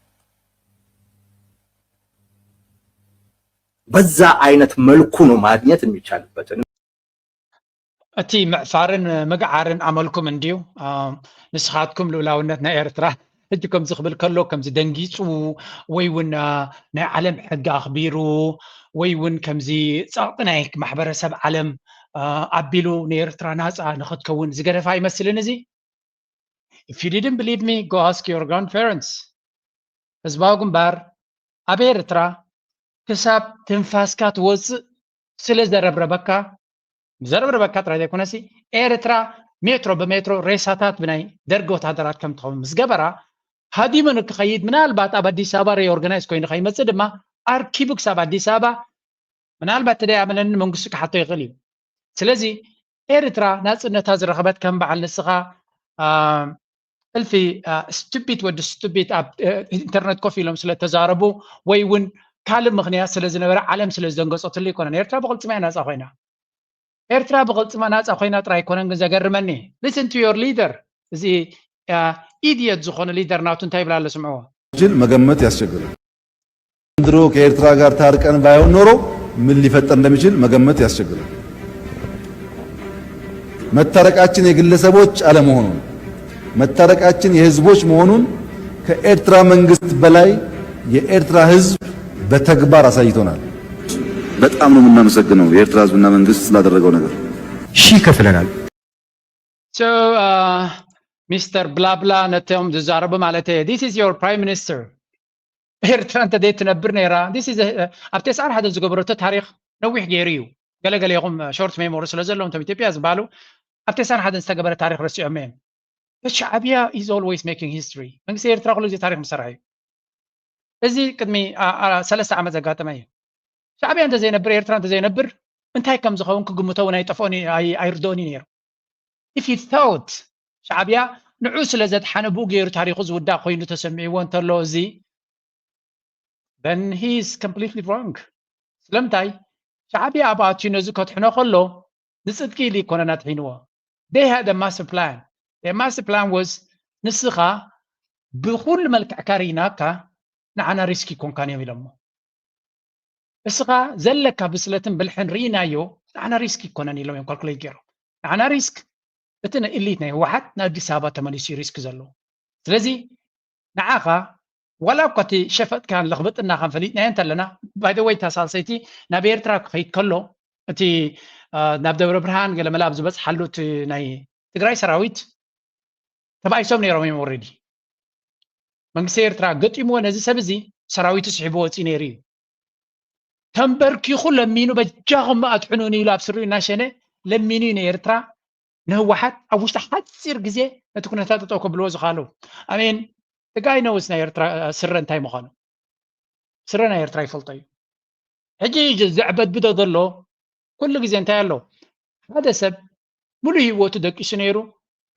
በዛ አይነት መልኩ ነው ማግኘት የሚቻልበትን እቲ ምዕፋርን ምግዓርን ኣመልኩም እንድዩ። ንስኻትኩም ልኡላውነት ናይ ኤርትራ ሕጂ ከምዚ ክብል ከሎ ከምዚ ደንጊፁ ወይ እውን ናይ ዓለም ሕጊ ኣኽቢሩ ወይ እውን ከምዚ ፀቕጢ ናይ ማሕበረሰብ ዓለም ኣቢሉ ንኤርትራ ናፃ ንክትከውን ዝገደፋ ኣይመስልን። እዚ if you didn't believe me, go ask your grandparents። ህዝባዊ ግንባር ኣብ ኤርትራ ክሳብ ትንፋስካ ትወፅእ ስለ ዘረብረበካ፣ ዘረብረበካ ጥራይ ዘይኮነሲ ኤርትራ ሜትሮ ብሜትሮ ሬሳታት ብናይ ደርጊ ወታደራት ከም ትኸውን ምስ ገበራ ሃዲሙ ንክኸይድ ምናልባት ኣብ ኣዲስ ኣበባ ሪኦርጋናይዝ ኮይኑ ከይመፅእ ድማ ኣርኪቡ ክሳብ ኣዲስ ኣበባ ምናልባት ተደያመለኒ መንግስቱ ክሓቶ ይኽእል እዩ። ስለዚ ኤርትራ ናፅነታ ዝረኸበት ከም በዓል ንስኻ እልፊ ስቱፒድ ወዲ ስቱፒድ ኣብ ኢንተርነት ኮፍ ኢሎም ስለተዛረቡ ወይ እውን ካልእ ምክንያት ስለዝነበረ ዓለም ስለዝደንገፀትሉ ኣይኮነን። ኤርትራ ብቕልፅማ እያ ናፃ ኮይና። ኤርትራ ብቕልፅማ ናፃ ኮይና ጥራይ ኣይኮነን ግን ዘገርመኒ listen to your leader። እዚ ኢድየት ዝኾነ ሊደር ናቱ እንታይ ይብላ ኣሎ ስምዕዎ። ችል መገመት ያስቸግራል። ድሮ ከኤርትራ ጋር ታርቀን ባይሆን ኖሮ ምን ሊፈጠር እንደሚችል መገመት ያስቸግራል። መታረቃችን የግለሰቦች አለመሆኑን መታረቃችን የህዝቦች መሆኑን ከኤርትራ መንግስት በላይ የኤርትራ ህዝብ በተግባር አሳይቶናል። በጣም ነው የምናመሰግነው የኤርትራ ህዝብና መንግስት ስላደረገው ነገር። ሺህ ከፍለናል። ሚስተር ብላብላ ነቶም ዝዛረቡ ማለት እየ this is your prime minister ኤርትራ እንተ ዘይትነብር ነይራ this is ኣብ ተስዓን ሓደን ዝገበረቶ ታሪክ ነዊሕ ገይሩ እዩ። ገለገለ ይኹም short memory ስለ ዘለዎም እቶም ኢትዮጵያ ዝበሃሉ ኣብ ተስዓን ሓደን ዝተገበረ ታሪክ ረሲዖም እዮም። But ሻዕብያ is always making history። መንግስቲ ኤርትራ ኩሉ ግዜ ታሪክ ምሰርሐ እዩ። እዚ ቅድሚ ሰለስተ ዓመት ዘጋጠመ እዩ። ሻዕብያ እንተዘይነብር ኤርትራ እንተዘይነብር እንታይ ከም ዝኸውን ክግምቶ እውን ኣይጠፍኦን ኣይርድኦን እዩ ነይሩ። If he thought ሻዕብያ ንዑ ስለ ዘድሓነ ብኡ ገይሩ ታሪኹ ዝውዳእ ኮይኑ ተሰሚዕዎ እንተሎ እዚ then he is completely wrong። ስለምንታይ ሻዕብያ ኣብ ኣትዩ ነዚ ከድሕኖ ከሎ ንፅድቂ ኢሉ ይኮነን ኣድሒንዎ። They had a master plan። Their master plan was ንስኻ ብኩሉ መልክዕካ ርኢናካ ንዓና ሪስክ ይኮንካን እዮም ኢሎሞ። እስኻ ዘለካ ብስለትን ብልሕን ርኢናዮ ንዓና ሪስክ ይኮነን ኢሎም እዮም ካልኩሌት ገይሮም። ንዓና ሪስክ እቲ ንእሊት ናይ ህወሓት ንኣዲስ ኣበባ ተመሊሱ ሪስክ ዘለዎ። ስለዚ ንዓኻ ዋላ እኳ እቲ ሸፈጥካን ለኽብጥናኻን ፈሊጥናዮ እንተለና by the way እታ ሳልሰይቲ ናብ ኤርትራ ክኸይድ ከሎ እቲ ናብ ደብረ ብርሃን ገለመለ ኣብ ዝበፅሓሉ እቲ ናይ ትግራይ ሰራዊት ተባኢሶም ነይሮም እዮም already። መንግስቲ ኤርትራ ገጢምዎ ነዚ ሰብ እዚ ሰራዊቱ ስሒቡ ወፂኡ ነይሩ እዩ። ተንበርኪኹ ለሚኑ በጃኹም ኣድሕኑኒ ኢሉ ኣብ ስሪኡ እናሸነ ለሚኑ እዩ ንኤርትራ ንህወሓት ኣብ ውሽጢ ሓፂር ግዜ ነቲ ኩነታት ጠጠው ከብልዎ ዝኻሉ። ኣሜን ትጋይ ነውስ ናይ ኤርትራ ስረ እንታይ ምዃኑ ስረ ናይ ኤርትራ ይፈልጦ እዩ። ሕጂ ዘዕበድብዶ ዘሎ ኩሉ ግዜ እንታይ ኣሎ ሓደ ሰብ ሙሉ ህይወቱ ደቂሱ ነይሩ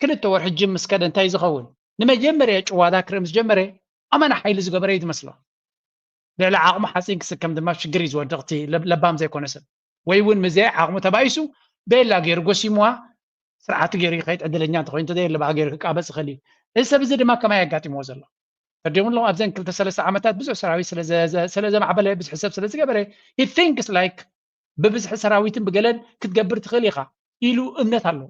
ክልተ ወርሒ ጅም ምስ ከደ እንታይ ዝኸውን ንመጀመርያ ጭዋዳ ክርኢ ምስ ጀመረ ኣመና ሓይሊ ዝገበረ እዩ ዝመስሎ። ልዕሊ ዓቕሙ ሓፂን ክስከም ድማ ሽግር እዩ ዝወድቕ እቲ ለባም ዘይኮነ ሰብ ወይ እውን ምዘይ ዓቕሙ ተባኢሱ ቤላ ገይሩ ጎሲምዋ ስርዓቱ ገይሩ ይኸይድ ዕድለኛ እንተኮይኑ ተዘየለ ባህ ገይሩ ክቃበፅ ይኽእል እዩ። እዚ ሰብ እዚ ድማ ከማይ ኣጋጢምዎ ዘሎ ተርዲሙ ኣለኹም ኣብዘን ክልተ ሰለስተ ዓመታት ብዙሕ ሰራዊት ስለዘማዕበለ ብዙሕ ሰብ ስለዝገበረ he thinks like ብብዝሒ ሰራዊትን ብገለን ክትገብር ትኽእል ኢኻ ኢሉ እምነት ኣለዎ።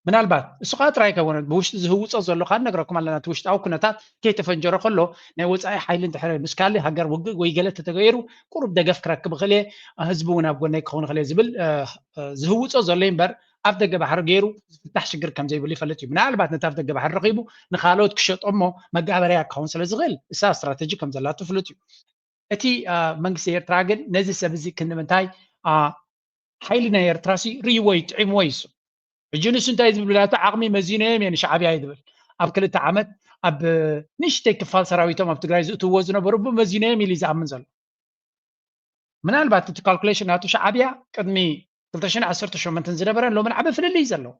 ምናልባት እሱ ከዓ ጥራይ ኣይከውንን፣ ብውሽጢ ዝህውፆ ዘሎ ከዓ ንነግረኩም ኣለና። እቲ ውሽጣዊ ኩነታት ከይተፈንጀረ ከሎ ናይ ወፃኢ ሓይሊ እንድሕር ምስ ካልእ ሃገር ውግእ ወይ ገለ ተተገይሩ ቁሩብ ደገፍ ክረክብ ይኽእል እየ፣ ህዝቢ እውን ኣብ ጎነይ ክኸውን ይኽእል እየ ዝብል ዝህውፆ ዘሎ እምበር ኣብ ደገ ባሕሪ ገይሩ ዝፍታሕ ሽግር ከም ዘይብሉ ይፈልጥ እዩ። ምናልባት ነቲ ኣብ ደገ ባሕሪ ረኺቡ ንካልኦት ክሸጦ እሞ መጋበርያ ክኸውን ስለ ዝኽእል እሳ ስትራተጂ ከም ዘላቱ ፍሉጥ እዩ። እቲ መንግስቲ ኤርትራ ግን ነዚ ሰብ እዚ ክንዲ ምንታይ ሓይሊ ናይ ኤርትራ ሲ ርእይዎ እዩ፣ ጥዒምዎ እዩ እሱ። ሕጂ ንሱ እንታይ ዝብል ላቱ ዓቕሚ መዚኖ እዮም እየ ንሻዕብያ እዩ ዝብል። ኣብ ክልተ ዓመት ኣብ ንእሽተይ ክፋል ሰራዊቶም ኣብ ትግራይ ዝእትውዎ ዝነበሩ ብመዚኖ እዮም ኢሉ እዩ ዝኣምን ዘሎ። ምናልባት እቲ ካልኩሌሽን ናቱ ሻዕብያ ቅድሚ ክልተ ሽሕን ዓሰርተ ሸሞንተን ዝነበረን ሎምን ዓቢ ፍልልይ እዩ ዘለዎ።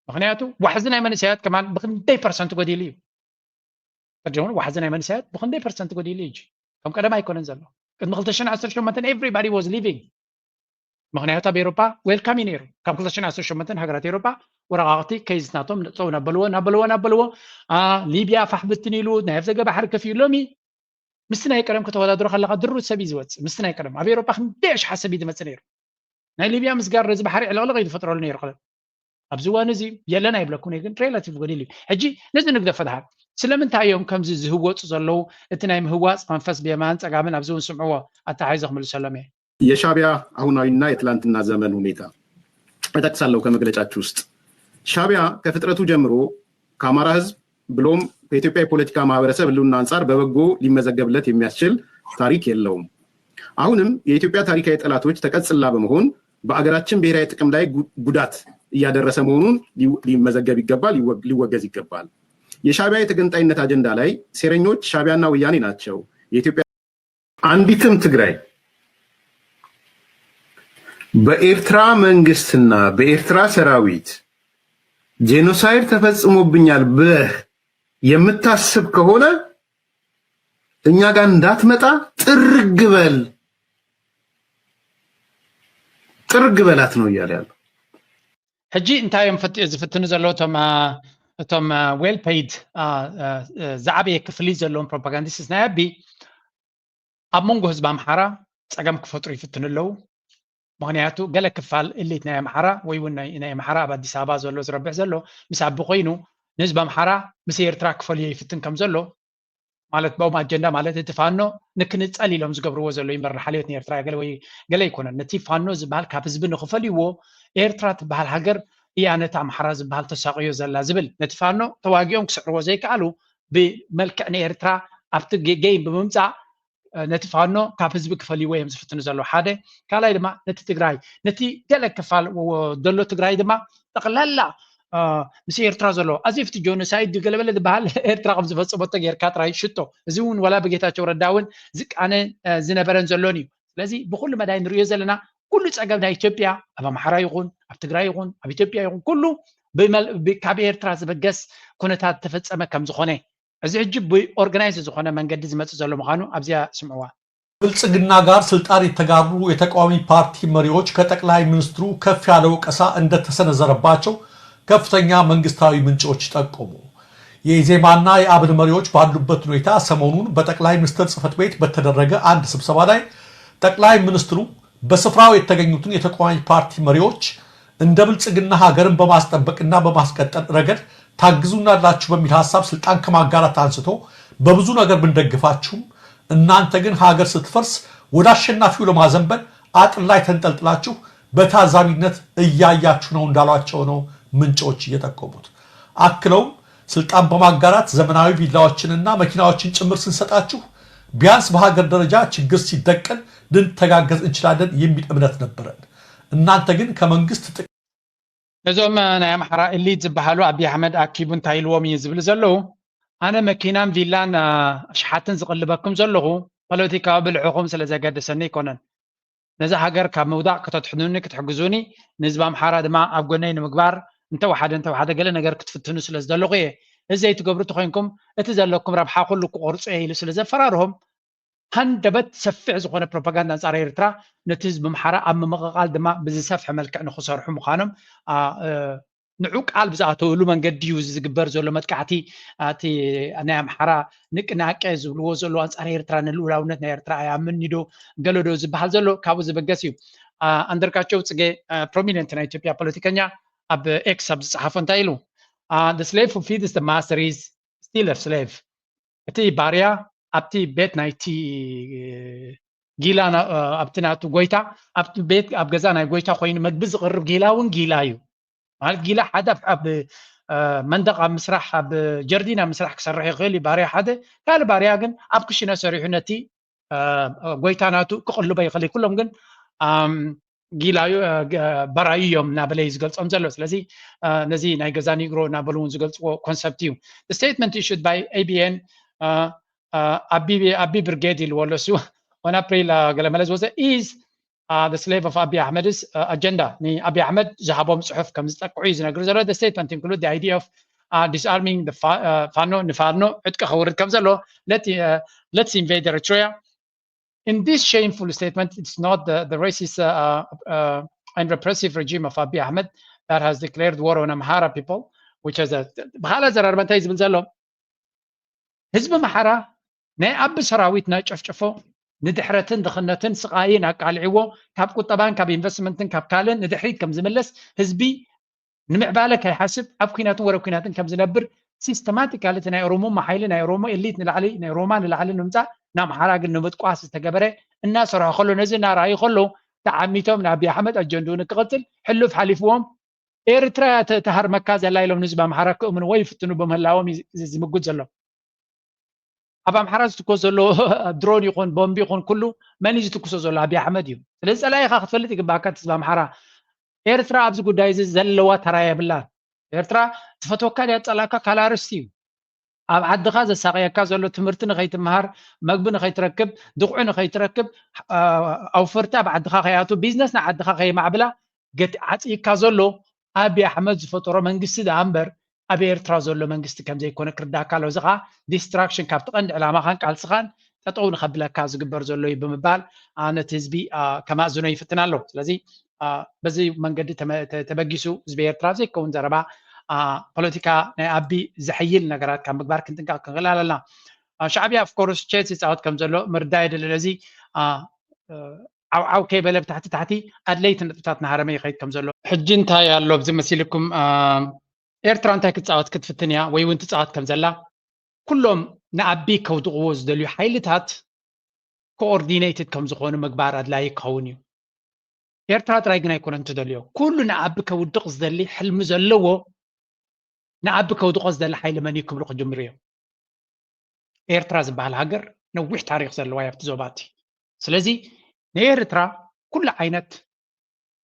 ምኽንያቱ ዋሕዚ ናይ መንእሰያት ከማን ብክንደይ ፐርሰንት ጎዲሉ እዩ። ቅድም ዋሕዚ ናይ መንእሰያት ብክንደይ ፐርሰንት ጎዲሉ እዩ። ከም ቀደም ኣይኮነን ዘሎ። ቅድሚ ክልተ ሽሕን ዓሰርተ ሸሞንተን everybody was leaving። ምኽንያቱ ኣብ ኤሮፓ ዌልካም እዩ ነይሩ። ካብ ክልተ ሽሕን ዓሰርተ ሸሞንተን ሃገራት ኤሮፓ ወረቃቕቲ ከይዝናቶም ንጠው ናበልዎ ናበልዎ ናበልዎ ሊብያ ፋሕ ብትን ኢሉ ናይ ኣፍዘገ ባሕሪ ከፊኡ ሎሚ ምስቲ ናይ ቀደም ከተወዳድሮ ከለካ ድሩት ሰብ እዩ ዝወፅእ። ምስቲ ናይ ቀደም ኣብ ኤሮፓ ክንደይ ኣሽሓት ሰብ እዩ ዝመፅእ ነይሩ። ናይ ሊብያ ምስጋር ነዚ ባሕሪ ዕልቕልቕ እዩ ዝፈጥረሉ ነይሩ። ቀደም ኣብዚ እዋን እዚ የለን ኣይብለኩን እየ፣ ግን ሬላቲቭ ጎዲል እዩ። ሕጂ ነዚ ንግደፎ ድሓር ስለምንታይ እዮም ከምዚ ዝህወፁ ዘለዉ? እቲ ናይ ምህዋፅ መንፈስ ብየማን ፀጋምን ኣብዚ እውን ስምዕዎ ኣተሓሒዘ ክምልሰሎም እየ። የሻዕቢያ አሁናዊና የትላንትና ዘመን ሁኔታ እጠቅሳለሁ ከመግለጫችሁ ውስጥ። ሻዕቢያ ከፍጥረቱ ጀምሮ ከአማራ ህዝብ ብሎም ከኢትዮጵያ የፖለቲካ ማህበረሰብ ህልውና አንጻር በበጎ ሊመዘገብለት የሚያስችል ታሪክ የለውም። አሁንም የኢትዮጵያ ታሪካዊ ጠላቶች ተቀጽላ በመሆን በአገራችን ብሔራዊ ጥቅም ላይ ጉዳት እያደረሰ መሆኑን ሊመዘገብ ይገባል፣ ሊወገዝ ይገባል። የሻዕቢያ የተገንጣይነት አጀንዳ ላይ ሴረኞች ሻዕቢያና ወያኔ ናቸው። የኢትዮጵያ አንዲትም ትግራይ በኤርትራ መንግስትና በኤርትራ ሰራዊት ጄኖሳይድ ተፈጽሞብኛል ብለህ የምታስብ ከሆነ እኛ ጋር እንዳትመጣ ጥርግ በል፣ ጥርግ በላት ነው እያለ ያለው። ሕጂ እንታይ እዮም ፈት- ዝፍትኑ ዘለዉ እቶም አ፣ እቶም ዌል ፔይድ ዝዓበየ ክፍሊት ዘለዎም ፕሮፓጋንዲስትስ ናይ ኣቢ ኣብ መንጎ ህዝቢ ኣምሓራ ፀገም ክፈጥሩ ይፍትኑ ኣለዉ። ምክንያቱ ገለ ክፋል እሊት ናይ ኣምሓራ ወይ እውን ናይ ናይ ኣምሓራ ኣብ ኣዲስ ኣበባ ዘሎ ዝረብሕ ዘሎ ምስ ኣቢ ኮይኑ ንህዝቢ ኣምሓራ ምስ ኤርትራ ክፈልዮ ይፍትን ከም ዘሎ ማለት ብኦም ኣጀንዳ ማለት እቲ ፋኖ ንክንፀል ኢሎም ዝገብርዎ ዘሎ ይምበር ንሓልዮት ንኤርትራ ገለ ወይ ገለ ኣይኮነን። ነቲ ፋኖ ዝበሃል ካብ ህዝቢ ንክፈልይዎ ኤርትራ ትበሃል ሃገር እያ ነቲ ኣምሓራ ዝበሃል ተሳቅዮ ዘላ ዝብል ነቲ ፋኖ ተዋጊኦም ክስዕርዎ ዘይከኣሉ ብመልክዕ ንኤርትራ ኣብቲ ጌ- ጌም ብምምፃእ ነቲ ፋኖ ካብ ህዝቢ ክፈልይዎ እዮም ዝፍትኑ ዘለዉ። ሓደ ካልኣይ ድማ ነቲ ትግራይ ነቲ ገለ ክፋል ወ- ዘሎ ትግራይ ድማ ጠቕላላ ምስ ኤርትራ ዘሎ ኣዚፍቲ ጆኖሳይድ ገለበለ ዝበሃል ኤርትራ ከም ዝፈፀመቶ ጌርካ ጥራይ ሽቶ። እዚ እውን ወላ ብጌታቸው ረዳ እውን ዝቃነ ዝነበረን ዘሎን እዩ። ስለዚ ብኩሉ መዳይ ንሪኦ ዘለና ኩሉ ፀገም ናይ ኢትዮጵያ ኣብ ኣምሓራ ይኹን ኣብ ትግራይ ይኹን ኣብ ኢትዮጵያ ይኹን ኩሉ ካብ ኤርትራ ዝበገስ ኩነታት ተፈፀመ ከም ዝኾነ እዚ ሕጂ ብኦርጋናይዝ ዝኾነ መንገዲ ዝመፅእ ዘሎ ምዃኑ ኣብዚኣ ስምዕዋ። ብልጽግና ጋር ስልጣን የተጋሩ የተቃዋሚ ፓርቲ መሪዎች ከጠቅላይ ሚኒስትሩ ከፍ ያለ ወቀሳ እንደተሰነዘረባቸው ከፍተኛ መንግስታዊ ምንጮች ጠቆሙ። የኢዜማና የአብን መሪዎች ባሉበት ሁኔታ ሰሞኑን በጠቅላይ ሚኒስትር ጽህፈት ቤት በተደረገ አንድ ስብሰባ ላይ ጠቅላይ ሚኒስትሩ በስፍራው የተገኙትን የተቃዋሚ ፓርቲ መሪዎች እንደ ብልጽግና ሀገርን በማስጠበቅና በማስቀጠል ረገድ ታግዙናላችሁ በሚል ሀሳብ ስልጣን ከማጋራት አንስቶ በብዙ ነገር ብንደግፋችሁም እናንተ ግን ሀገር ስትፈርስ ወደ አሸናፊው ለማዘንበል አጥር ላይ ተንጠልጥላችሁ በታዛቢነት እያያችሁ ነው እንዳሏቸው ነው ምንጮች እየጠቆሙት። አክለውም ስልጣን በማጋራት ዘመናዊ ቪላዎችንና መኪናዎችን ጭምር ስንሰጣችሁ ቢያንስ በሀገር ደረጃ ችግር ሲደቀን ልንተጋገዝ እንችላለን የሚል እምነት ነበረን። እናንተ ግን ከመንግስት ጥቅም ነዞም ናይ ኣምሓራ ኢሊት ዝበሃሉ ኣቢ ኣሕመድ ኣኪቡ እንታይ ኢልዎም እዩ ዝብል ዘለዉ ኣነ መኪናን ቪላን ኣሽሓትን ዝቕልበኩም ዘለኹ ፖለቲካዊ ብልዕኹም ስለ ዘገደሰኒ ኣይኮነን። ነዛ ሃገር ካብ ምውዳቕ ከተድሕኑኒ ክትሕግዙኒ ንህዝቢ ኣምሓራ ድማ ኣብ ጎነይ ንምግባር እንተወሓደ እንተወሓደ ገለ ነገር ክትፍትኑ ስለ ዝደለኹ እየ። እዚ ዘይትገብሩ ተኾይንኩም እቲ ዘለኩም ረብሓ ኩሉ ክቆርጾ እየ ኢሉ ስለ ዘፈራርሆም ሃንደበት ሰፊሕ ዝኾነ ፕሮፓጋንዳ ኣንጻር ኤርትራ ነቲ ህዝቢ ኣምሓራ ኣብ ምምቕቓል ድማ ብዝሰፍሐ መልክዕ ንኽሰርሑ ምዃኖም ንዑ ቃል ብዝኣተውሉ መንገዲ እዩ ዝግበር ዘሎ መጥቃዕቲ። ኣቲ ናይ ኣምሓራ ንቅናቄ ዝብልዎ ዘለዉ ኣንጻር ኤርትራ፣ ንልኡላውነት ናይ ኤርትራ ኣይኣምን ዶ ገለዶ ዝበሃል ዘሎ ካብኡ ዝበገስ እዩ። ኣንደርጋቸው ጽጌ፣ ፕሮሚነንት ናይ ኢትዮጵያ ፖለቲከኛ፣ ኣብ ኤክስ ኣብ ዝጸሓፎ እንታይ ኢሉ? The slave who feeds the master is still a slave። እቲ ባርያ ኣብቲ ቤት ናይቲ ጊላ፣ ኣብቲ ናቱ ጎይታ፣ ኣብቲ ቤት ኣብ ገዛ ናይ ጎይታ ኮይኑ መግቢ ዝቕርብ ጊላ እውን ጊላ እዩ። ማለት ጊላ ሓደ ኣብ መንደቕ ኣብ ምስራሕ፣ ኣብ ጀርዲን ኣብ ምስራሕ ክሰርሕ ይኽእል እዩ ባርያ ሓደ። ካልእ ባርያ ግን ኣብ ክሽነ ሰሪሑ ነቲ ጎይታ ናቱ ክቕልቦ ይኽእል እዩ። ኩሎም ግን ጊላዩ በራዩ እዮም እናበለ እዩ ዝገልጾም ዘሎ። ስለዚ ነዚ ናይ ገዛ ኒግሮ እናበሉ እውን ዝገልጽዎ ኮንሰፕት እዩ። Statement issued by A B N ኣቢ ብርጌድ ኢልዎ ኣሎ እሱ። On April ገለ መለ ዝወፀ is the slave of ኣቢ ኣሕመድስ ኣጀንዳ። ንኣቢ ኣሕመድ ዝሃቦም ፅሑፍ ከም ዝጠቅዑ እዩ ዝነግር ዘሎ። The statement include the idea of disarming the ፋኖ፣ ንፋኖ ዕጥቂ ከውርድ ከም ዘሎ፣ let's invade Eritrea. In this shameful statement, it's not the, the racist uh, uh, and repressive regime of Abiy Ahmed that has declared war on Amhara people, which is a ብኻልእ ኣዘራርባ እንታይ ዝብል ዘሎ? ህዝቢ ኣምሓራ ናይ ኣቢ ሰራዊት ናይ ጨፍጨፎ፣ ንድሕረትን ድኽነትን ስቓይን ኣቃልዕዎ፣ ካብ ቁጠባን ካብ ኢንቨስትመንትን ካብ ካልእን ንድሕሪት ከም ዝምለስ፣ ህዝቢ ንምዕባለ ከይሓስብ ኣብ ኩናትን ወረ ኩናትን ከም ዝነብር ሲስተማቲካሊ እቲ ናይ ኦሮሞማ ሓይሊ ናይ ኦሮሞ ኤሊት ንላዕሊ ናይ ኦሮማ ንላዕሊ ንምምፃእ ንኣምሓራ ግን ንምጥቋስ ዝተገበረ እናሰርሖ ከሎ ነዚ እናረኣዩ ከሎ ተዓሚቶም ንኣቢ ኣሕመድ ኣጀንድኡ ንክቕፅል ሕሉፍ ሓሊፍዎም ኤርትራ እያ ተ- ተሃርመካ ዘላ ኢሎም ንህዝቢ ኣምሓራ ክእምንዎ ይፍትኑ ብምህላዎም እዩ ዝ- ዝምጉት ዘሎ። ኣብ ኣምሓራ ዝትኮስ ዘሎ ድሮን ይኹን ቦምቢ ይኹን ኩሉ መን እዩ ዝትኩሶ ዘሎ? ኣቢ ኣሕመድ እዩ። ስለዚ ጸላኢኻ ክትፈልጥ ይግባእካ። እቲ ህዝቢ ኣምሓራ ኤርትራ ኣብዚ ጉዳይ እዚ ዘለዋ ተራ የብላን። ኤርትራ ትፈትወካ ድያ ትጸልኣካ ካልእ ኣርእስቲ እዩ። ኣብ ዓድኻ ዘሳቕየካ ዘሎ ትምህርቲ ንኸይትምሃር፣ መግቢ ንኸይትረክብ፣ ድቑዒ ንኸይትረክብ፣ ኣውፈርቲ ኣብ ዓድኻ ከይኣቱ፣ ቢዝነስ ንዓድኻ ከይማዕብላ ገት ዓጽይካ ዘሎ ኣቢ ኣሕመድ ዝፈጠሮ መንግስቲ ደኣ እምበር ኣብ ኤርትራ ዘሎ መንግስቲ ከም ዘይኮነ ክርዳእካ ኣለዎ። እዚ ኸኣ ዲስትራክሽን ካብቲ ቀንዲ ዕላማኻን ቃልስኻን ጠጠው ንኸብለካ ዝግበር ዘሎ እዩ ብምባል ነቲ ህዝቢ ከማእዝኖ ይፍትን ኣሎ። ስለዚ በዚ መንገዲ ተበጊሱ ህዝቢ ኤርትራ ዘይከውን ዘረባ ፖለቲካ ናይ ኣቢ ዘሐይል ነገራት ካብ ምግባር ክንጥንቀቕ ክንኽእል ኣለና። ሻዕብያ ኦፍኮርስ ቼስ ይፃወት ከም ዘሎ ምርዳእ የድሊ። ነዚ ዓውዓው ከይበለ ብታሕቲ ታሕቲ ኣድለይቲ ነጥብታት ናሃረመ ይኸይድ ከም ዘሎ። ሕጂ እንታይ ኣሎ ኣብዚ መሲልኩም? ኤርትራ እንታይ ክትፃወት ክትፍትን እያ ወይ እውን ትፃወት ከም ዘላ ኩሎም ንኣቢ ከውድቕዎ ዝደልዩ ሓይልታት ኮኦርዲኔትድ ከም ዝኾኑ ምግባር ኣድላዪ ክኸውን እዩ። ኤርትራ ጥራይ ግን ኣይኮነን ትደልዮ። ኩሉ ንኣቢ ከውድቕ ዝደሊ ሕልሚ ዘለዎ ንኣቢ ከውድቖ ዝደሊ ሓይሊ መን እዩ ክብሉ ክጅምሩ እዮም። ኤርትራ ዝበሃል ሃገር ነዊሕ ታሪኽ ዘለዋ እያ ኣብቲ ዞባ እቲ። ስለዚ ንኤርትራ ኩሉ ዓይነት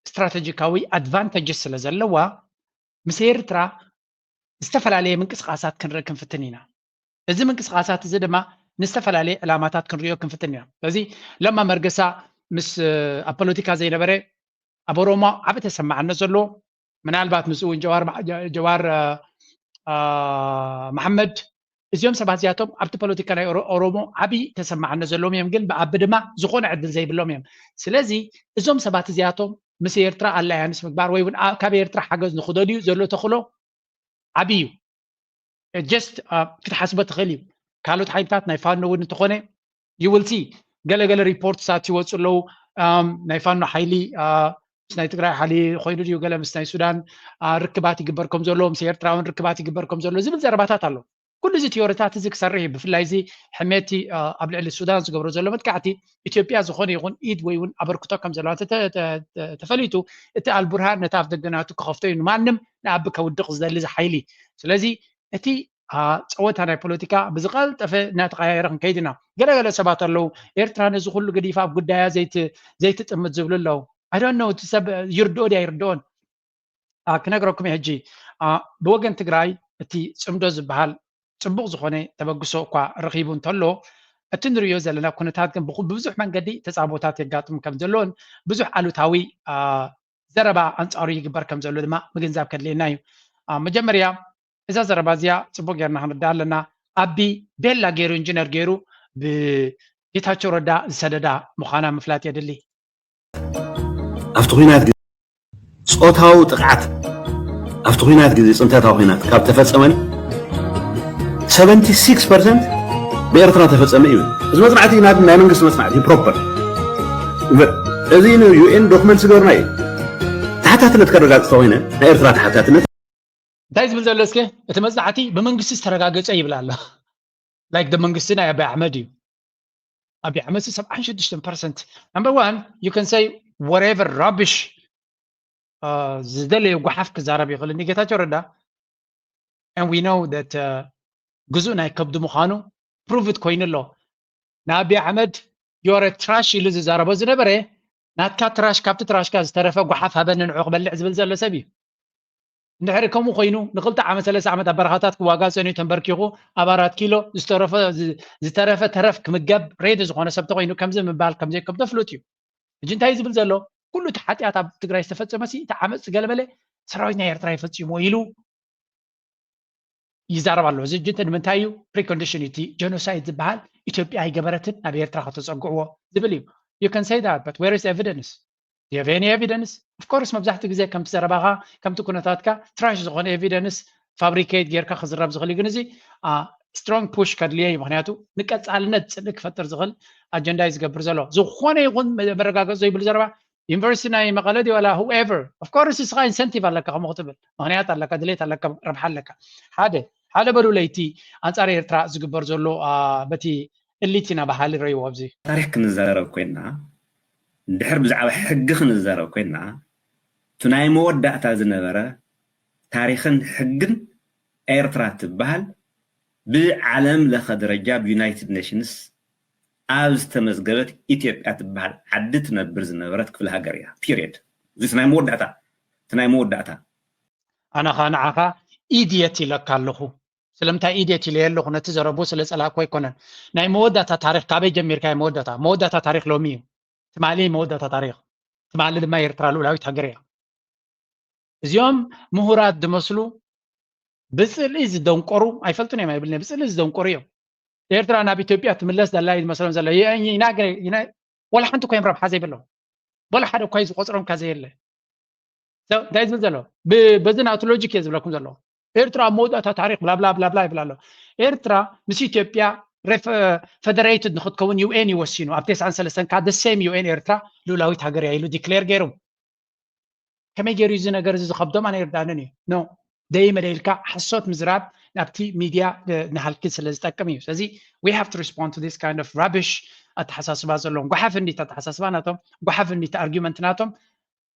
ስትራተጂካዊ ኣድቫንተጅስ ስለ ዘለዋ ምስ ኤርትራ ዝተፈላለየ ምንቅስቃሳት ክንርኢ ክንፍትን ኢና። እዚ ምንቅስቃሳት እዚ ድማ ንዝተፈላለየ ዕላማታት ክንሪኦ ክንፍትን ኢና። ስለዚ ለማ መርገሳ ምስ ኣብ ፖለቲካ ዘይነበረ ኣብ ኦሮሞ ዓቢ ተሰማዕነት ዘለዎ ምናልባት ምስኡ እውን ጀዋር ጀዋር መሓመድ እዚኦም ሰባት እዚኣቶም ኣብቲ ፖለቲካ ናይ ኦሮሞ ዓብዪ ተሰማዕነት ዘለዎም እዮም፣ ግን ብኣቢ ድማ ዝኾነ ዕድል ዘይብሎም እዮም። ስለዚ እዞም ሰባት እዚኣቶም ምስ ኤርትራ ኣላያንስ ምግባር ወይ እውን ካብ ኤርትራ ሓገዝ ንክደልዩ ዘሎ ተኽእሎ ዓብዪ እዩ። ጀስት ክትሓስቦ ትኽእል እዩ። ካልኦት ሓይልታት ናይ ፋኖ እውን እንተኾነ ይውልሲ ገለገለ ሪፖርትሳት ይወፁ ኣለዉ። ናይ ፋኖ ሓይሊ ምስ ናይ ትግራይ ሓይሊ ኮይኑ ድዩ ገለ ምስ ናይ ሱዳን ርክባት ይግበር ከም ዘሎ ምስ ኤርትራ እውን ርክባት ይግበር ከም ዘሎ ዝብል ዘረባታት ኣሎ። ኩሉ እዚ ቲዮሪታት እዚ ክሰርሕ እዩ። ብፍላይ እዚ ሕሜቲ ኣብ ልዕሊ ሱዳን ዝገብሮ ዘሎ መጥቃዕቲ ኢትዮጵያ ዝኾነ ይኹን ኢድ ወይ እውን ኣበርክቶ ከም ዘለዋ ተፈሊጡ እቲ ኣልቡርሃን ነቲ ኣፍ ደገናቱ ክኸፍቶ እዩ ንማንም ንኣቢ ከውድቕ ዝደሊ እዚ ሓይሊ። ስለዚ እቲ ጸወታ ናይ ፖለቲካ ብዝቐልጠፈ እናተቐያየረ ክንከይድ ኢና። ገለገለ ሰባት ኣለዉ ኤርትራ ነዚ ኩሉ ገዲፋ ኣብ ጉዳያ ዘይትጥምት ዝብሉ ኣለዉ። I don't know እቲ ሰብ ይርድኦ ድያ ይርድኦን ክነግረኩም እየ ሕጂ። ብወገን ትግራይ እቲ ፅምዶ ዝበሃል ፅቡቕ ዝኾነ ተበግሶ እኳ ረኺቡ እንተሎ እቲ ንሪኦ ዘለና ኩነታት ግን ብብዙሕ መንገዲ ተፃቦታት የጋጥም ከም ዘሎን ብዙሕ ኣሉታዊ ዘረባ ኣንፃሩ ይግበር ከም ዘሎ ድማ ምግንዛብ ከድልየና እዩ። መጀመርያ እዛ ዘረባ እዚኣ ፅቡቅ ጌርና ክንርዳእ ኣለና። ኣቢ ቤላ ገይሩ ኢንጂነር ገይሩ ብጌታቸው ረዳ ዝሰደዳ ምዃና ምፍላጥ የድሊ። ኣብቲ ኩናት ግን ፆታዊ ጥቕዓት ኣብቲ ኩናት ግዜ፣ ፅንተታዊ ኩናት ካብ ተፈፀመን ሰቨንቲ ሲክስ ፐርሰንት ብኤርትራ ተፈፀመ እዩ። እዚ መፅናዕቲ ናይ መንግስቲ መፅናዕቲ ፕሮፐር። እዚ ን ዩ ኤን ዶክመንት ዝገበርና እዩ። ተሓታትነት ከረጋግፅ ተኮይነ፣ ናይ ኤርትራ ተሓታትነት እንታይ ዝብል ዘሎ እስከ? እቲ መፅናዕቲ ብመንግስቲ ዝተረጋገፀ ይብል ኣሎ። ላይክ መንግስቲ ናይ ኣቢ ኣሕመድ እዩ። ኣቢ ኣሕመድ ሰብዓን ሽዱሽተን ፐርሰንት። Number one, you can say whatever rubbish ዝደለየ ጓሓፍ ክዛረብ ይኽእል። ጌታቸው ረዳ and we know that ግዙእ ናይ ከብዲ ምዃኑ ፕሩቭድ ኮይኑ ኣሎ። ንኣቢ ኣሕመድ you're a trash ኢሉ ዝዛረቦ ዝነበረ ናትካ ትራሽ፣ ካብቲ ትራሽካ ዝተረፈ ጓሓፍ ሃበኒ ንዑ ክበልዕ ዝብል ዘሎ ሰብ እዩ። እንድሕሪ ከምኡ ኮይኑ ንክልተ ዓመት ሰለስተ ዓመት ኣብ በረኻታት ክዋጋ ፀኒሑ ተንበርኪኹ ኣብ ኣራት ኪሎ ዝተረፈ ተረፍ ክምገብ ሬዲ ዝኾነ ሰብ ተኮይኑ ከምዚ ምባል ከምዘይከብዶ ፍሉጥ እዩ። ሕጂ እንታይ ዝብል ዘሎ? ኩሉ እቲ ሓጢኣት ኣብ ትግራይ ዝተፈፀመ ሲ እቲ ዓመፅ ዝገለበለ ሰራዊት ናይ ኤርትራ ይፈፂሞ ኢሉ ይዛረብ ኣሎ። እዚ ሕጂ ንምንታይ እዩ? ፕሪኮንዲሽን እቲ ጀኖሳይድ ዝበሃል ኢትዮጵያ ኣይገበረትን ናብ ኤርትራ ከተፀግዕዎ ዝብል እዩ። You can say that, but where is evidence? Do you have any evidence? Of course መብዛሕትኡ ግዜ ከምቲ ዘረባኻ ከምቲ ኩነታትካ ትራሽ ዝኾነ ኤቪደንስ ፋብሪኬት ጌርካ ክዝረብ ዝኽእል እዩ። ግን እዚ ስትሮንግ ፑሽ ከድልዮ እዩ። ምክንያቱ ንቀፃልነት ፅልኢ ክፈጥር ዝኽእል ኣጀንዳ እዩ ዝገብር ዘሎ። ዝኾነ ይኹን መረጋገፂ ዘይብሉ ዘረባ ዩኒቨርሲቲ ናይ መቐለ ድዩ ዋላ whoever of course ንስኻ ኢንሰንቲቭ ኣለካ ከምኡ ክትብል ምክንያት ኣለካ ድሌት ኣለካ ረብሓ ኣለካ። ሓደ ሓደ በሉ ለይቲ ኣንፃር ኤርትራ ዝግበር ዘሎ በቲ እሊት ኢና በሃሊ ረይዎ ኣብዚ ታሪክ ክንዛረብ ኮይና እንድሕር ብዛዕባ ሕጊ ክንዛረብ ኮይና እቲ ናይ መወዳእታ ዝነበረ ታሪክን ሕግን ኤርትራ ትበሃል ብዓለም ለኸ ደረጃ ብዩናይትድ ኔሽንስ ኣብ ዝተመዝገበት ኢትዮጵያ ትበሃል ዓዲ ትነብር ዝነበረት ክፍለ ሃገር እያ። ፒሪየድ። እዚ ናይ መወዳእታ እቲ ናይ መወዳእታ ኣነ ኸ ንዓኻ ኢድየት ኢለካ ኣለኹ። ስለምንታይ ኢድየት ኢለ ኣለኹ? ነቲ ዘረቡ ስለ ጸላእኩ ኣይኮነን። ናይ መወዳእታ ታሪኽ ካበይ ጀሚርካ? መወዳእታ መወዳእታ ታሪኽ ሎሚ እዩ። ትማሊ መወዳእታ ታሪኽ። ትማሊ ድማ ኤርትራ ልኡላዊት ሃገር እያ። እዚኦም ምሁራት ዝመስሉ ብፅልኢ ዝደንቆሩ ኣይፈልጡን እዮም ኣይብልን ብፅልኢ ዝደንቆሩ እዮም። ኤርትራ ናብ ኢትዮጵያ ትምለስ ዘላ እዩ ዝመስሎም ዘሎ። ወላ ሓንቲ ኮይም ረብሓ ዘይብሎም ወላ ሓደ እኳ ዝቆፅሮም ካ ዘየለ እንታይ ዝብል ዘሎ በዚ ናቱ ሎጂክ እየ ዝብለኩም ዘሎ። ኤርትራ ኣብ መወዳእታ ታሪክ ብላብላ ብላብላ ይብል ኣሎ። ኤርትራ ምስ ኢትዮጵያ ፌደሬትድ ንክትከውን ዩ ኤን ይወሲኑ ኣብ ተስዓን ሰለስተን ካብ the same ዩ ኤን ኤርትራ ልኡላዊት ሃገር እያ ኢሉ ዲክሌር ገይሩ። ከመይ ገይሩ እዚ ነገር እዚ ዝኸብዶም ኣነ ይርዳንን እዩ። ኖ ደይመደ ኢልካ ሓሶት ምዝራብ ናብቲ ሚድያ ንሃልኪ ስለ ዝጠቅም እዩ። ስለዚ we have to respond to this kind of rubbish ኣተሓሳስባ ዘለዎም ጓሓፍ እንዲት ኣተሓሳስባ ናቶም ጓሓፍ እንዲት ኣርጊመንት ናቶም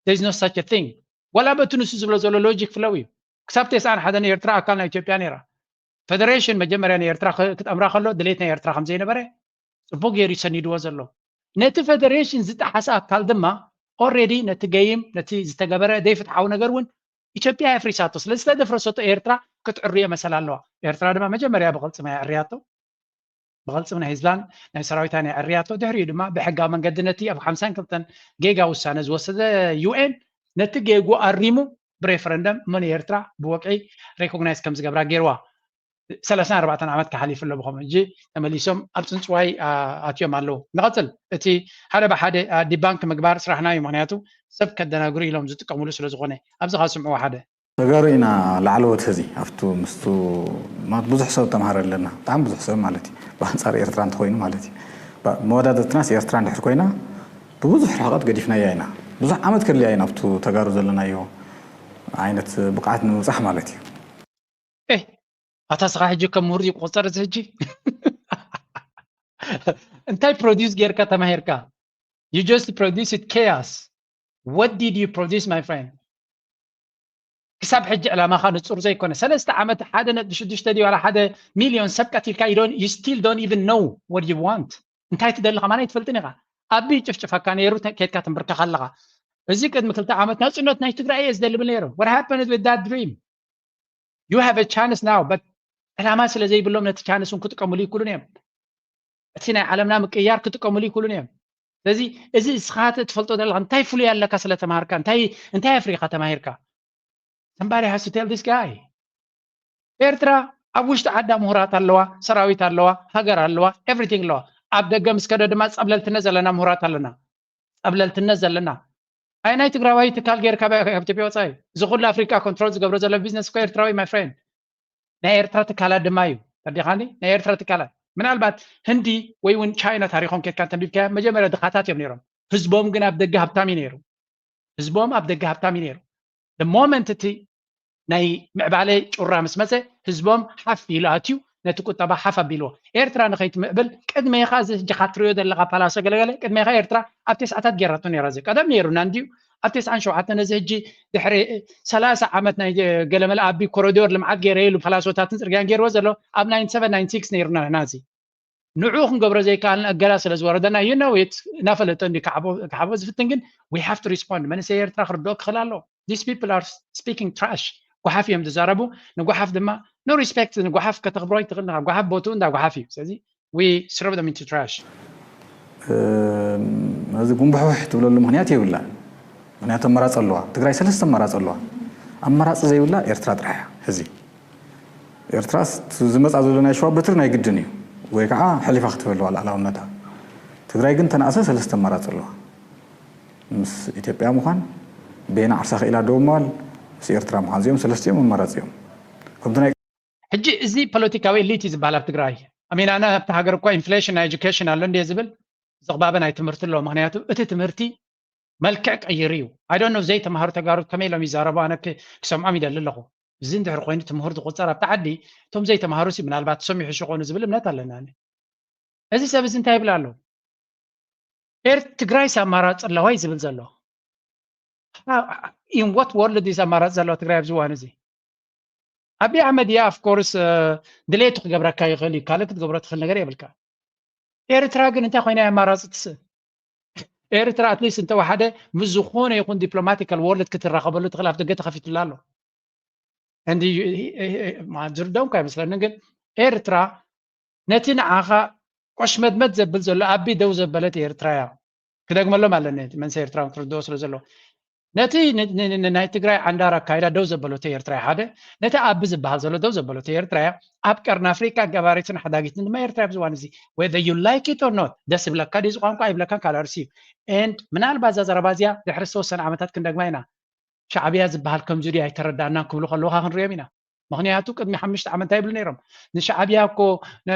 there is no such a thing። ዋላ በቲ ንሱ ዝብሎ ዘሎ ሎጂክ ፍለው እዩ። ክሳብ ተስዓን ሓደን ኤርትራ ኣካል ናይ ኢትዮጵያ ነይራ። ፌደሬሽን መጀመርያ ንኤርትራ ክጠምራ ከሎ ድሌት ናይ ኤርትራ ከም ዘይነበረ ፅቡቅ ገይሩ ይሰኒድዎ ዘሎ። ነቲ ፌደሬሽን ዝጠሓሰ ኣካል ድማ ኦሬዲ ነቲ ገይም ነቲ ዝተገበረ ዘይፍትሓዊ ነገር እውን ኢትዮጵያ የፍሪሳቶ። ስለዚ ዝተደፍረሰቶ ኤርትራ ክትዕርዮ መሰል ኣለዋ። ኤርትራ ድማ መጀመርያ ብቅልፅማ የዕርያቶ። ብቅልፅም ናይ ህዝባን ናይ ሰራዊታን የዕርያቶ። ድሕሪኡ ድማ ብሕጋዊ መንገዲ ነቲ ኣብ ሓምሳን ክልተን ጌጋ ውሳነ ዝወሰደ ዩ ኤን ነቲ ጌጉ ኣሪሙ ብሬፈረንደም እሞ ንኤርትራ ብወግዒ ሬኮግናይዝ ከም ዝገብራ ገይርዋ። ሰላሳን ኣርባዕተን ዓመት ክሓሊፉ ኣሎ ብኸምኡ ሕጂ ተመሊሶም ኣብ ፅንፅዋይ ኣትዮም ኣለዉ። ንቐፅል እቲ ሓደ ብሓደ ዲባንክ ምግባር ስራሕና እዩ። ምክንያቱ ሰብ ከደናግሩ ኢሎም ዝጥቀምሉ ስለ ዝኾነ ኣብዚ ካብ ስምዕዎ ሓደ ተጋሩ ኢና ላዕለዎት ህዚ ኣብቱ ምስቱ ማለት ብዙሕ ሰብ ተምሃረ ኣለና ብጣዕሚ ብዙሕ ሰብ ማለት እዩ ብኣንፃር ኤርትራ እንተኮይኑ ማለት እዩ መወዳደርትናስ ኤርትራ እንድሕር ኮይና ብብዙሕ ርሕቀት ገዲፍናያ ኢና ብዙሕ ዓመት ከድልያ ኢና ኣብቱ ተጋሩ ዘለናዮ ዓይነት ብቅዓት ንምብፃሕ ማለት እዩ ኣታ ስኻ ሕጂ ከም ምሁር ይቆፀር እዚ ሕጂ እንታይ ፕሮዲስ ጌርካ ተማሂርካ you just produce chaos what did you produce my friend ክሳብ ሕጂ ዕላማኻ ንፁር ዘይኮነ ሰለስተ ዓመት ሓደ ነጥቢ ሽዱሽተ ድዩ ዋላ ሓደ ሚልዮን ሰብ ቀቲልካ you still don't even know what you want እንታይ ትደሊ ከማን ኣይትፈልጥን ኢኻ ኣቢ ጭፍጭፈካ ነይሩ ከድካ ትንብርከኻ ኣለኻ እዚ ቅድሚ ክልተ ዓመት ናፅነት ናይ ትግራይ እየ ዝደሊ ብል ነይሩ what happened with that dream you have a chance now but ዕላማ ስለ ዘይብሎም ነቲ ቻንስ እውን ክጥቀምሉ ይክእሉን እዮም እቲ ናይ ዓለምና ምቅያር ክጥቀምሉ ይክእሉን እዮም ስለዚ እዚ እስኻ ትፈልጦ ዘለካ እንታይ ፍሉይ ኣለካ ስለ ተማሃርካ እንታይ እንታይ ኣፍሪካ ተማሂርካ somebody has to tell this guy ኤርትራ ኣብ ውሽጢ ዓዳ ምሁራት ኣለዋ ሰራዊት ኣለዋ ሃገር ኣለዋ everything ኣለዋ ኣብ ደገ ምስ ከደ ድማ ፀብለልትነት ዘለና ምሁራት ኣለና ፀብለልትነት ዘለና ኣይ ናይ ትግራዋይ ትካል ገይርካ ካብ ኢትዮጵያ ወፃኢ እዚ ኩሉ ኣፍሪካ ኮንትሮል ዝገብሮ ዘሎ ቢዝነስ እኮ ኤርትራዊ my friend። ናይ ኤርትራ ትካላት ድማ እዩ። ተዲኻኒ ናይ ኤርትራ ትካላት ምናልባት ህንዲ ወይ እውን ቻይና ታሪኮም ኬድካ እንተንቢብካ መጀመርያ ድኻታት እዮም ነይሮም። ህዝቦም ግን ኣብ ደገ ሃብታም እዩ ነይሩ። ህዝቦም ኣብ ደገ ሃብታም እዩ ነይሩ። ሞመንት እቲ ናይ ምዕባለ ጩራ ምስ መፀ ህዝቦም ሓፍ ኢሉ ኣትዩ ነቲ ቁጠባ ሓፍ ኣቢልዎ። ኤርትራ ንኸይትምዕብል ቅድሜኻ እዚ ሕጂ ካትሪዮ ዘለኻ ፓላሶ ገለገለ ቅድሜኻ ኤርትራ ኣብ ተስዓታት ጌራቶ ነይራ። እዚ ቀደም ነይሩና እንድዩ ኣብ ተስዓን ሸውዓተን እዚ ሕጂ ድሕሪ ሰላሳ ዓመት ናይ ገለመለ ኣቢ ኮሪዶር ልምዓት ገይረ ኢሉ ፓላሶታትን ፅርግያን ገይርዎ ዘሎ ኣብ ናይንቲ ሰቨን ናይንቲ ሲክስ ነይሩና ንሕና። እዚ ንዑ ክንገብሮ ዘይከኣልና እገዳ ስለ ዝወረደና you know it እናፈለጠ እንዲ ክሓቦ ዝፍትን ግን we have to respond። መንእሰይ ኤርትራ ክርድኦ ክኽእል ኣለዎ። These people are speaking trash። ጓሓፍ እዮም ዝዛረቡ። ንጓሓፍ ድማ no respect። ንጓሓፍ ከተኽብሮ ኣይትኽእል ንኻ ጓሓፍ ቦትኡ እንዳ ጓሓፍ እዩ። ስለዚ we throw them into trash። እዚ ጉንብሕውሕ ትብለሉ ምክንያት የብላን። ምክንያቱ ኣመራፂ ኣለዋ። ትግራይ ሰለስተ ኣመራፂ ኣለዋ። ኣመራፂ ዘይብላ ኤርትራ ጥራሕ እያ። ሕዚ ኤርትራስ ዝመፃ ዘሎ ናይ ሸዋ በትሪ ናይ ግድን እዩ ወይ ከዓ ሕሊፋ ክትህበለዋ ልኣላውነታ። ትግራይ ግን ተነኣሰ ሰለስተ ኣመራፂ ኣለዋ። ምስ ኢትዮጵያ ምዃን፣ ቤና ዓርሳ ክኢላ ደው ምባል፣ ምስ ኤርትራ ምዃን። እዚኦም ሰለስቲኦም ኣማራፂ እዮም። ከምቲ ናይ ሕጂ እዚ ፖለቲካዊ ኤሊት እዩ ዝበሃል ኣብ ትግራይ። ኣሚናና ኣብቲ ሃገር እኮ ኢንፍሌሽን ናይ ኤጁኬሽን ኣሎ እንደ ዝብል ዝቕባበ ናይ ትምህርቲ ኣሎ። ምክንያቱ እቲ ትምህርቲ መልክዕ ቀይሩ እዩ። I don't know ዘይተምሃሩ ተጋሩ ከመይ ኢሎም ይዛረቡ ኣነ ክሰምዖም ይደሊ ኣለኹ። እዚ እንድሕር ኮይኑ ትምህርቲ ዝቁፀር ኣብቲ ዓዲ እቶም ዘይተምሃሩ ሲ ምናልባት ሰሚሑ ሽኾኑ ዝብል እምነት ኣለና። እዚ ሰብ እዚ እንታይ ይብል ኣሎ? ኤር ትግራይስ ኣማራፂ ኣለዋ እዩ ዝብል ዘሎ። In what world is ኣማራፂ ዘለዋ ትግራይ ኣብዚ እዋን እዚ? ኣብይ ኣሕመድ እያ of course ድሌቱ ክገብረካ ይኽእል እዩ። ካልእ ክትገብሮ ትኽእል ነገር የብልካ። ኤርትራ ግን እንታይ ኮይና ኣማራፂ ትስእ? ኤርትራ ኣትሊስት እንተወሓደ ምስ ዝኾነ ይኹን ዲፕሎማቲካል ወርልድ ክትራኸበሉ ትኽእል ኣፍደገ ተኸፊቱላ ኣሎ። እንዲ ዝርደምካ ኣይመስለንን ግን ኤርትራ ነቲ ንዓኻ ቆሽመድመድ ዘብል ዘሎ ኣቢ ደው ዘበለት ኤርትራ እያ። ክደግመሎም ኣለኒ መንሰ ኤርትራ ክርድኦ ስለ ዘለዎ ነቲ ናይ ትግራይ ዓንዳር ኣካይዳ ደው ዘበለቶ ኤርትራ ሓደ ነቲ ኣቢ ዝበሃል ዘሎ ደው ዘበለቶ ኤርትራ ኣብ ቀርኒ ኣፍሪካ ገባሪትን ሓዳጊትን ድማ ኤርትራ ኣብዚ ዋን እዚ whether you like it or not ደስ ይብለካ ድዚ ቋንቋ ይብለካ ካልኣርሲ and ምናልባት እዛ ዘረባ እዚኣ ድሕሪ ዝተወሰነ ዓመታት ክንደግማ ኢና። ሻዕብያ ዝበሃል ከምዚ ድዩ ኣይተረዳእናን ክብሉ ከለውካ ክንሪኦም ኢና። ምክንያቱ ቅድሚ ሓሙሽተ ዓመት እንታይ ይብሉ ነይሮም? ንሻዕብያ እኮ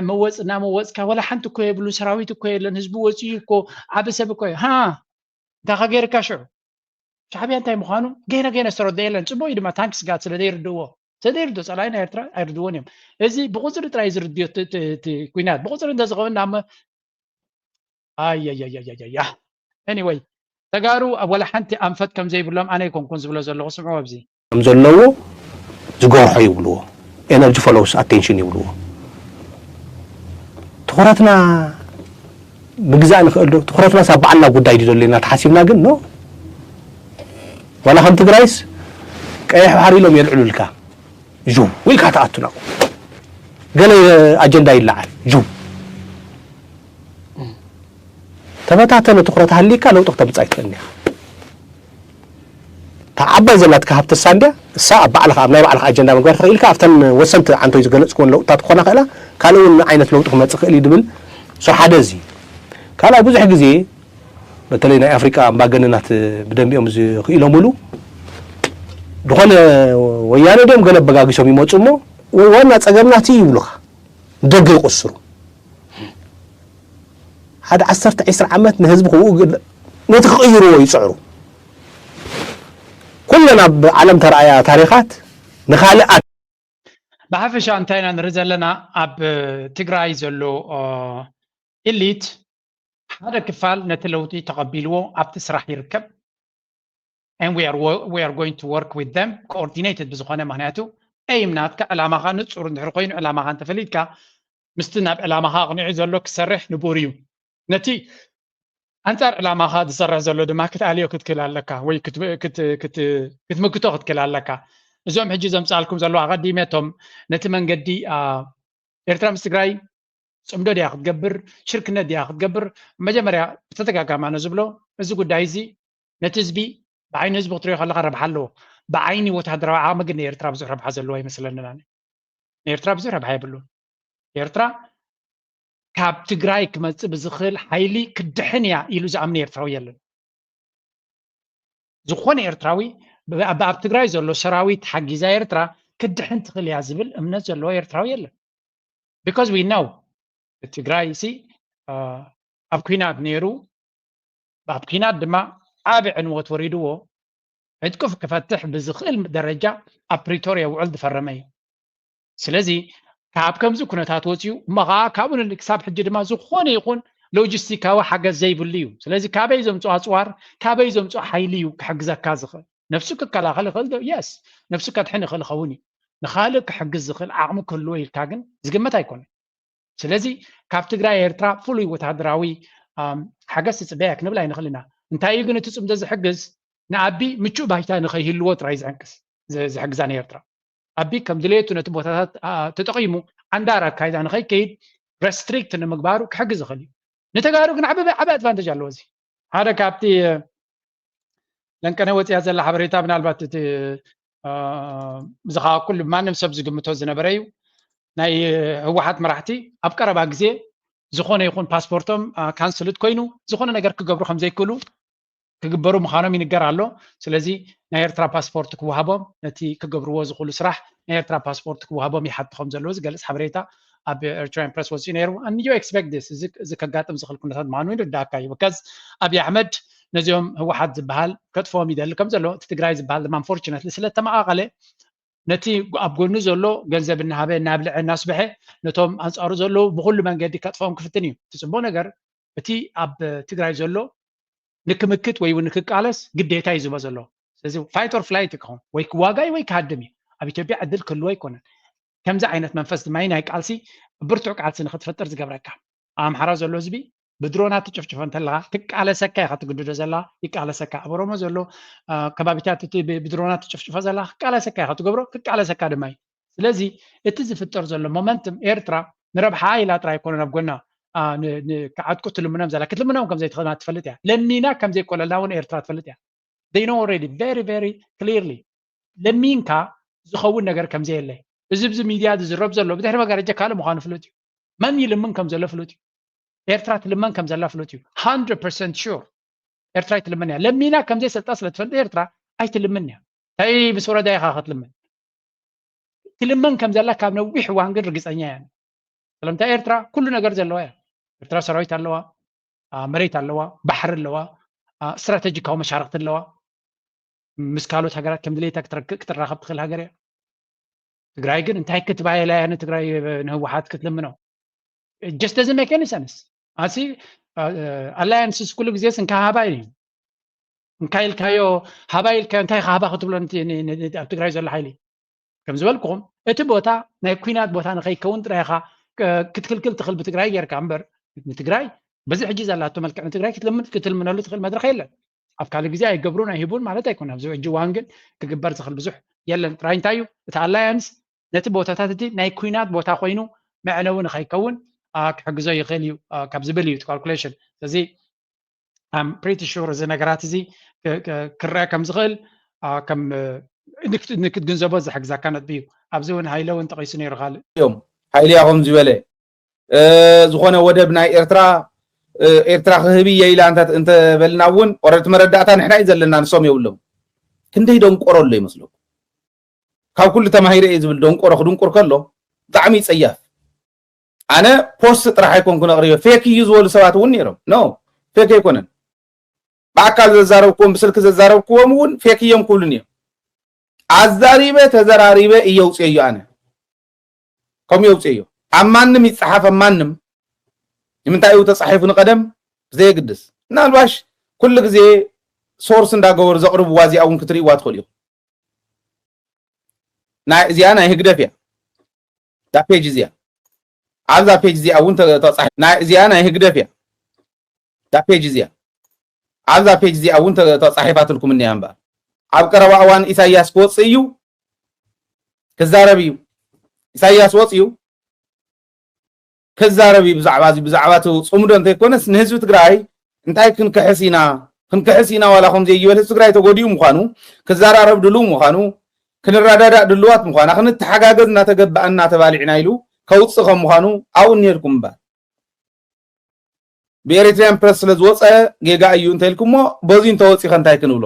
መወፅ እናመወፅካ ወላ ሓንቲ እኮ የብሉን፣ ሰራዊት እኮ የለን፣ ህዝቢ ወፂኡ እኮ ዓቢ ሰብ እኮ ሃ እንታይ ከገይርካ ሽዑ ሻዕብያ እንታይ ምዃኑ ገና ገና ዝተረድኦ የለን። ፅቡቅ እዩ ድማ ታንክስ ጋድ ስለ ዘይርድእዎ ስለ ዘይርድኦ ፀላኢና ኤርትራ ኣይርድዎን እዮም። እዚ ብቁፅሪ ጥራይ ዝርድዮ እቲ ኩናት ብቁፅሪ እንተዝኸውን ናብ ኣያያያያያ anyway ተጋሩ ኣብ ወላ ሓንቲ ኣንፈት ከም ዘይብሎም ኣነ ኣይኮንኩን ዝብሎ ዘለኹ ስምዑ ኣብዚ ከም ዘለዎ ዝገርሖ ይብልዎ energy follows attention ይብልዎ ትኹረትና ምግዛእ ንኽእል ዶ ትኹረትና ሳብ በዓልና ጉዳይ ድዩ ዘሎና ተሓሲብና ግን ኖ ዋላ ከም ትግራይስ ቀይሕ ባሕሪ ኢሎም የልዕሉልካ ዥው ኢልካ ትኣቱ ናብኡ ገለ ኣጀንዳ ይለዓል ዥው ተበታተነ ትኹረት ሃልይካ ለውጢ ክተምፅእ ኣይትኽእልን እያ እታ ዓባይ ዘላትካ ሃብቲ እሳ እንድያ እሳ ኣብ ባዕልኻ ኣብ ናይ ባዕልኻ ኣጀንዳ ምግባር ትኽእል ኢልካ ኣብተን ወሰንቲ ዓንቶይ ዝገለፅክወን ለውጥታት ክኾና ክእላ ካልእ እውን ዓይነት ለውጢ ክመፅእ ክእል እዩ ድብል ሶ ሓደ እዚ ካልኣይ ብዙሕ ግዜ በተለይ ናይ ኣፍሪቃ ኣምባገነናት ብደንቢኦም ዝኽኢሎምሉ ዝኾነ ወያነ ድኦም ገለ ኣበጋጊሶም ይመፁ እሞ ወይ ዋና ፀገምና እቲ ይብሉኻ ንደገ ይቆስሩ ሓደ ዓሰርተ ዒስራ ዓመት ንህዝቢ ክብኡ ነቲ ክቕይርዎ ይፅዕሩ ኩለን ኣብ ዓለም ተረኣያ ታሪኻት ንኻልኣት ብሓፈሻ እንታይ ኢና ንርኢ ዘለና ኣብ ትግራይ ዘሎ ኢሊት ሓደ ክፋል ነቲ ለውጢ ተቐቢልዎ ኣብቲ ስራሕ ይርከብ and we are, we are going to work with them coordinated ብዝኾነ ምክንያቱ aim ናትካ ዕላማኻ ንፁር እንድሕር ኮይኑ ዕላማኻ እንተፈሊጥካ ምስቲ ናብ ዕላማኻ ኣቕኒዑ ዘሎ ክሰርሕ ንቡር እዩ ነቲ ኣንፃር ዕላማኻ ዝሰርሕ ዘሎ ድማ ክትኣልዮ ክትክእል ኣለካ ወይ ክትምክቶ ክትክእል ኣለካ እዞም ሕጂ ዘምፃልኩም ዘለዉ ኣቐዲመቶም ነቲ መንገዲ ኤርትራ ምስ ትግራይ ፅምዶ ድያ ክትገብር ሽርክነት ድያ ክትገብር መጀመርያ ብተደጋጋሚ ኣነ ዝብሎ እዚ ጉዳይ እዚ ነቲ ህዝቢ ብዓይኒ ህዝቢ ክትሪኦ ከለካ ረብሓ ኣለዎ ብዓይኒ ወታደራዊ ዓቕሚ ግን ንኤርትራ ብዙሕ ረብሓ ዘለዎ ኣይመስለንን ኣነ ንኤርትራ ብዙሕ ረብሓ የብሉን ኤርትራ ካብ ትግራይ ክመፅእ ብዝኽእል ሓይሊ ክድሕን እያ ኢሉ ዝኣምን ኤርትራዊ የለን ዝኾነ ኤርትራዊ ኣብ ትግራይ ዘሎ ሰራዊት ሓጊዛ ኤርትራ ክድሕን ትኽእል እያ ዝብል እምነት ዘለዎ ኤርትራዊ የለን። Because we know ትግራይ ሲ ኣብ ኩናት ነይሩ፣ ኣብ ኩናት ድማ ዓቢ ዕንወት ወሪድዎ ዕጥቁ ክፈትሕ ብዝኽእል ደረጃ ኣብ ፕሪቶርያ ውዕል ዝፈረመ እዩ። ስለዚ ካብ ከምዚ ኩነታት ወፂኡ እሞ ከዓ ካብኡ ክሳብ ሕጂ ድማ ዝኾነ ይኹን ሎጂስቲካዊ ሓገዝ ዘይብሉ እዩ። ስለዚ ካበይ ዘምፅኦ ኣፅዋር፣ ካበይ ዘምፅኦ ሓይሊ እዩ ክሕግዘካ ዝኽእል? ነፍሱ ክከላኸል ይኽእል ዶ? የስ፣ ነፍሱ ከድሕን ይኽእል ይኸውን እዩ። ንኻልእ ክሕግዝ ዝኽእል ዓቕሚ ክህልዎ ኢልካ ግን ዝግመት ኣይኮነን። ስለዚ ካብ ትግራይ ኤርትራ ፍሉይ ወታደራዊ ሓገዝ ትፅበያ ክንብል ኣይንኽእል ኢና። እንታይ እዩ ግን እቲ ፅምዶ ዝሕግዝ? ንኣቢ ምቹእ ባይታ ንኸይህልዎ ጥራይ ዝሕግዛ ንኤርትራ። ኣቢ ከም ድሌቱ ነቲ ቦታታት ተጠቒሙ ዓንዳር ኣካይዳ ንኸይከይድ ረስትሪክት ንምግባሩ ክሕግዝ ይኽእል እዩ። ንተጋሩ ግን ዓበ ዓበ ኣድቫንቴጅ ኣለዎ። እዚ ሓደ ካብቲ ለንቀነ ወፅያ ዘላ ሓበሬታ ምናልባት እቲ እዚ ከዓ ኩሉ ማንም ሰብ ዝግምቶ ዝነበረ እዩ። ናይ ህወሓት መራሕቲ ኣብ ቀረባ ግዜ ዝኾነ ይኹን ፓስፖርቶም ካንስልት ኮይኑ ዝኾነ ነገር ክገብሩ ከም ዘይክእሉ ክግበሩ ምዃኖም ይንገር ኣሎ። ስለዚ ናይ ኤርትራ ፓስፖርት ክወሃቦም፣ ነቲ ክገብርዎ ዝኽእሉ ስራሕ ናይ ኤርትራ ፓስፖርት ክወሃቦም ይሓቱ ከም ዘለዉ ዝገልጽ ሓበሬታ ኣብ ኤርትራውያን ፕረስ ወፂኡ ነይሩ። And you expect this፣ እዚ ከጋጥም ዝኽእል ኩነታት ምዃኑ ይርዳእካ እዩ። ብካዝ ኣብይ ኣሕመድ ነዚኦም ህወሓት ዝበሃል ከጥፍኦም ይደሊ ከም ዘሎ፣ እቲ ትግራይ ዝበሃል ድማ ኣንፎርቹነትሊ ስለተመቓቐለ ነቲ ኣብ ጎኑ ዘሎ ገንዘብ እናሃበ እናብልዐ እናስበሐ ነቶም ኣንፃሩ ዘለዉ ብኩሉ መንገዲ ከጥፍኦም ክፍትን እዩ። እቲ ፅቡቅ ነገር እቲ ኣብ ትግራይ ዘሎ ንክምክት ወይ እውን ንክቃለስ ግዴታ እዩ ዝህቦ ዘሎ። ስለዚ ፋይት ኦር ፍላይት ክኸውን ወይ ክዋጋይ ወይ ክሃድም እዩ። ኣብ ኢትዮጵያ ዕድል ክህልዎ ኣይኮነን። ከምዚ ዓይነት መንፈስ ድማ ናይ ቃልሲ ብርቱዕ ቃልሲ ንክትፈጥር ዝገብረካ። ኣብ ኣምሓራ ዘሎ ህዝቢ ብድሮናት ትጭፍጭፎ እንተለኻ ክቃለሰካ ኢኻ ትግድዶ ዘላ ይቃለሰካ። ኣብ ኦሮሞ ዘሎ ከባቢታት እቲ ብድሮናት ትጭፍጭፎ ዘላ ክቃለሰካ ኢኻ ትገብሮ ክቃለሰካ ድማ እዩ። ስለዚ እቲ ዝፍጠር ዘሎ ሞመንትም ኤርትራ ንረብሓ ኢላ ጥራይ ኣይኮነን ኣብ ጎና ክዓጥቁ ትልምኖም ዘላ ክትልምኖም ከም ዘይትኽእልና ትፈልጥ እያ። ለሚና ከም ዘይኮለልና እውን ኤርትራ ትፈልጥ እያ። They know already very very clearly። ለሚንካ ዝኸውን ነገር ከም ዘየለ እዚ ብዚ ሚድያ ዝዝረብ ዘሎ ብድሕሪ መጋረጃ ካልእ ምዃኑ ፍሉጥ እዩ። መን ይልምን ከም ዘሎ ፍሉጥ እዩ። ኤርትራ ትልመን ከም ዘላ ፍሉጥ እዩ። Hundred percent sure ኤርትራ ይትልመን እያ። ለሚና ከም ዘይሰልጣ ስለ ትፈልጥ ኤርትራ ኣይትልምን እያ። እንታይ ምስ ወረዳ ኢኻ ክትልምን? ትልመን ከም ዘላ ካብ ነዊሕ እዋን ግን ርግፀኛ እያ። ስለምንታይ ኤርትራ ኩሉ ነገር ዘለዋ እያ። ኤርትራ ሰራዊት ኣለዋ፣ መሬት ኣለዋ፣ ባሕሪ ኣለዋ፣ ስትራቴጂካዊ መሻርክቲ ኣለዋ። ምስ ካልኦት ሃገራት ከም ድሌታ ክትራኸብ ትኽእል ሃገር እያ። ትግራይ ግን እንታይ ክትባየላ እያ ንትግራይ ንህወሓት ክትልምኖ? Just doesn't make any sense። ኣሲ ኣላያንስስ ኩሉ ግዜስ እንካ ሃባይ እዩ። እንካ ኢልካዮ ሃባይ ኢልካዮ እንታይ ሃባ ክትብሎ ኣብ ትግራይ ዘሎ ሓይሊ ከም ዝበልኩኹም እቲ ቦታ ናይ ኩናት ቦታ ንኸይከውን ጥራይ ኢኻ ክትክልክል ትኽእል ብትግራይ ጌርካ እምበር ንትግራይ በዚ ሕጂ ዘላቶ መልክዕ ንትግራይ ክትልምነሉ ትኽእል መድረኽ የለን። ኣብ ካልእ ግዜ ኣይገብሩን ኣይህቡን ማለት ኣይኮነ። ኣብዚ ሕጂ እዋን ግን ክግበር ዝኽእል ብዙሕ የለን። ጥራይ እንታይ እዩ እቲ ኣላያንስ ነቲ ቦታታት እቲ ናይ ኩናት ቦታ ኮይኑ መዕነዊ ንኸይከውን ክሕግዞ ይኽእል እዩ ካብ ዝብል እዩ እቲ ካልኩሌሽን። ስለዚ I'm pretty sure እዚ ነገራት እዚ ክረአ ከም ዝኽእል ከም ንክትግንዘቦ ዝሕግዛካ ነጥቢ እዩ። ኣብዚ እውን ሃይለ እውን ጠቒሱ ነይሩ ካልእ እዮም። ሃይለ እያ ከም ዝበለ ዝኾነ ወደብ ናይ ኤርትራ ኤርትራ ክህብ እየ ኢላ እንተበልና እውን ኦረድ መረዳእታ ንሕና እዩ ዘለና ንሶም የብሎም። ክንደይ ደንቆሮ ኣሎ ይመስለኩም? ካብ ኩሉ ተማሂረ እየ ዝብል ደንቆሮ ክድንቁር ከሎ ብጣዕሚ ይፀያፍ። ኣነ ፖስት ጥራሕ ኣይኮንኩ ነቕርዮ ፌክ እዩ ዝበሉ ሰባት እውን ነይሮም። ኖ ፌክ ኣይኮነን። ብኣካል ዘዛረብክዎም ብስልኪ ዘዛረብክዎም እውን ፌክ እዮም ክብሉን እዮም። ኣዛሪበ ተዘራሪበ እየ ውፅየዮ ኣነ ከም የውፅዮ ኣብ ማንም ይፀሓፍ ኣብ ማንም ንምንታይ እዩ ተፃሒፉ ንቀደም ዘየግድስ ምናልባሽ ኩሉ ግዜ ሶርስ እንዳገበሩ ዘቕርብዋ እዚኣ እውን ክትርእይዋ ትኽእሉ ኢኹም። እዚኣ ናይ ህግደፍ እያ እዛ ፔጅ እዚኣ ኣብዛ ፔጅ እዚኣ እውን እዚኣ ናይ ህግደፍ እያ እዛ ፔጅ እዚኣ ኣብዛ ፔጅ እዚኣ እውን ተፃሒፋትልኩም እኒኣ እምበኣር ኣብ ቀረባ እዋን ኢሳያስ ክወፅእ እዩ ክዛረብ እዩ ኢሳያስ ወፅኡ ክዛረብ እዩ ብዛዕባ እዚ ብዛዕባ እቲ ፅምዶ እንተይኮነስ ንህዝቢ ትግራይ እንታይ ክንክሕስ ኢና ክንክሕስ ኢና ዋላ ከምዚ እይበል ህዝቢ ትግራይ ተጎዲኡ ምዃኑ ክዘራረብ ድልው ምዃኑ ክንረዳዳእ ድልዋት ምዃና ክንተሓጋገዝ እናተገበኣና ተባሊዕና ኢሉ ከውፅእ ከም ምዃኑ ኣብኡ እኒሄልኩም እምበር ብኤሪትሪያን ፕረስ ስለ ዝወፀ ጌጋ እዩ እንተኢልኩሞ በዚ እንተወፂኸ እንታይ ክንብሎ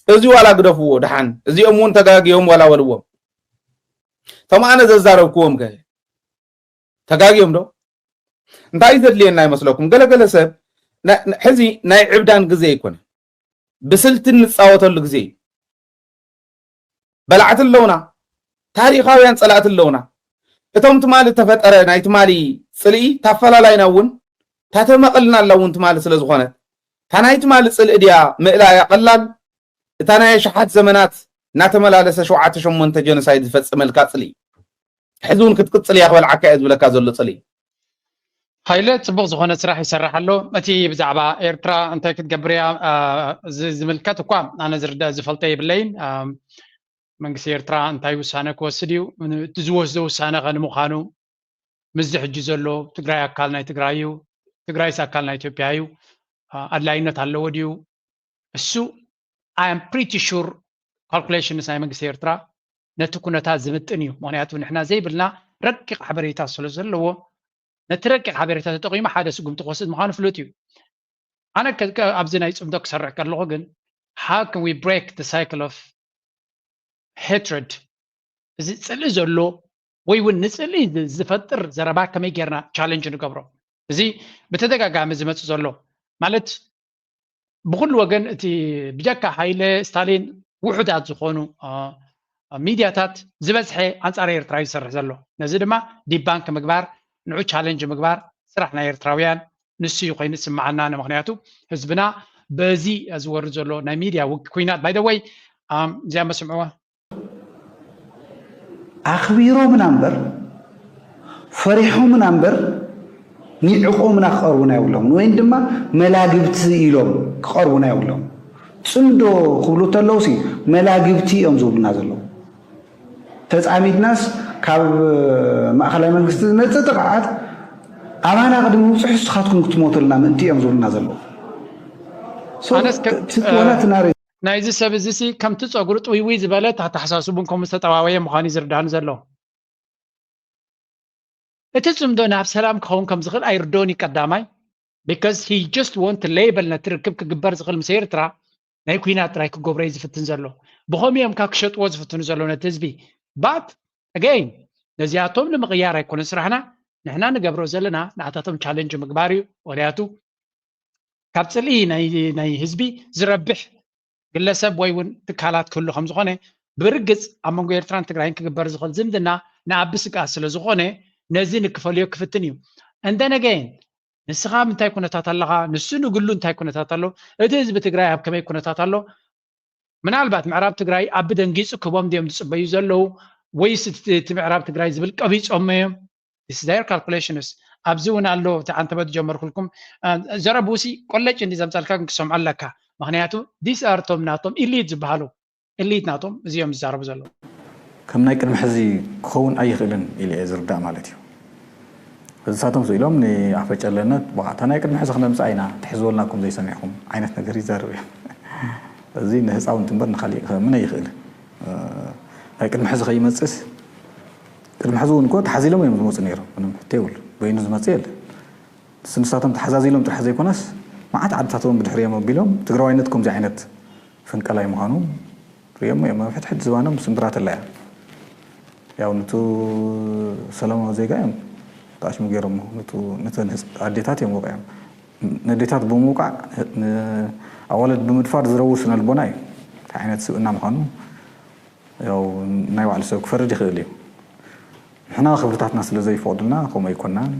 እዚ ዋላ ግደፍዎ ደሓን፣ እዚኦም እውን ተጋግዮም ዋላ በልዎም። እቶም ኣነ ዘዛረብክዎም ከ ተጋግዮም ዶ? እንታይ ዘድልየና ይመስለኩም? ገለገለ ሰብ ና- ሕዚ ናይ ዕብዳን ግዜ ኣይኮነ፣ ብስልቲ እንፃወተሉ ግዜ እዩ። በላዕቲ ኣለውና፣ ታሪኻውያን ፀላእቲ ኣለውና። እቶም ትማሊ ተፈጠረ ናይ ትማሊ ፅልኢ ታፈላላይና እውን ታተመቐልና ኣላ እውን ትማሊ ስለ ዝኾነት፣ እታ ናይ ትማሊ ፅልኢ ድያ ምእላያ ቀላል? እታ ናይ ኣሽሓት ዘመናት እናተመላለሰ ሸውዓተ ሸሞንተ ጀኖሳይድ ዝፈፀመልካ ፅልኢ ሕዚ እውን ክትቅፅል እያ ክበልዓካ እየ ዝብለካ ዘሎ ፅልኢ። ሃይለ፣ ፅቡቕ ዝኾነ ስራሕ ይሰርሕ ኣሎ። እቲ ብዛዕባ ኤርትራ እንታይ ክትገብር እያ ዝምልከት እኳ ኣነ ዝርዳእ ዝፈልጦ የብለይን። መንግስቲ ኤርትራ እንታይ ውሳነ ክወስድ እዩ፣ እቲ ዝወስዶ ውሳነ ከ ንምዃኑ ምስዚ ሕጂ ዘሎ ትግራይ ኣካል ናይ ትግራይ እዩ፣ ትግራይስ ኣካል ናይ ኢትዮጵያ እዩ፣ ኣድላይነት ኣለዎ ድዩ? እሱ I am pretty sure calculations ናይ መንግስቲ ኤርትራ ነቲ ኩነታት ዝምጥን እዩ። ምክንያቱ ንሕና ዘይብልና ረቂቕ ሓበሬታ ስለ ዘለዎ ነቲ ረቂቕ ሓበሬታ ተጠቒሙ ሓደ ስጉምቲ ክወስድ ምዃኑ ፍሉጥ እዩ። ኣነ ኣብዚ ናይ ፅምዶ ክሰርሕ ከለኹ ግን how can we break the cycle of hatred? እዚ ፅልኢ ዘሎ ወይ እውን ንፅልኢ ዝፈጥር ዘረባ ከመይ ጌርና ቻለንጅ ንገብሮ? እዚ ብተደጋጋሚ ዝመፅእ ዘሎ ማለት ብኩሉ ወገን እቲ ብጀካ ሃይለ ስታሊን ውሑዳት ዝኾኑ ሚድያታት ዝበዝሐ ኣንፃር ኤርትራ እዩ ዝሰርሕ ዘሎ። ነዚ ድማ ዲባንክ ምግባር፣ ንዑ ቻለንጅ ምግባር ስራሕ ናይ ኤርትራውያን ንሱ እዩ ኮይኑ ዝስምዓና። ንምክንያቱ ህዝብና በዚ ዝወርድ ዘሎ ናይ ሚድያ ውግ ኩናት ባይ ወይ እዚኣ መስምዕዋ ኣኽቢሮምና እምበር ፈሪሖምና እምበር ንዕቆምና ክቐርቡና የብሎምን፣ ወይም ድማ መላግብቲ ኢሎም ክቐርቡና የብሎም። ፅምዶ ክብሉ ተለውሲ መላግብቲ እዮም ዝብሉና ዘለዉ። ተፃሚድናስ ካብ ማእኸላይ መንግስቲ ዝመፅእ ጥቕዓት ኣባና ቅድሚ ምብፅሑ ንስኻትኩም ክትሞቱልና ምእንቲ እዮም ዝብሉና ዘለዉ። ናይዚ ሰብ እዚ ሲ ከምቲ ፀጉሩ ጥውይውይ ዝበለ ኣተሓሳስቡን ከምኡ ዝተጠዋወየ ምዃኑ እዩ ዝርዳኒ ዘሎ። እቲ ፅምዶ ናብ ሰላም ክኸውን ከም ዝኽእል ኣይርዶን እዩ ቀዳማይ because he just want label ነቲ ርክብ ክግበር ዝኽእል ምስ ኤርትራ ናይ ኩናት ጥራይ ክገብሮ እዩ ዝፍትን ዘሎ። ብኸምኡ እዮም ካብ ክሸጥዎ ዝፍትኑ ዘሎ ነቲ ህዝቢ። But again ነዚኣቶም ንምቕያር ኣይኮነን ስራሕና። ንሕና ንገብሮ ዘለና ንኣታቶም ቻለንጅ ምግባር እዩ። ወልያቱ ካብ ፅልኢ ናይ ህዝቢ ዝረብሕ ግለሰብ ወይ እውን ትካላት ክህሉ ከም ዝኾነ ብርግፅ ኣብ መንጎ ኤርትራን ትግራይን ክግበር ዝኽእል ዝምድና ንኣቢ ስግኣት ስለ ዝኾነ ነዚ ንክፈልዮ ክፍትን እዩ። እንደነገይን ንስኻ ኣብ እንታይ ኩነታት ኣለኻ፣ ንሱ ንግሉ እንታይ ኩነታት ኣሎ፣ እቲ ህዝቢ ትግራይ ኣብ ከመይ ኩነታት ኣሎ፣ ምናልባት ምዕራብ ትግራይ ኣብ ብደንጊፁ ክቦም ድዮም ዝፅበዩ ዘለዉ ወይስ እቲ ምዕራብ ትግራይ ዝብል ቀቢፆሞ እዮም? This is their calculations። ኣብዚ እውን ኣሎ እቲ ዓንተበት ዝጀመርኩልኩም ዘረብኡሲ ቆለጭ እንዲ ዘምፀልካ ግን ክሰምዖ ኣለካ። ምክንያቱ these are እቶም ናቶም ኢሊት ዝበሃሉ ኢሊት ናቶም እዚኦም ዝዛረቡ ዘለዉ። ከም ናይ ቅድሚ ሕዚ ክኸውን ኣይኽእልን ኢሉ እየ ዝርዳእ ማለት እዩ። እዚ ሳቶም ስኢሎም ንኣፈጨለነት ብቃዕታ ናይ ቅድሚ ሕዚ ክነምፅኣ ኢና ትሕዝወልናኩም ዘይሰሚዕኩም ዓይነት ነገር ይዛረብ እዮም። እዚ ንህፃውንቲ እምበር ንካሊእ ክምን ኣይኽእልን። ናይ ቅድሚ ሕዚ ከይመፅስ ቅድሚ ሕዚ እውን እኮ ተሓዚሎም እዮም ዝመፁ ነይሮም። ምንም ሕቶ የብሉ። በይኑ ዝመፅእ የለን። ንሳቶም ተሓዛዚሎም ጥራሕ ዘይኮነስ መዓት ዓድታት እውን ብድሕሪኦም ኣቢሎም ትግራዋይነት ከምዚ ዓይነት ፈንቀላይ ምዃኑ ርእዮም እዮም። ኣብ ሕድሕድ ዝባኖም ስምብራት ኣላ እያ። ያው ንቱ ሰላማዊ ዜጋ እዮም ተኣሽሙ ገይሮሞ። ንቱ ነተን ኣዴታት እዮም ወቂዖም። ነዴታት ብምውቃዕ ኣዋልድ ብምድፋር ዝረው ስነልቦና እዩ። እንታይ ዓይነት ስብእና ምዃኑ ያው ናይ ባዕሉ ሰብ ክፈርድ ይኽእል እዩ። ንሕና ክብርታትና ስለ ዘይፈቕዱልና ከምኡ ኣይኮናን።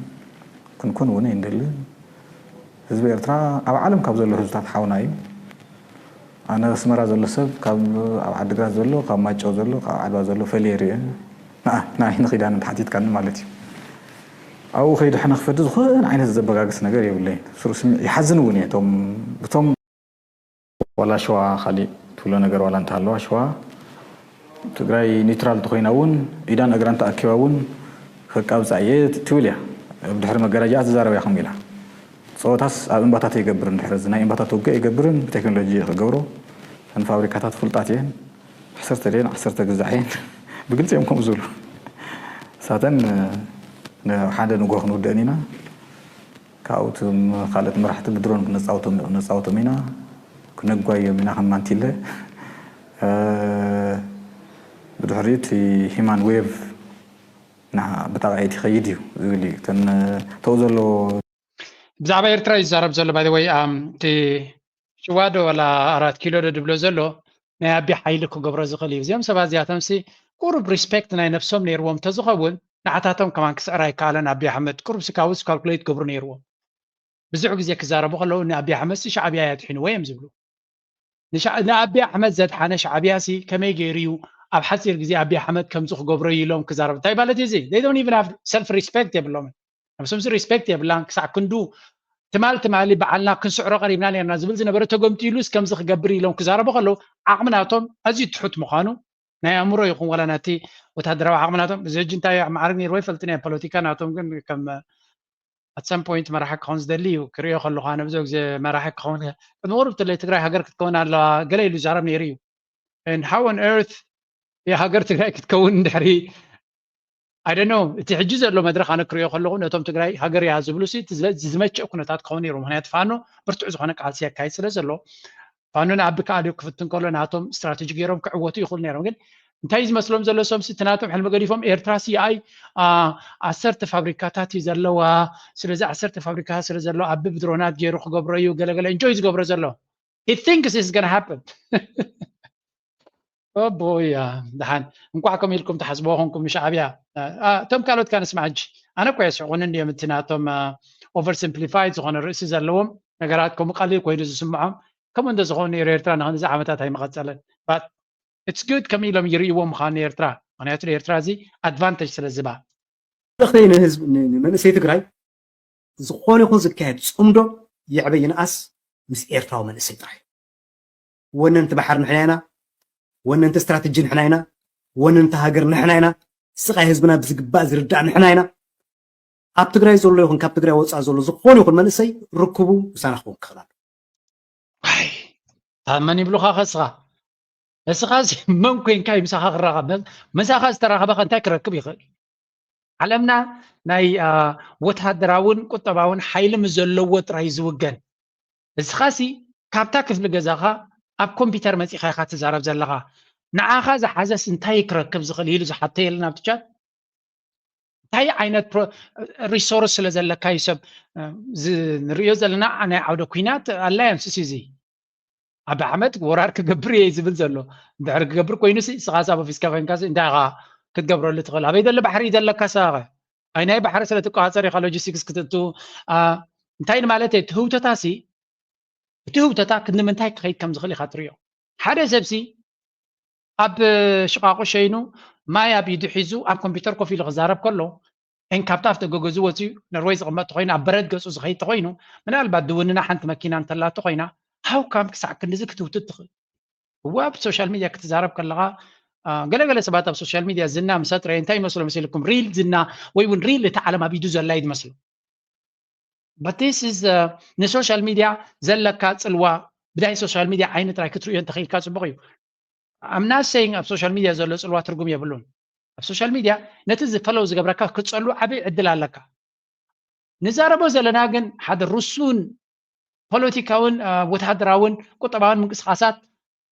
ክንኮን እውን ኣይንደልን። ህዝቢ ኤርትራ ኣብ ዓለም ካብ ዘሎ ህዝብታት ሓውና እዩ። ኣነ ኣስመራ ዘሎ ሰብ ካብ ኣብ ዓድግራት ዘሎ፣ ካብ ማይጨው ዘሎ፣ ካብ ዓድዋ ዘሎ ፈልየ ይሪኦ። ንኣ ንኣይ ንኺዳን እንተሓቲትካኒ ማለት እዩ። ኣብኡ ከይዱ ሕነ ክፈዲ ዝኾነ ዓይነት ዘበጋግስ ነገር የብለይን። ስሩ ስሚዕ ይሓዝን እውን እየ። እቶም ብቶም ዋላ ሸዋ ካሊእ ትብሎ ነገር ዋላ እንተሃለዋ ሸዋ ትግራይ ኒውትራል እንተኮይና እውን ኢዳን እግራን ተኣኪባ እውን ከቃብፃ እየ ትብል እያ። ብድሕሪ መጋረጃ ትዛረብ እያ ከም ኢላ። ፀወታስ ኣብ እምባታት ኣይገብርን፣ ድሕሪ እዚ ናይ እምባታት ውግእ ኣይገብርን፣ ብቴክኖሎጂ እየ ክገብሮ። እተን ፋብሪካታት ፍሉጣት እየን፣ ዓሰርተ ድየን ዓሰርተ ግዛዕ እየን ብግልፂ እዮም ከምኡ ዝብሉ። እሳተን ሓደ ንግሆ ክንውደአን ኢና። ካብኡ እቶም ካልኦት መራሕቲ ብድሮን ክነፃውቶም ኢና፣ ክነጓዮም ኢና ከም ማንቲለ። ብድሕሪኡ እቲ ሂማን ዌቭ ብጣቕዒት ይኸይድ እዩ ዝብል እዩ። እተን ተው ዘሎ ብዛዕባ ኤርትራ እዩ ዝዛረብ ዘሎ። ባይ ወይ እቲ ሽዋ ዶ ዋላ ኣራት ኪሎ ዶ ድብሎ ዘሎ ናይ ኣቢ ሓይሊ ክገብሮ ዝኽእል እዩ። እዚኦም ሰባት እዚኣቶም ሲ ቁሩብ ሪስፔክት ናይ ነብሶም ነይርዎም እንተዝኸውን ንዓታቶም ከማን ክስዕር ኣይከኣለን። ኣቢ ኣሕመድ ቁሩብ ስካውስ ካልኩሌት ክገብሩ ነይርዎም። ብዙሕ ግዜ ክዛረቡ ከለዉ ንኣቢ ኣሕመድ ሲ ሻዕብያ እያ ኣድሒንዎ እዮም ዝብሉ። ንኣቢ ኣሕመድ ዘድሓነ ሻዕብያ ሲ ከመይ ገይሩ እዩ ኣብ ሓፂር ግዜ ኣቢ ኣሕመድ ከምዚ ክገብሮ እዩ ኢሎም ክዛረቡ? እንታይ ማለት እዩ እዚ? They don't even have self respect የብሎምን። ነብሶም ሲ ሪስፔክት የብላን። ክሳዕ ክንዱ ትማል ትማሊ በዓልና ክንስዕሮ ቀሪብና ነርና ዝብል ዝነበረ ተገምጢሉስ ከምዚ ክገብር ኢሎም ክዛረቡ ከለዉ ዓቕሚ ናቶም ኣዝዩ ትሑት ምዃኑ ናይ ኣእምሮ ይኹን ዋላ ናቲ ወታደራዊ ዓቕሚ ናቶም እዚ ሕጂ እንታይ ማዕርግ ነይርዎ ይፈልጥን እየ። ፖለቲካ ናቶም ግን ከም at some point መራሒ ክኸውን ዝደሊ እዩ ክሪኦ ከለኹ ኣነ ብዙሕ ግዜ መራሒ ክኸውን ቅድሚ ቁሩብ ትለይ ትግራይ ሃገር ክትከውን ኣለዋ ገለ ኢሉ ይዛረብ ነይሩ እዩ። And how on earth የሃገር ትግራይ ክትከውን እንድሕሪ I don't know እቲ ሕጂ ዘሎ መድረኽ ኣነ ክሪኦ ከለኹ ነቶም ትግራይ ሃገር እያ ዝብሉ ሲ ዝመቸእ ኩነታት ክኸውን ነይሩ። ምክንያቱ ፋኖ ብርቱዕ ዝኾነ ቃልሲ የካይድ ስለ ዘሎ ፋኖ ንኣቢ ከኣልዮ ክፍትን ከሎ ናቶም ስትራቴጂ ገይሮም ክዕወቱ ይኽእሉ ነይሮም። ግን እንታይ ዝመስሎም ዘሎ ሶምሲ እቲ ናቶም ሕልሚ ገዲፎም ኤርትራ ሲ ኣይ ዓሰርተ ፋብሪካታት እዩ ዘለዋ። ስለዚ ዓሰርተ ፋብሪካታት ስለ ዘለዎ ኣቢ ብድሮናት ገይሩ ክገብሮ እዩ ገለገለ እንጆይ ዝገብሮ ዘሎ He thinks it's gonna happen ኦቦያ ደሓን እንኳዕ ከም ኢልኩም ተሓስቦ ኮንኩም ንሻዕብያ እቶም ካልኦት ካንስማዕ ሕጂ ኣነ እኮ የስሕቁኒ እንዲዮም እቲ ናቶም ኦቨር ሲምፕሊፋይድ ዝኾነ ርእሲ ዘለዎም ነገራት ከምኡ ቀሊል ኮይኑ ዝስምዖም ከምኡ እንተ ዝኾኑ ነይሩ ኤርትራ ንክንዚ ዓመታት ኣይመቐጸለን but it's good ከም ኢሎም ይርእይዎ ምዃኑ ኤርትራ ምክንያቱ ኤርትራ እዚ ኣድቫንቴጅ ስለ ዝባ ልክተይ ንህዝብ ንመንእሰይ ትግራይ ዝኾነ ይኹን ዝካየድ ፅምዶ ይዕበ ይንኣስ ምስ ኤርትራዊ መንእሰይ ጥራይ ወነንቲ ባሕር ንሕና ኢና ወነንቲ ስትራተጂ ንሕና ኢና ወነንቲ ሃገር ንሕና ኢና ስቃይ ህዝብና ብዝግባእ ዝርዳእ ንሕና ኢና ኣብ ትግራይ ዘሎ ይኹን ካብ ትግራይ ወፃእ ዘሎ ዝኾነ ይኹን መንእሰይ ርክቡ ምሳና ክኸውን ክኽእል ኣሎ መን ይብሉኻ ከስኻ እስኻ መን ኮንካ ምሳኻ ክራኸብ ምሳኻ ዝተራኸበ እንታይ ክረክብ ይኽእል ዓለምና ናይ ወታደራውን ቁጠባውን ሓይሊ ምስ ዘለዎ ጥራይ ዝውገን እስኻሲ ካብታ ክፍሊ ገዛኻ ኣብ ኮምፒተር መፂኻ ኢኻ ትዛረብ ዘለኻ ንዓኻ ዝሓዘስ እንታይ ክረክብ ዝኽእል ኢሉ ዝሓተ የለን ኣብቲ ቻት እንታይ ዓይነት ሪሶርስ ስለ ዘለካ እዩ ሰብ ንሪኦ ዘለና ናይ ዓውደ ኩናት ኣላያንስ ሲ እዚ ኣብ ዓመት ወራር ክገብር እየ ዝብል ዘሎ እንድሕር ክገብር ኮይኑ ንስኻ ሳብ ኦፊስካ ኮይንካ እንታይ ኢኻ ክትገብረሉ ትኽእል ኣበይ ዘሎ ባሕሪ ዘለካ ሰኸ ኣይናይ ባሕሪ ስለ ትቆፃፀር ኢኻ ሎጂስቲክስ ክትእቱ እንታይ ማለት እየ ትህውተታ ሲ እቲ ህውተታ ክንዲ ምንታይ ክኸይድ ከም ዝኽእል ኢኻ ትሪኦ ሓደ ሰብሲ ኣብ ሽቓቑ ሸይኑ ማይ ኣብ ኢዱ ሒዙ ኣብ ኮምፒውተር ኮፍ ኢሉ ክዛረብ ከሎ ን ካብቲ ኣብቲ ገገዙ ወፂኡ ነርወይ ዝቕመጥ ተኮይኑ ኣብ በረድ ገፁ ዝኸይድ ተኮይኑ ምናልባት ድውንና ሓንቲ መኪና እንተላቶ ኮይና ሃው ካም ክሳዕ ክንድዚ ክትውትት ትኽእል እዋ ኣብ ሶሻል ሚድያ ክትዛረብ ከለኻ ገለገለ ሰባት ኣብ ሶሻል ሚድያ ዝና ምሰጥረ እንታይ ይመስሎ መሲልኩም ሪል ዝና ወይ እውን ሪል እቲ ዓለም ኣብ ኢዱ ዘላ እዩ ዝመስሎ but this is ንሶሻል ሚድያ ዘለካ ፅልዋ ብዳይ ሶሻል ሚድያ ዓይኒ ጥራይ ክትርእዮ እንተኽኢልካ ፅቡቅ እዩ I'm not saying ኣብ ሶሻል ሚድያ ዘሎ ፅልዋ ትርጉም የብሉን ኣብ ሶሻል ሚድያ ነቲ ዝፈለው ዝገብረካ ክትፀሉ ዓብይ ዕድል ኣለካ ንዛረቦ ዘለና ግን ሓደ ርሱን ፖለቲካውን ወታደራውን ቁጠባውን ምንቅስቃሳት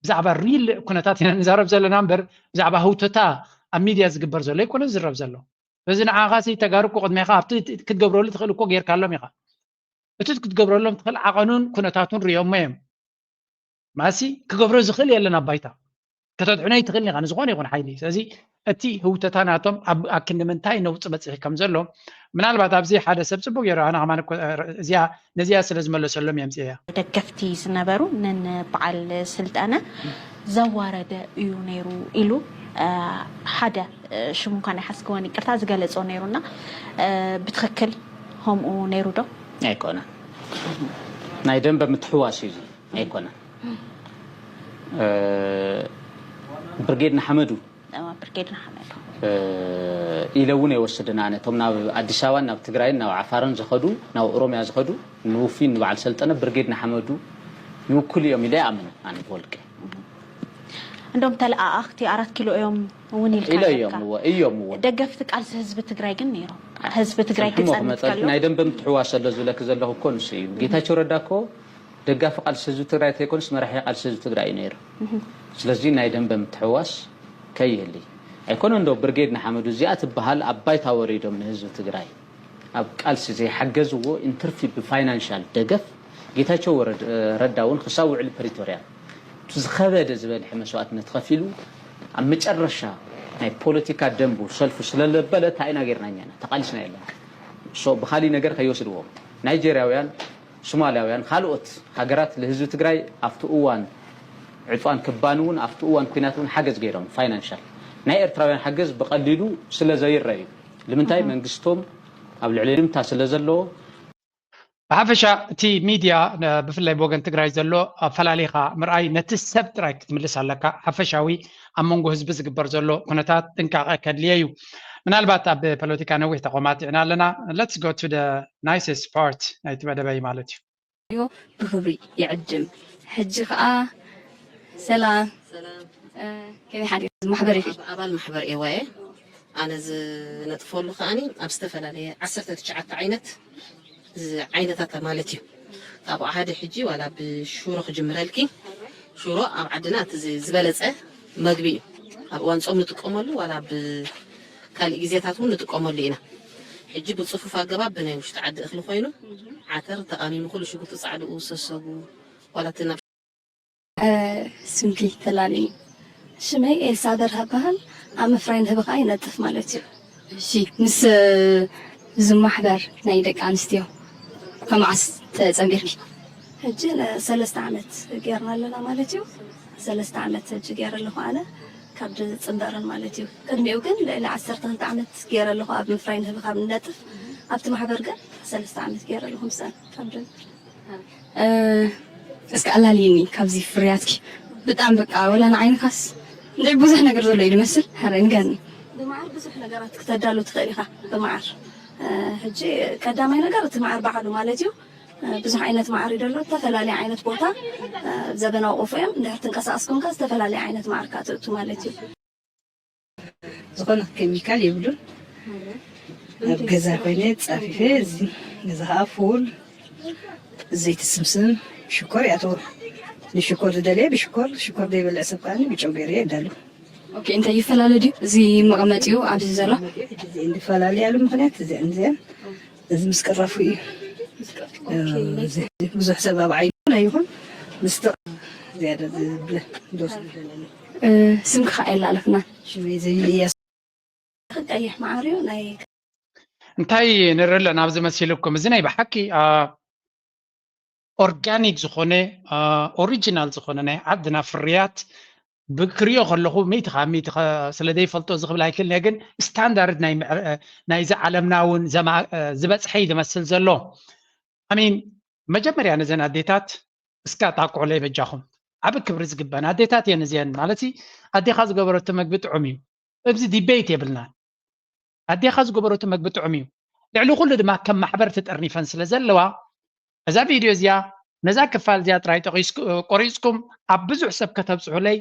ብዛዕባ ሪል ኩነታት ኢና ንዛረብ ዘለና እምበር ብዛዕባ ህውተታ ኣብ ሚድያ ዝግበር ዘሎ ይኮነ ዝረብ ዘሎ በዚ ንዓኻሲ ተጋሩ እኮ ቅድሜኻ ኣብቲ ክትገብረሉ ትኽእል እኮ ጌርካሎም ኢኻ እቲ ክትገብረሎም ትኽእል ዓቐኑን ኩነታቱን ሪኦሞ እዮም ማሲ ክገብሮ ዝኽእል የለን ኣብ ባይታ ከተድሕኖ ይትኽእል ኢኻ ንዝኾነ ይኹን ሓይሊ ስለዚ እቲ ህውተታ ናቶም ኣብ ኣክንዲ ምንታይ ነውፂ በፂሒ ከም ዘሎ ምናልባት ኣብዚ ሓደ ሰብ ፅቡቅ ገይሩ ኣነ ከማን እኮ እዚኣ ነዚኣ ስለ ዝመለሰሎም የምፅእያ ደገፍቲ ዝነበሩ ነን በዓል ስልጠነ ዘዋረደ እዩ ነይሩ ኢሉ ሓደ ሽሙ እንኳን ይሓስክወን ይቅርታ ዝገለጾ ነይሩና ብትክክል ከምኡ ነይሩ ዶ ኣይኮነ ናይ ደንበ ምትሕዋስ እዩ ኣይኮነ ብርጌድ ንሓመዱ ብርጌድ ንሓመዱ ኢለ እውን የወስድን ኣነ እቶም ናብ ኣዲስ ኣበባን ናብ ትግራይን ናብ ዓፋርን ዝኸዱ ናብ ኦሮሚያ ዝኸዱ ንውፊን ንበዓል ሰልጠነ ብርጌድ ንሓመዱ ይውክሉ እዮም ኢለ ይኣምን ኣነ ብወልቀ እንደም ተለኣኣኽቲ ኣራት ኪሎ እዮም እውን ኢልካ ኢለ እዮም እዮም ደገፍቲ ቃልሲ ህዝቢ ትግራይ ግን ነይሮም ህዝቢ ትግራይ ክፀንት ከሎ ናይ ደንበ ምትሕዋስ ዘሎ ዝብለክ ዘለኹ እኮ ንሱ እዩ ጌታቸው ረዳ እኮ ደጋፊ ቃልሲ ህዝቢ ትግራይ ተይኮነስ መራሒ ቃልሲ ህዝቢ ትግራይ እዩ ነይሩ። ስለዚ ናይ ደንበ ምትሕውዋስ ከይህሊ ኣይኮነ እንዶ ብርጌድ ንሓመዱ እዚኣ ትበሃል ኣብ ባይታ ወሪዶም ንህዝቢ ትግራይ ኣብ ቃልሲ ዘይሓገዝዎ እንትርፊ ብፋይናንሻል ደገፍ ጌታቸው ረዳ እውን ክሳብ ውዕሊ ፕሪቶርያ ዝኸበደ ዝበልሐ መስዋእትነት ከፊሉ ኣብ መጨረሻ ናይ ፖለቲካ ደንቡ ሰልፉ ስለለበለ እንታይ ኢና ጌርና እኛና ተቃሊስና የለን። ብካሊእ ነገር ከይወስድዎም ናይጀርያውያን ሶማልያውያን ካልኦት ሃገራት ንህዝቢ ትግራይ ኣብቲ እዋን ዕፅዋን ክባን እውን ኣብቲ እዋን ኩናት እውን ሓገዝ ገይሮም ፋይናንሻል ናይ ኤርትራውያን ሓገዝ ብቀሊሉ ስለ ዘይረዩ ንምንታይ መንግስቶም ኣብ ልዕሊ ልምታ ስለ ዘለዎ ብሓፈሻ እቲ ሚድያ ብፍላይ ብወገን ትግራይ ዘሎ ኣፈላሊኻ ምርኣይ ነቲ ሰብ ጥራይ ክትምልስ ኣለካ። ሓፈሻዊ ኣብ መንጎ ህዝቢ ዝግበር ዘሎ ኩነታት ጥንቃቐ ከድልየ እዩ። ምናልባት ኣብ ፖለቲካ ነዊሕ ተቆማጢዕና ኣለና። Let's go to the nicest part ናይቲ መደበይ ማለት እዩ። ብክብሪ ይዕድም። ሕጂ ከዓ ሰላም ከመይ ሓዲር ማሕበር ኢኺ? ኣባል ማሕበር ኤዋየ ኣነ ዝነጥፈሉ ከዓኒ ኣብ ዝተፈላለየ ዓሰርተ ትሽዓተ ዓይነት ዓይነታት ማለት እዩ። ካብኡ ሓደ ሕጂ ዋላ ብሽሮ ክጅምረልኪ። ሽሮ ኣብ ዓድና እቲ ዝበለፀ መግቢ እዩ። ኣብ እዋን ፆም ንጥቀመሉ ዋላ ኣብ ካልእ ግዜታት እውን ንጥቀመሉ ኢና። ሕጂ ብፅፉፍ ኣገባብ ብናይ ውሽጢ ዓዲ እኽሊ ኮይኑ ዓተር ተቓሚሙ ኩሉ ሽጉርቲ ፃዕድኡ ሰሰጉ ዋላ እቲ ናብ ስምኪ ተላልዩ። ሽመይ ኤልሳ በርሀ እበሃል። ኣብ ምፍራይ ንህቢ ከዓ ይነጥፍ ማለት እዩ። እሺ ምስ እዚ ማሕበር ናይ ደቂ ኣንስትዮ ካብ መዓስ ተፀንቢርኪ? ሕጂ ንሰለስተ ዓመት ጌርና ኣለና ማለት እዩ። ሰለስተ ዓመት ሕጂ ገይረ ኣለኹ ኣነ ካብ ዝፅንበረን ማለት እዩ። ቅድሚኡ ግን ልዕሊ ዓሰርተ ክልተ ዓመት ገይረ ኣለኹ ኣብ ምፍራይ ንህቢ ካብ ንነጥፍ። ኣብቲ ማሕበር ግን ሰለስተ ዓመት ገይረ ኣለኹ ምስኣን ካብ እስኪ ኣላልይኒ ካብዚ ፍርያትኪ ብጣዕሚ በቃ ወላ ንዓይንካስ እንደ ብዙሕ ነገር ዘሎ እዩ ዝመስል። ሐረ ንገርኒ። ብመዓር ብዙሕ ነገራት ክተዳሉ ትኽእል ኢኻ። ብመዓር ሕጂ ቀዳማይ ነገር እቲ መዓር ባዕሉ ማለት እዩ። ብዙሕ ዓይነት መዓር እዩ ዘሎ። ዝተፈላለየ ዓይነት ቦታ ዘበናዊ ቆፎ እዮም። እንድሕር ትንቀሳቀስ ኮንካ ዝተፈላለየ ዓይነት መዓር ካተእቱ ማለት እዩ። ዝኾነ ኬሚካል የብሉን። ኣብ ገዛ ኮይነ ፃፊፈ እዚ ገዛ ከዓ ፉል ዘይቲ ስምስም ሽኮር ይኣትዎ። ንሽኮር ዝደለየ ብሽኮር ሽኮር ዘይበልዕ ሰብ ከዓ ብጨው ገይረ የዳሉ። ኦኬ እንታይ ይፈላለ ድዩ እዚ መቐመጢኡ ኣብዚ ዘሎ? እዚ እንፈላለያሉ ምክንያት እዚኣን እዚኣን እዚ ምስ ቅራፉ እዩ። ብዙሕ ሰብ ኣብ ዓይኑ ኣይኹን ምስቲ ዝያዳ ዝብለ ዶስ ዝደለኒ ስምኪ ከዓ የላለፍና። ሽመይ ዘይእያስ ቀይሕ መዓር እዩ ናይ እንታይ ንርኢ ኣለና ኣብዚ መሲልኩም እዚ ናይ ብሓቂ ኦርጋኒክ ዝኾነ ኦሪጂናል ዝኾነ ናይ ዓድና ፍርያት ብክሪኦ ከለኹ ሚእቲ ካብ ሚእቲ ስለ ዘይፈልጦ እዚ ክብል ኣይክእልን እየ ግን ስታንዳርድ ናይዚ ዓለምና እውን ዝበፅሐ እዩ ዝመስል ዘሎ ኣሚን መጀመርያ ነዘን ኣዴታት እስካ ጣቅዑለይ በጃኹም ዓብ ክብሪ ዝግበን ኣዴታት እየን እዚአን ማለት ኣዴኻ ዝገበረቶ መግቢ ጥዑም እዩ እብዚ ዲቤት የብልናን ኣዴኻ ዝገበረቶ መግቢ ጥዑም እዩ ልዕሊ ኩሉ ድማ ከም ማሕበር ተጠርኒፈን ስለ ዘለዋ እዛ ቪድዮ እዚኣ ነዛ ክፋል እዚኣ ጥራይ ቆሪፅኩም ኣብ ብዙሕ ሰብ ከተብፅሑለይ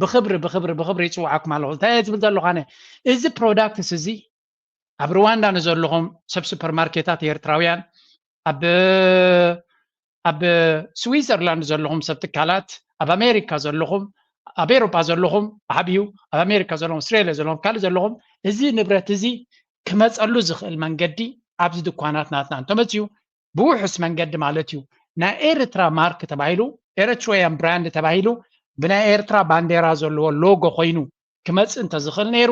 ብክብሪ ብክብሪ ብክብሪ ይፅውዓኩም ኣለኹ እንታይ እየ ዝብል ዘለኹ ኣነ እዚ ፕሮዳክትስ እዚ ኣብ ሩዋንዳ ንዘለኹም ሰብ ሱፐርማርኬታት ኤርትራውያን ኣብ ኣብ ስዊዘርላንድ ዘለኹም ሰብ ትካላት ኣብ ኣሜሪካ ዘለኹም ኣብ ኤሮጳ ዘለኹም ብዓብዩ ኣብ ኣሜሪካ ዘለኹም ኣስትራልያ ዘለኹም ካልእ ዘለኹም እዚ ንብረት እዚ ክመፀሉ ዝኽእል መንገዲ ኣብዚ ድኳናት ናትና እንተመፅዩ ብውሑስ መንገዲ ማለት እዩ ናይ ኤርትራ ማርክ ተባሂሉ ኤረትሮያን ብራንድ ተባሂሉ ብናይ ኤርትራ ባንዴራ ዘለዎ ሎጎ ኮይኑ ክመፅእ እንተዝኽእል ነይሩ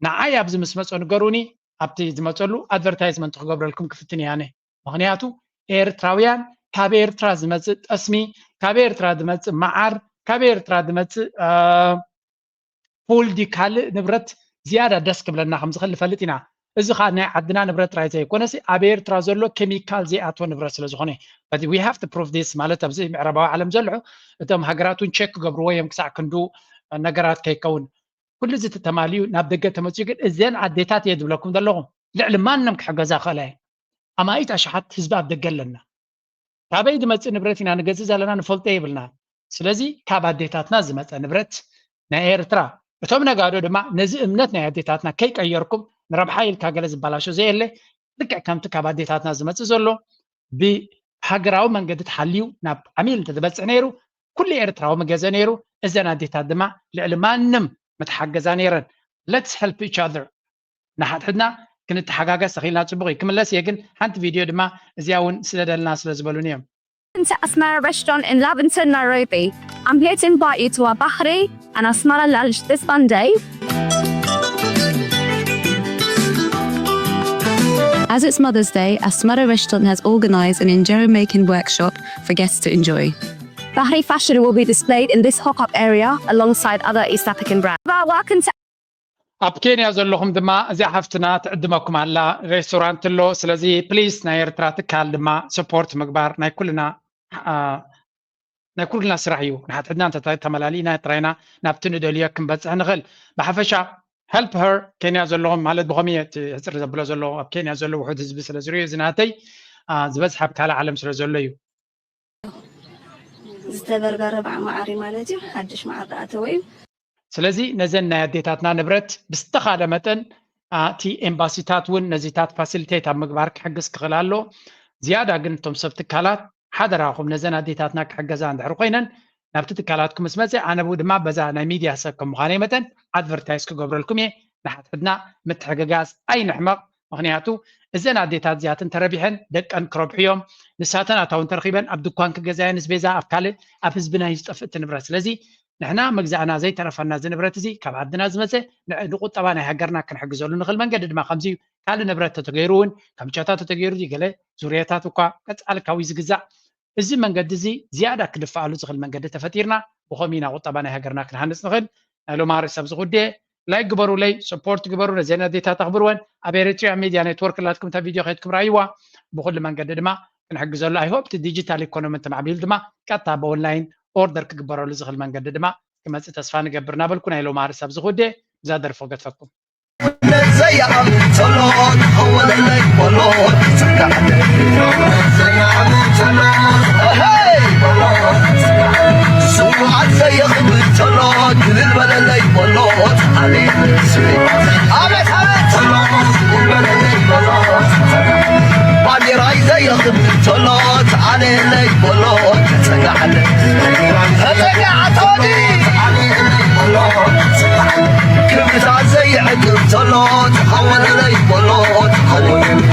ንዓይ ኣብዚ ምስ መፀ ንገሩኒ ኣብቲ ዝመፀሉ ኣድቨርታይዝመንት ክገብረልኩም ክፍትን እያነ ምክንያቱ ኤርትራውያን ካብ ኤርትራ ዝመፅእ ጠስሚ ካብ ኤርትራ ዝመፅእ መዓር ካብ ኤርትራ ዝመፅእ ፉል ዲ ካልእ ንብረት ዝያዳ ደስ ክብለና ከም ዝኽእል ንፈልጥ ኢና እዚ ከዓ ናይ ዓድና ንብረት ጥራይ ዘይኮነሲ ኣብ ኤርትራ ዘሎ ኬሚካል ዘይኣትዎ ንብረት ስለ ዝኾነ we have to prove this ማለት ኣብዚ ምዕራባዊ ዓለም ዘሎ እቶም ሃገራት እውን ቸክ ክገብርዎ እዮም ክሳዕ ክንዱ ነገራት ከይከውን ኩሉ እዚ ተማልዩ ናብ ደገ ተመፅኡ ግን እዘን ኣዴታት እየ ዝብለኩም ዘለኹ ልዕሊ ማንም ክሕገዛ ክእለ ኣማኢት ኣሽሓት ህዝቢ ኣብ ደገ ኣለና ካበይ ዝመፅእ ንብረት ኢና ንገዝእ ዘለና ንፈልጦ የብልና ስለዚ ካብ ኣዴታትና ዝመፀ ንብረት ናይ ኤርትራ እቶም ነጋዶ ድማ ነዚ እምነት ናይ ኣዴታትና ከይቀየርኩም ንረብሓ ኢልካ ገለ ዝበላሾ ዘየለ ልክዕ ከምቲ ካብ ኣዴታትና ዝመፅእ ዘሎ ብ ሃገራዊ መንገዲ ተሓልዩ ናብ ዓሚል እንተዝበፅሕ ነይሩ፣ ኩሉ ኤርትራዊ መገዘ ነይሩ። እዘን ኣዴታት ድማ ልዕሊ ማንም ምተሓገዛ ነይረን። Let's help each other። ንሓድሕድና ክንተሓጋገዝ ተኽኢልና ፅቡቕ እዩ። ክምለስ እየ፣ ግን ሓንቲ ቪድዮ ድማ እዚኣ እውን ስደደልና ስለ ዝበሉኒ እዮም። To Asmara restaurant in Lavington, Nairobi. I'm here to invite you to our Bahri and Asmara lunch this Sunday. As it's Mother's Day, Asmara restaurant has organized an injera making workshop for guests to enjoy. Bahri fashion will be displayed in this hawk-up area alongside other East African brands. Welcome to ኣብ ኬንያ ዘለኹም ድማ እዚኣ ሓፍትና ትዕድመኩም ኣላ። ሬስቶራንት ኣሎ። ስለዚ ፕሊስ ናይ ኤርትራ ትካል ድማ ሰፖርት ምግባር ናይ ኩልና ናይ ኩልና ስራሕ እዩ። ንሓትሕድና እንተተማላሊእና ጥራይና ናብቲ ንደልዮ ክንበፅሕ ንኽእል። ብሓፈሻ help her። ኬንያ ዘለኹም ማለት ብኸመይ እቲ ሕፅር ዘብሎ ዘሎ ኣብ ኬንያ ዘሎ ውሑድ ህዝቢ ስለ ዝርእዩ እዚ ናተይ ዝበዝሕ ኣብ ካልእ ዓለም ስለ ዘሎ እዩ። ዝተበርበረ ባዕ መዓር እዩ ማለት እዩ። ሓድሽ መዓር ደኣ ተወ እዩ። ስለዚ ነዘን ናይ ኣዴታትና ንብረት ብዝተኻለ መጠን እቲ ኤምባሲታት እውን ነዚታት ፋሲሊቴት ኣብ ምግባር ክሕግዝ ክኽእል ኣሎ። ዝያዳ ግን እቶም ሰብ ትካላት ሓደራኹም ነዘን ኣዴታትና ክሕገዛ እንድሕር ኮይነን ናብቲ ትካላትኩም ምስ መፀ ኣነ ድማ በዛ ናይ ሚድያ ሰብ ከም ምዃነይ መጠን ኣድቨርታይዝ ክገብረልኩም እየ። ንሓትሕድና ምትሕግጋዝ ኣይንሕመቕ። ምኽንያቱ እዘን ኣዴታት እዚኣተን ተረቢሐን ደቀን ክረብሑ እዮም። ንሳተን ኣታዊ እንተረኺበን ኣብ ድኳን ክገዛየን ዝቤዛ ኣብ ካልእ ኣብ ህዝብና እዩ ዝጠፍእ እቲ ንብረት። ስለዚ ንሕና መግዛእና ዘይተረፈና እዚ ንብረት እዚ ካብ ዓድና ዝመፀ ንቁጠባ ናይ ሃገርና ክንሕግዘሉ ንኽእል መንገዲ ድማ ከምዚ እዩ። ካልእ ንብረት ተተገይሩ እውን ከም ቸታ ተተገይሩ ገለ ዙርያታት እኳ ቀፃልካዊ ዝግዛእ እዚ መንገዲ እዚ ዝያዳ ክድፍኣሉ ዝኽእል መንገዲ ተፈጢርና ብኸምኡ ኢና ቁጠባ ናይ ሃገርና ክንሃንፅ ንኽእል። ናይ ሎማሪ ሰብ ዝኹዴ ላይክ ግበሩለይ፣ ሰፖርት ግበሩ፣ ነዘን ኣዴታት ኣኽብርወን። ኣብ ኤሪትሪያ ሚድያ ኔትወርክ ላትኩም እታ ቪድዮ ከይድኩም ራእይዋ። ብኹሉ መንገዲ ድማ ክንሕግዘሉ ኣይሆፕ እቲ ዲጂታል ኢኮኖሚ እንትማዕቢሉ ድማ ቀጥታ ብኦንላይን ኦርደር ክግበረሉ ዝኽእል መንገዲ ድማ ክመፅእ ተስፋ ንገብር እናበልኩ ናይ ሎማሪ ሰብ ዝኹዴ ብዛ ደርፎ ገድፈኩም። ዘይኣምን ተሎ ተኸወለለይ በሎ ጸጋዕለ ዘይኣምን ተሎ ሄይ በሎ ስሙዓት ዘየኽብር ተሎ ግልል በለለይ በሎ ተዓሊ ኣቤት ኣቤት ተሎ ግልል በለለይ በሎ ባንዲራይ ዘየኽብር ተሎ ተዓለለይ በሎ ተጸጋዕለ ተጸጋዕቶኒ ተዓለለይ በሎ ክብርታት ዘይዕቅብ ተሎ ተኸወለለይ በሎ ተኸወለለይ